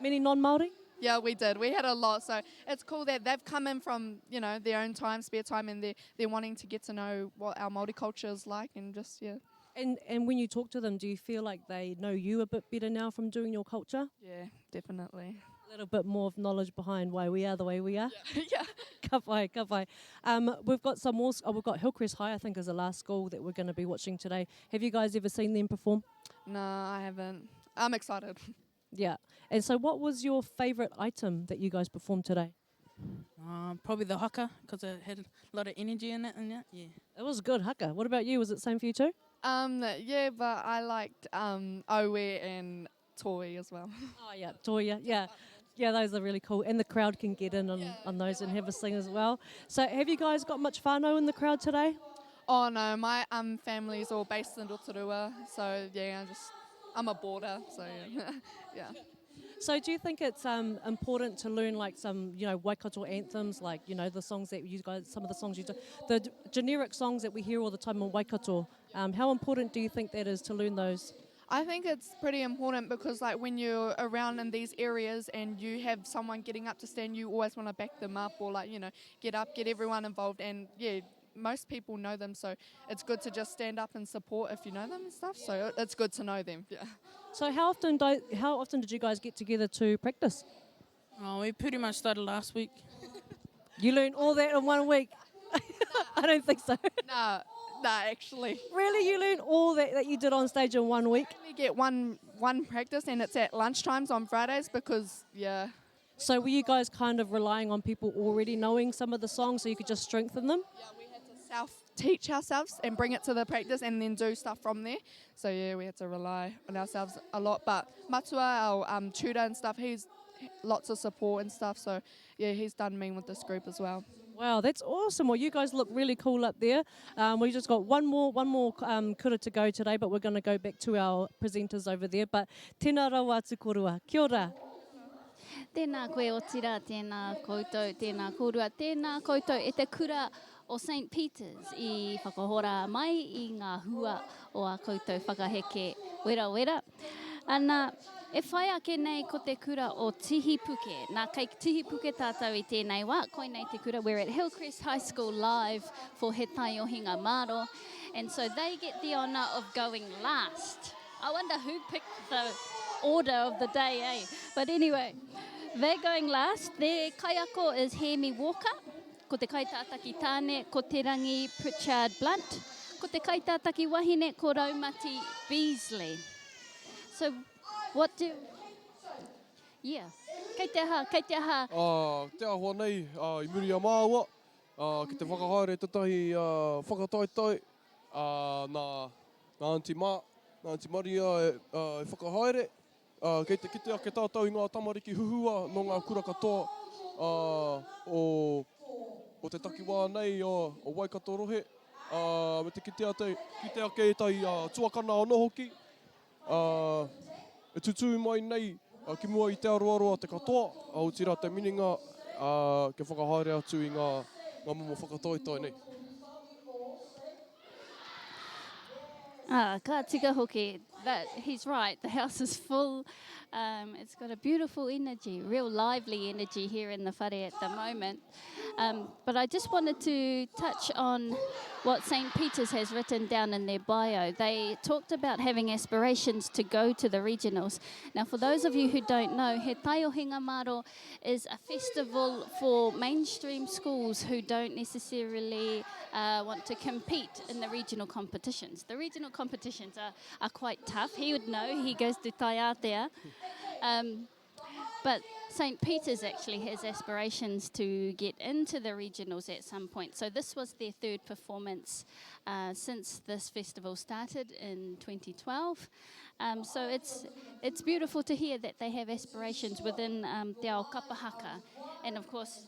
Many non-Māori? Yeah, we did. We had a lot. So it's cool that they've come in from, you know, their own time, spare time, and they're, they're wanting to get to know what our Māori culture is like and just, yeah. And, and when you talk to them, do you feel like they know you a bit better now from doing your culture? Yeah, definitely. A little bit more of knowledge behind why we are the way we are. Yeah. yeah. Ka pai, ka pai. Um, we've got some more, oh, we've got Hillcrest High, I think, is the last school that we're going to be watching today. Have you guys ever seen them perform? No, I haven't. I'm excited. Yeah. And so what was your favourite item that you guys performed today? Um, probably the haka, because it had a lot of energy in it. And yeah, yeah. It was a good haka. What about you? Was it the same for you too? Um, yeah, but I liked um, Owe and Toi as well. Oh, yeah, Toi, yeah. Yeah, yeah those are really cool. And the crowd can get in on, yeah. on those and have a sing as well. So have you guys got much whānau in the crowd today? Oh, no, my um, family's all based in Rotorua. So, yeah, I'm just, I'm a border, so yeah. yeah. So do you think it's um, important to learn like some, you know, Waikato anthems, like, you know, the songs that you guys, some of the songs you do, the generic songs that we hear all the time in Waikato, um, how important do you think that is to learn those? I think it's pretty important because like when you're around in these areas and you have someone getting up to stand, you always want to back them up or like, you know, get up, get everyone involved and yeah, most people know them, so it's good to just stand up and support if you know them and stuff. So it's good to know them. Yeah. So how often do, how often did you guys get together to practice? Oh, we pretty much started last week. You learned all that in one week? I don't think so. Nah, nah, actually. Really, you learned all that, that you did on stage in one week? We only get one, one practice and it's at lunchtimes on Fridays because, yeah. So were you guys kind of relying on people already knowing some of the songs so you could just strengthen them? Yeah, we had to self-teach ourselves and bring it to the practice and then do stuff from there. So yeah, we had to rely on ourselves a lot. But Matua, our um, tutor and stuff, he's lots of support and stuff. So yeah, he's done mean with this group as well. Wow, that's awesome. Well, you guys look really cool up there. Um, we just got one more, one more um, kura to go today, but we're going to go back to our presenters over there. But tēnā rawa atu korua. Kia ora. Tēnā koe otirā, tēnā koutou, tēnā kōrua, tēnā koutou e te kura o St Peters i whakahora mai i ngā hua o ā koutou whakaheke werawera. Ana, e whai ake nei ko te kura o Tihipuke. Nā, kei Tihipuke tātou i tēnei wā, koinei te kura, we're at Hillcrest High School live for He Taiohinga Maro, and so they get the honour of going last. I wonder who picked the order of the day, eh? But anyway, they're going last. Their kaiako is Hemi Walker. Ko te kaitātaki tāne, ko Te Rangi Pritchard Blunt. Ko te kaitātaki wahine, ko Raumati Beasley. So, what do... Yeah. Kei te aha, kei te aha. Ā, te āhua nei, ā, i muri i a māua, ā, ki te whakahaere tētahi, ā, whakataetae, ā, nā, nā Aunty Ma, nā Aunty Maria e, ā, e whakahaere. Ā, kei te kite ake tātou i ngā tamariki huhua nō ngā kura katoa, ā, o, o te takiwā nei o, o Waikato rohe, ā, me te kite ate, kite ake ētahi, ā, tuakana anō hoki, ā, e tutū mai nei, ā, ki mua i te aroaro a te katoa, ā, otirā te minenga, ā, kia whakahaere atu i ngā, ngā momo whakataetae nei. Ah, ka tika hoki. That, he's right, the house is full. Um, it's got a beautiful energy, real lively energy here in the whare at the moment. Um, but I just wanted to touch on what St. Peter's has written down in their bio. They talked about having aspirations to go to the regionals. Now, for those of you who don't know, He Taiohinga Maro is a festival for mainstream schools who don't necessarily uh, want to compete in the regional competitions. The regional competitions are, are quite tough. He would know, he goes to Taiatea. Um, but St. Peter's actually has aspirations to get into the regionals at some point. So this was their third performance uh, since this festival started in 2012. Um, so it's, it's beautiful to hear that they have aspirations within um, Te Ao Kapahaka. And of course,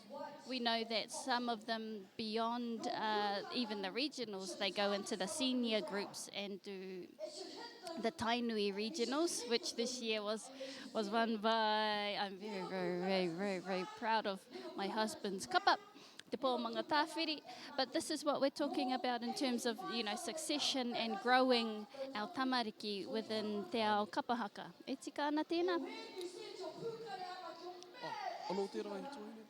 we know that some of them beyond uh, even the regionals, they go into the senior groups and do the Tainui regionals, which this year was, was won by, I'm very, very, very, very, very proud of my husband's kapa, Te Pō Mangatāwhiri. But this is what we're talking about in terms of, you know, succession and growing our tamariki within te ao kapahaka. E tika ana tēnā? Oh, anō tērā he tuahine?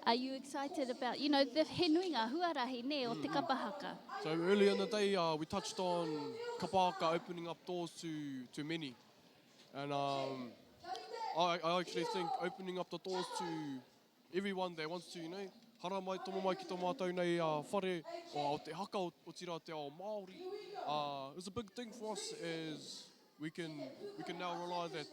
Are you excited about, you know, the he nui ngā huarahi, nē, o te kapa haka? So earlier in the day, uh, we touched on kapa haka opening up doors to, to many. And um, I, I actually think opening up the doors to everyone that wants to, you know, haramai, tomo mai ki tō mātou nei uh, whare o, o te haka, otirā te ao Māori. Uh, it's a big thing for us as we can we can now rely that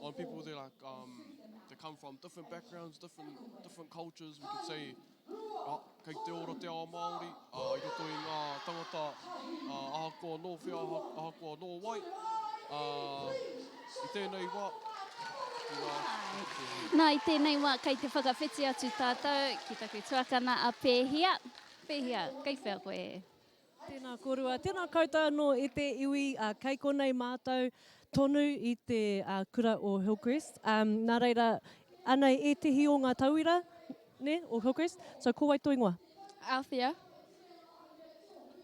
on people that like um, that come from different backgrounds, different different cultures. We can say, oh, kei te ora te ao Māori, uh, i roto i ngā tangata uh, ahakoa nō whea, ahakoa nō wai. Uh, i tēnei wā, ki ngā... Nā, i tēnei wā, kei te whakawhiti atu tātou ki taku tuakana a Pēhia. Pēhia, kei whea koe? Tēnā kōrua, tēnā koutou anō e te iwi, ā, kei konei mātou tonu i te kura o Hillcrest. Um, nā reira, anei ētehi o ngā tauira, nē, o Hillcrest. So, ko wai tō ingoa? Althea.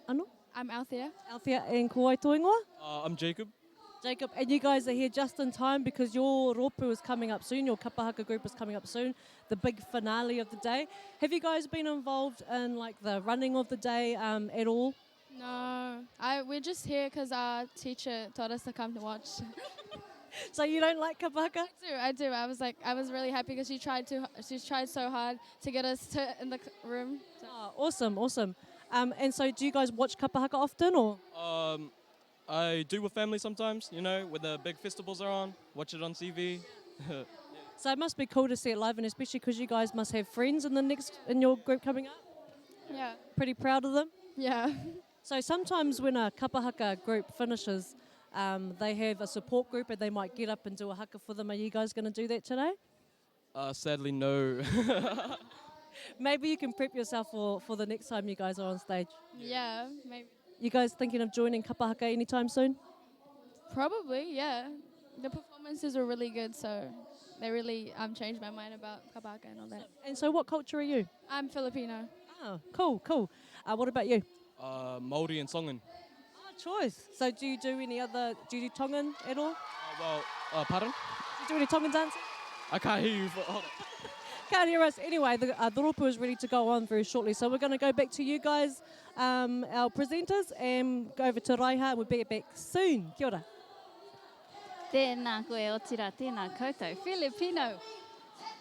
Ano? I'm Althea. Althea, and ko wai tō ingoa? Uh, I'm Jacob. Jacob, and you guys are here just in time because your rōpū is coming up soon, your kapahaka group is coming up soon, the big finale of the day. Have you guys been involved in like the running of the day um, at all? No, I, we're just here because our teacher told us to come to watch. So you don't like kapa haka? I do, I do. I was like, I was really happy because she tried to, she's tried so hard to get us to in the room. So. Oh, awesome, awesome. Um, and so do you guys watch kapa haka often or? Um, I do with family sometimes, you know, when the big festivals are on, watch it on TV. So it must be cool to see it live, and especially because you guys must have friends in the next in your group coming up. Yeah. Pretty proud of them. Yeah. So sometimes when a kapa haka group finishes, um, they have a support group and they might get up and do a haka for them. Are you guys going to do that today? Uh, sadly, no. Maybe you can prep yourself for, for the next time you guys are on stage. Yeah, maybe. You guys thinking of joining kapa haka anytime soon? Probably, yeah. The performances were really good, so they really um, changed my mind about kapa haka and all that. And so what culture are you? I'm Filipino. Oh, cool, cool. Uh, what about you? Uh, Māori and Tongan. Oh, choice. So do you do any other, do you do Tongan at all? Well, pardon? Do you do any Tongan dancing? I can't hear you. For, hold on. Can't hear us. Anyway, the, uh, the rōpū is ready to go on very shortly. So we're going to go back to you guys, um, our presenters, and go over to Raiha, and we'll be back soon. Kia ora. Tēnā koe, otirā, tēnā koutou. Filipino!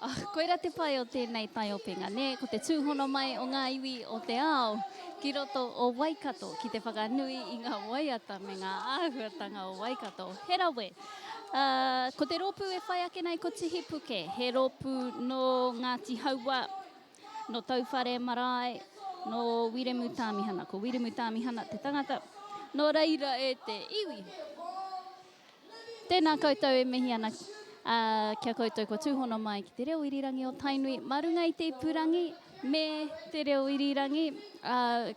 Oh, koira te pai o tēnei taiopenga, nē? Ko te tūhono mai o ngā iwi o te ao ki roto o Waikato ki te whakanui i ngā waiata me ngā āhuatanga o Waikato. He rawe! Uh, ko te rōpū e whai ake nei ko Tihipuke, he rōpū nō Ngāti Haua, nō Tauwhare Marae, nō Wiremu Tāmihana. Ko Wiremu Tāmihana te tangata. Nō reira e te iwi. Tēnā koutou e mihi ana ki a koutou kua tūhono mai ki te reo irirangi o Tainui mā runga i te ipurangi me te reo irirangi, ā,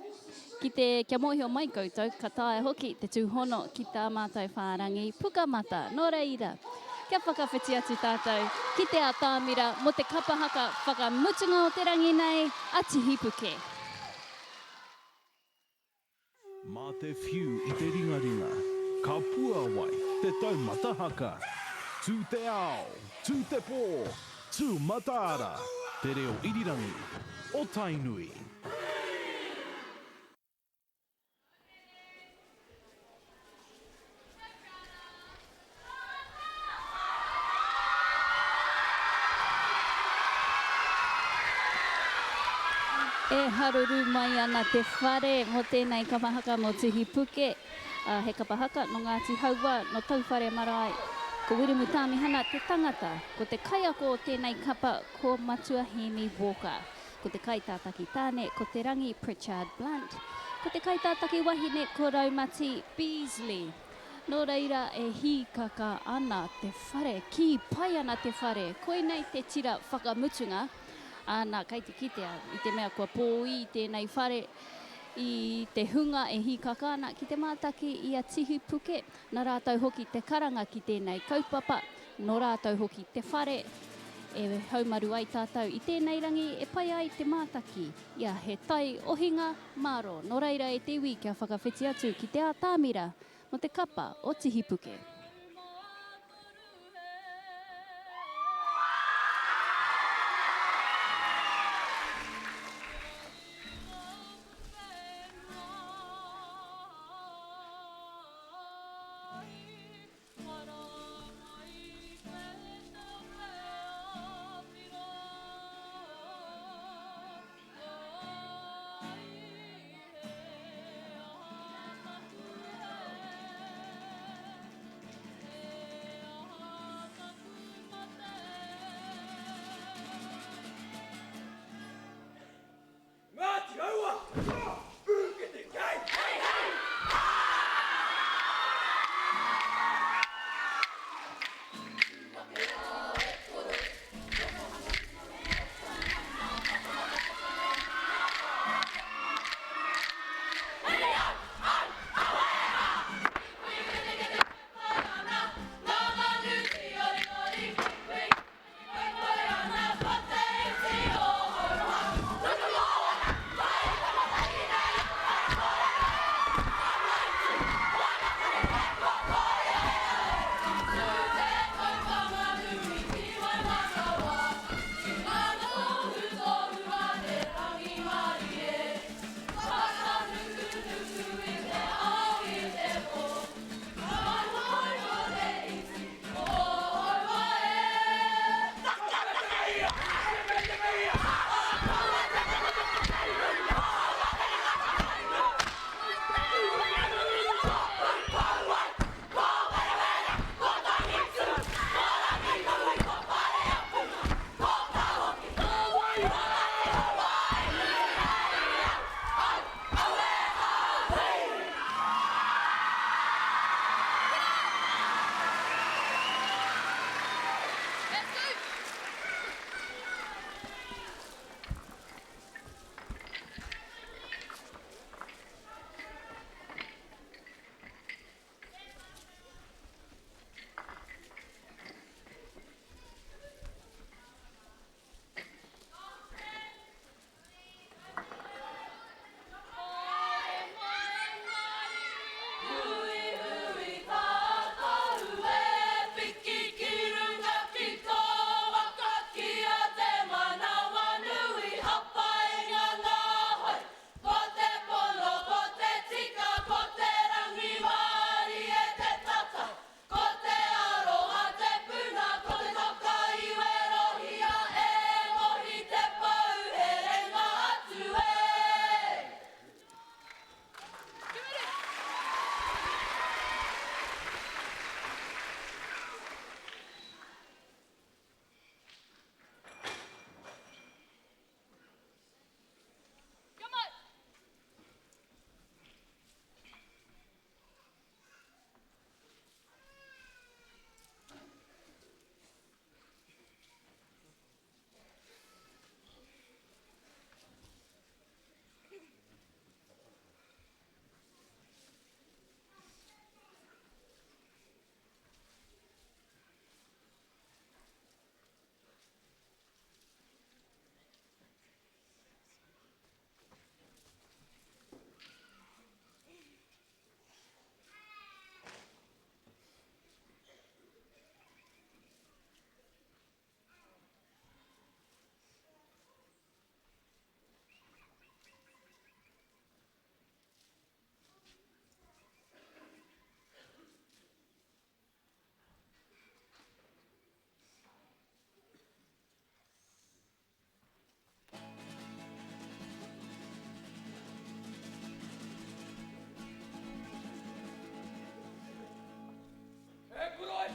ki te, kia mōhio mai koutou ka taea hoki te tūhono ki tā mātou whārangi Pukamata. Nō reira, kia whakawhiti atu tātou ki te atamira mō te kapa haka whakamutunga o te rangi nei, a Tihipuke. Mā te whiu i te ringaringa, ka puāwai te taumata haka. Tū te ao, tū te pō, tū mataara, te reo irirangi o Tainui. E haruru mai ana te whare mō tēnei kapa haka mō Tuhipuke, ā, he kapa haka nō Ngāti Hauā, nō Tauwhare marae. Ko Wiremu Tāmihana te tangata, ko te kaiako o tēnei kapa ko Matua Hēmi Walker. Ko te kaitātaki tāne ko Te Rangi Pritchard Blunt, ko te kaitātaki wahine ko Raumati Beasley. Nō reira e hīkaka ana te whare, kī pai ana te whare, koinei te tira whakamutunga, āna kei te kitea i te mea kua pōī tēnei whare i te hunga e hīkaka ana ki te mātaki i a Tihipuke, nā rātou hoki te karanga ki tēnei kaupapa, nō rātou hoki te whare e haumaru ai tātou i tēnei rangi e pai ai te mātaki i a He Tai Ohinga Mārō. Nō reira e te iwi kia whakawhiti atu ki te ātamira mō te kapa o Tihipuke.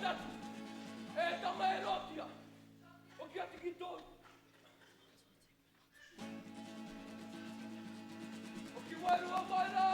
tatu, e tama e rotia, hoki atu ki tōu. Hoki wairua mai rā!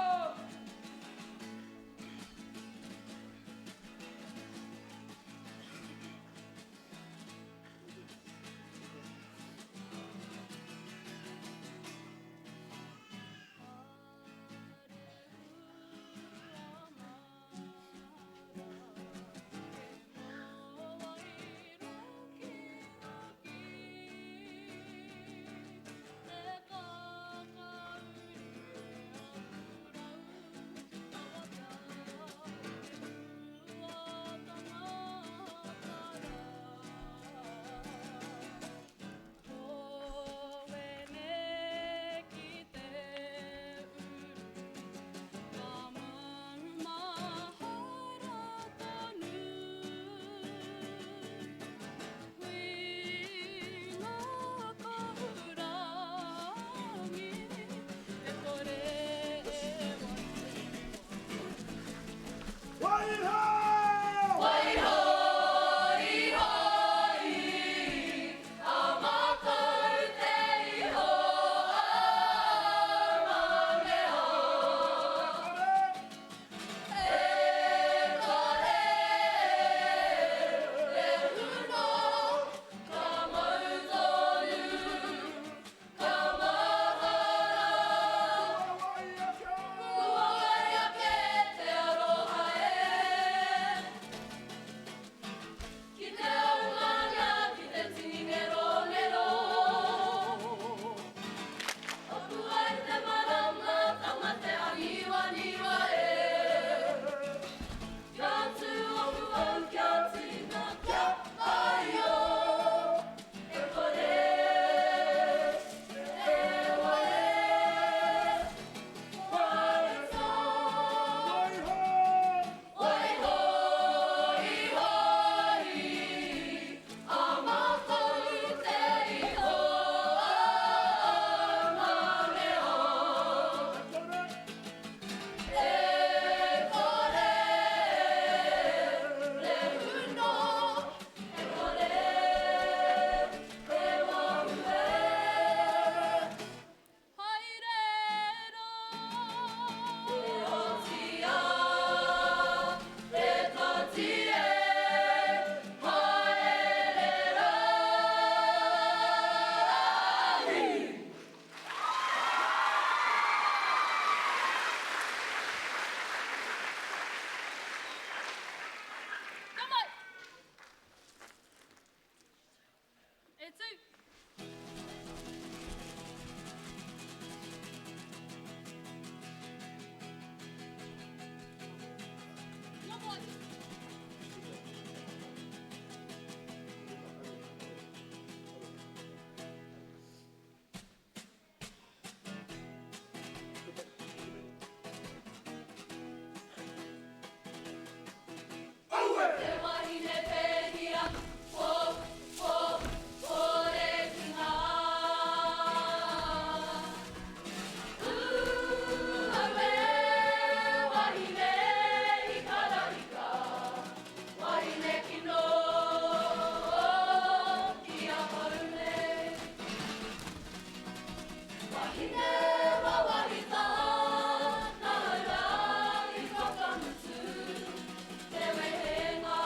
Ka mai! E tū! Noho atu! Te wahine pēhia, po, po, pore ki ngā. Ū, aue, wahine hikarahika, wahine kino, ki ahau nei. Wahine wawahi tā, nāu rā i whakamutu te wehenga.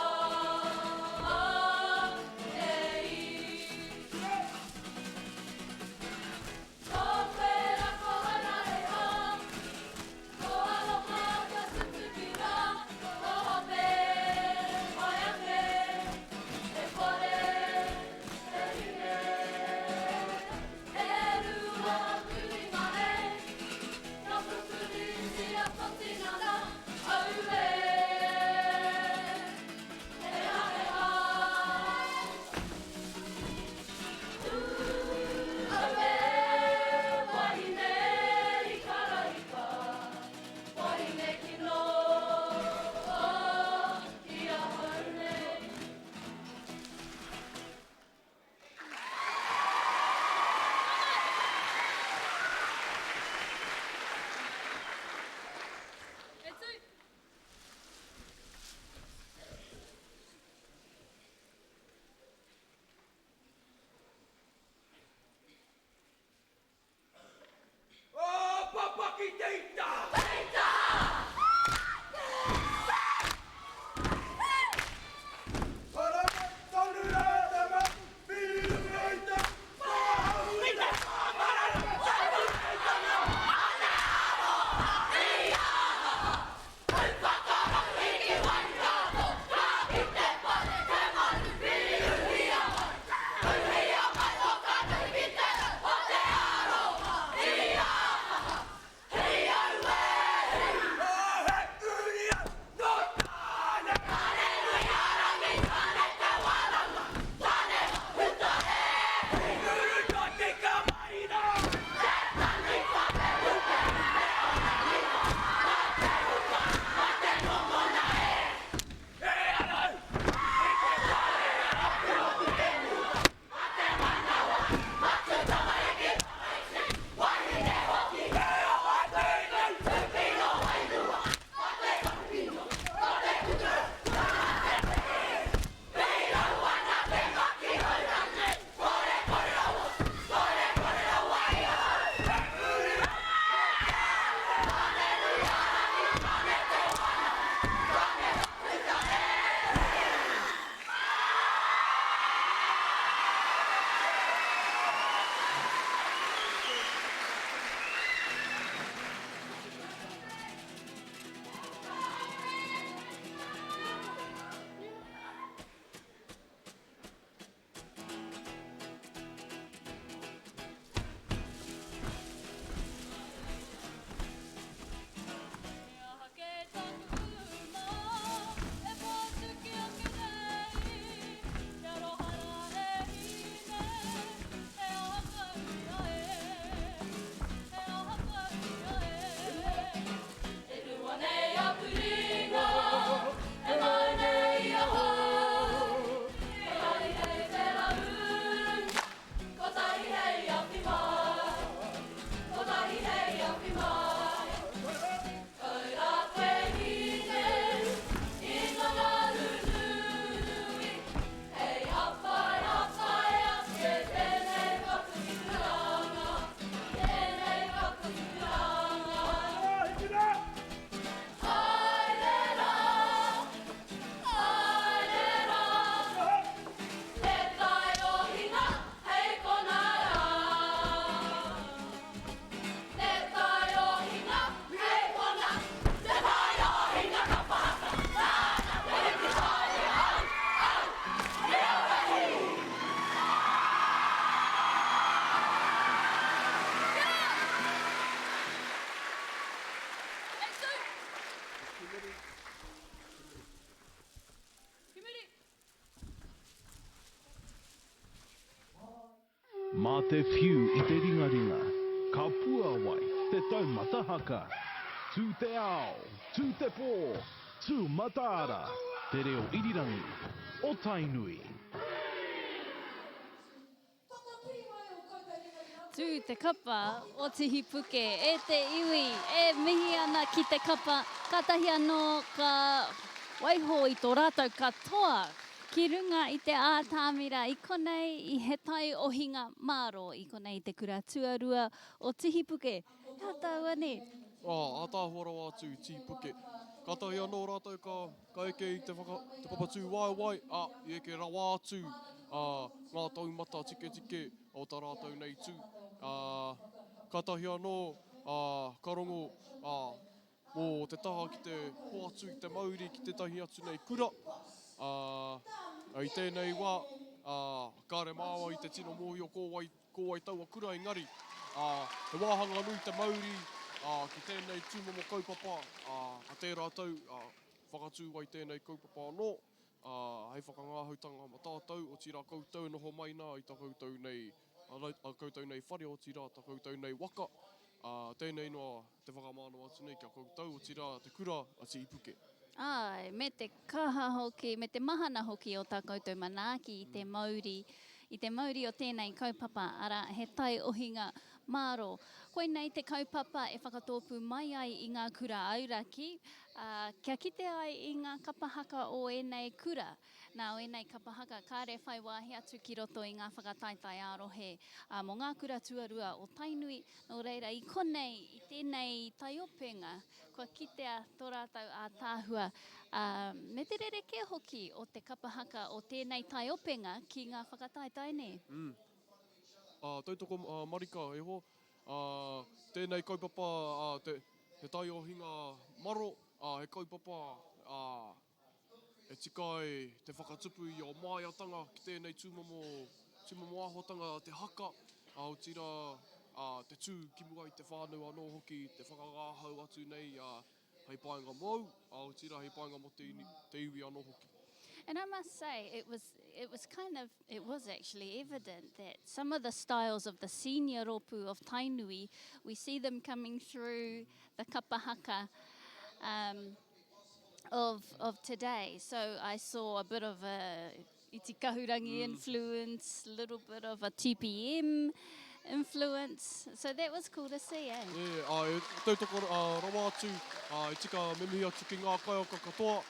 te whiu i te ringaringa, ka puāwai te taumata haka. Tū te ao, tū te pō, tū mataara, te reo irirangi o Tainui. Tū te kapa o Tihipuke, e te iwi, e mihi ana ki te kapa, kātahi anō ka waiho i tō rātou katoa ki runga i te ātamira i konei i He Tai Ohinga Mārō, i konei i te kura tuarua o Tihipuke. He aha tāua nē? Ā, ātaahua rawa atu i Tihipuke. Kātahi anō rātou ka, ka eke i te whaka, te papa tūwaewae, ā, i eke rawa atu, ā, ngā taumata tiketike o tā rātou nei tū. Ā, kātahi anō, ā, ka rongo, ā, mō te taha ki te hoatu i te mauri ki tētahi atu nei kura, ā, i tēnei wā, ā, kāre māua i te tino mōhio ko wai, ko wai taua kura engari, ā, he wāhanga nui te mauri, ā, ki tēnei tūmomo kaupapa, ā, a tērā tau, ā, whakatū ai tēnei kaupapa anō, ā, hei whakangahautanga ma tātou, otirā koutou e noho mai nā i ta koutou nei, a koutou nei whare, otirā ta koutou nei waka, ā, tēnei noa te whakamānawa atu nei ki a koutou, otirā te kura a Tiipuke. Āe, me te kaha hoki, me te mahana hoki o tā koutou manaaki i te mauri, i te mauri o tēnei kaupapa, arā, he taiohinga mārō. Koinei te kaupapa e whakatōpū mai ai i ngā kura auraki, ā, kia kite ai i ngā kapa haka o ēnei kura. Nā, o ēnei kapa haka, kāre whai wāhi atu ki roto i ngā whakataetae ā-rohe, ā, mō ngā kura tuarua o Tainui, nō reira, i konei, i tēnei taiopenga, kua kitea tō rātou ātaahua, ā, me te rerekē hoki o te kapa haka o tēnei taiopenga ki ngā whakataetae, nē? Mm. Ā, tautoko marika e hoa. Ā, tēnei kaupapa, ā, te, te taiohinga maro, ā, he kaupapa, ā, e tika ai te whakatupu i ō māiatanga ki tēnei tūmomo, tūmomo āhuatanga te haka, ā, otirā, ā, te tū ki mua i te whānau anō hoki, te whakangāhau atu nei, ā, hei painga mōu, ā, otirā hei painga mō te, te iwi anō hoki. And I must say, it was, it was kind of, it was actually evident that some of the styles of the senior rōpū of Tainui, we see them coming through the kapa haka um, of, of today. So I saw a bit of a Iti Kahurangi mm. influence, a little bit of a TPM influence. So that was cool to see, eh? Yeah, uh, e tautoko uh, rawa atu, uh, e tika me mihi atu ki ngā kaiaka katoa,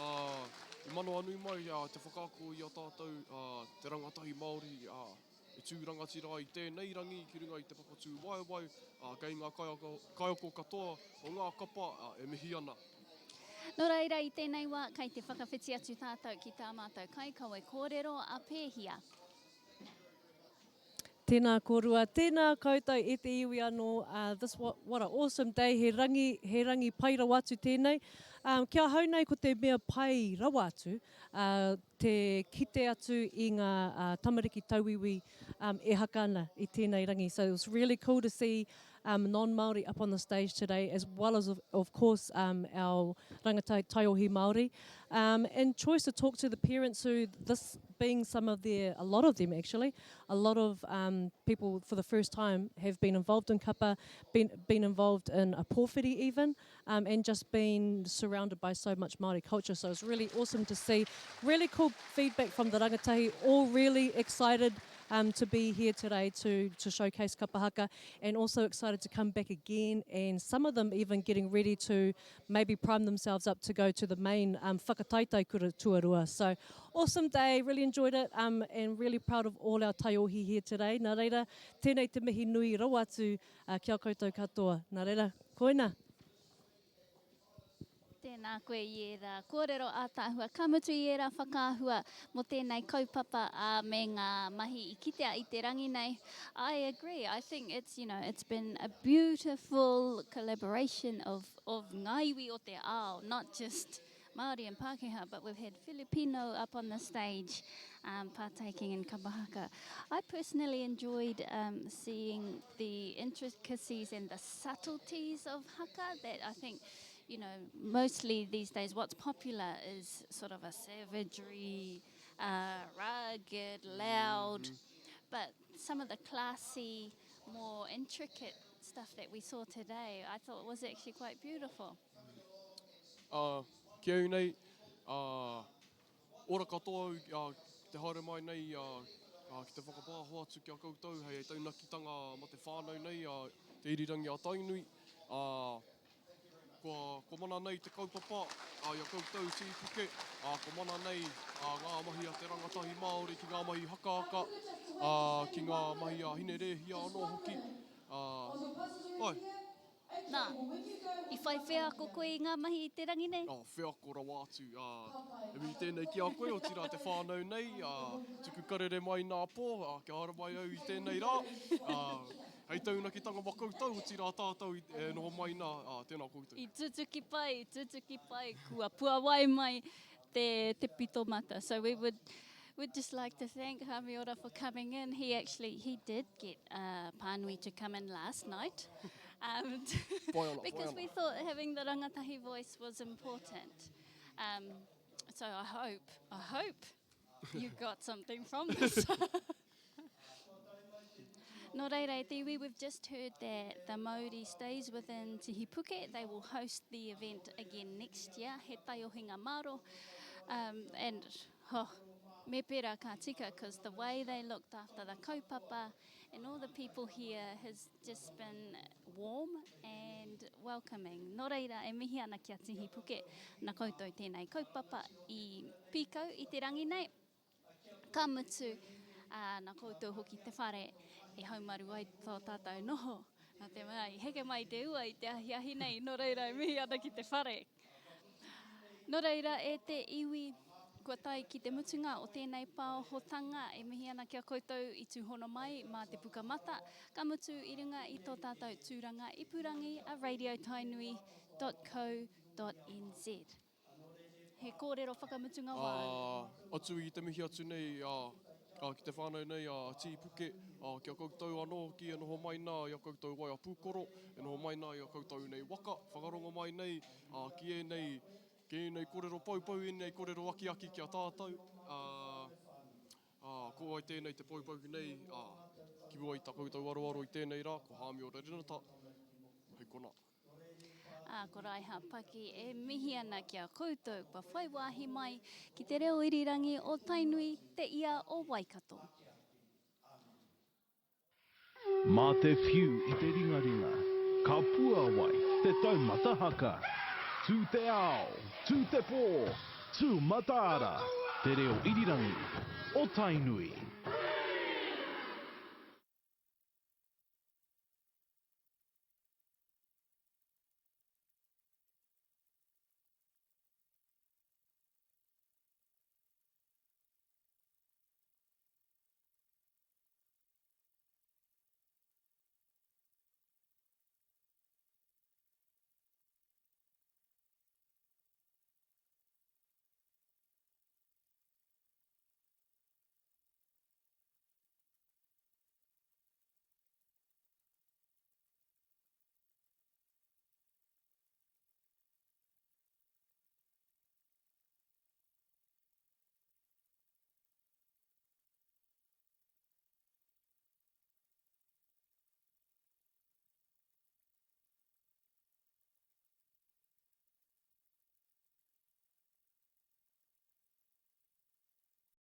uh, i manawanui mai uh, te whakaako i a tātou uh, te rangatahi Māori uh, e tū rangatira ai i tēnei rangi ki runga i te papa tūwaewae, ā, kei ngā kaiako, kaiako katoa o ngā kapa, ā, e mihi ana. Nō reira, i tēnei wā, kei te whakawhiti atu tātou ki tā mātou kaikawe kōrero a Pēhia. Tēnā kōrua, tēnā koutou e te iwi anō, uh, this what, what a awesome day, he rangi, he rangi pai rawa atu tēnei. Um, ki ahau nei ko te mea pai rawa atu, uh, te kite atu i ngā tamariki tauiwi e haka ana i tēnei rangi. So it was really cool to see um, non-Māori up on the stage today, as well as, of, of course, um, our rangatahi taiohi Māori. Um, and choice to talk to the parents who, this being some of their, a lot of them actually, a lot of um, people for the first time have been involved in kapa, been, been involved in a pōwhiri even, um, and just been surrounded by so much Māori culture. So it's really awesome to see. Really cool feedback from the rangatahi, all really excited um, to be here today to, to showcase kapa haka and also excited to come back again and some of them even getting ready to maybe prime themselves up to go to the main um, whakataitai kura tuarua. So awesome day, really enjoyed it um, and really proud of all our taiohi here today. Nā reira, tēnei te mihi nui rawa atu uh, kia koutou katoa. Nā reira, koina. Tēnā koe i ērā kōrero ātaahua. Ka mutu i ērā whakaahua mō tēnei kaupapa, ā, me ngā mahi i kitea i te rangi nei. I agree. I think it's, you know, it's been a beautiful collaboration of, of ngā iwi o te ao, not just Māori and Pākehā, but we've had Filipino up on the stage um, partaking in kapa haka. I personally enjoyed um, seeing the intricacies and the subtleties of haka that I think, you know, mostly these days what's popular is sort of a savagery, uh, rugged, loud. Mm -hmm. But some of the classy, more intricate stuff that we saw today, I thought was actually quite beautiful. Ā, ki au nei, ā, ora katoa au, ā, ki te haere mai nei, ā, ā, ki te whakapāho atu ki a koutou hei taunakitanga ma te whānau nei, ā, Te Irirangi a Tainui, ā, Kua, kua mana nei te kaupapa, ā, i a koutou tīpuke, ā, kua mana nei, ā, ngā mahi a te rangatahi Māori ki ngā mahi hakaaka, ā, ki ngā mahi a Hine Rēhia anō hoki, ā, āe. Nā, i whai wheako koe i ngā mahi i te rangi nei? Ā, wheako rawa atu, ā, e mihi tēnei ki a koe, otirā te whānau nei, ā, tuku karere mai nā pō, ā, kia haere mai au i tēnei rā, ā, Hei taunakitanga ma koutou, otirā tātou e noho mai nā, ā, tēnā koutou. I tutuki pai, i tutuki pai, kua puawai mai te, te pito mata. So we would, we'd just like to thank Hamiora for coming in. He actually, he did get uh, Pānui to come in last night. Um, because we thought having the rangatahi voice was important. Um, so I hope, I hope you got something from this. Nō reira, e te iwi, we've just heard that the Māori stays within Tihi Puke. They will host the event again next year, he taiohinga maro. Um, and, oh, me pera ka tika, because the way they looked after the kaupapa and all the people here has just been warm and welcoming. Nō reira, e mihi ana ki a Tihi Puke, na koutou tēnei kaupapa i pīkau i te rangi nei. Ka mutu, ā, nā koutou hoki te whare e haumaru ai tō tātou noho. Nā te mea i heke mai te ua i te ahiahi nei, nō reira e mihi ana ki te whare. Nō reira, e te iwi, kua tae ki te mutunga o tēnei pāohotanga, e mihi ana ki a koutou i tūhono mai mā te Pukamata, ka mutu i runga i tō tātou tūranga ipurangi a radiotainui dot co dot nz. He kōrero whakamutunga wāu. Ā, atu i te mihi atu nei, ā, ā, ki te whānau nei a Tīpuke, ā, ki a koutou anō hoki e noho mai nā i a koutou waea pūkoro, e noho mai nā i a koutou nei waka, whakarongo mai nei, ā, ki ēnei, ki ēnei kōrero poupou, ēnei kōrero akiaki ki a tātou, ā, ā, ko wai tēnei te poupou nei, ā, ki mua i tā koutou aroaro i tēnei rā, ko Hāmiora Renata, hei konā. Ā, ko Raiha Paki e mihi ana ki a koutou kua whai wāhi mai ki te reo irirangi o Tainui, te ia o Waikato. Mā te whiu i te ringaringa, ka puāwai te taumata haka. Tū te ao, tū te pō, tū mataara, te reo irirangi o Tainui.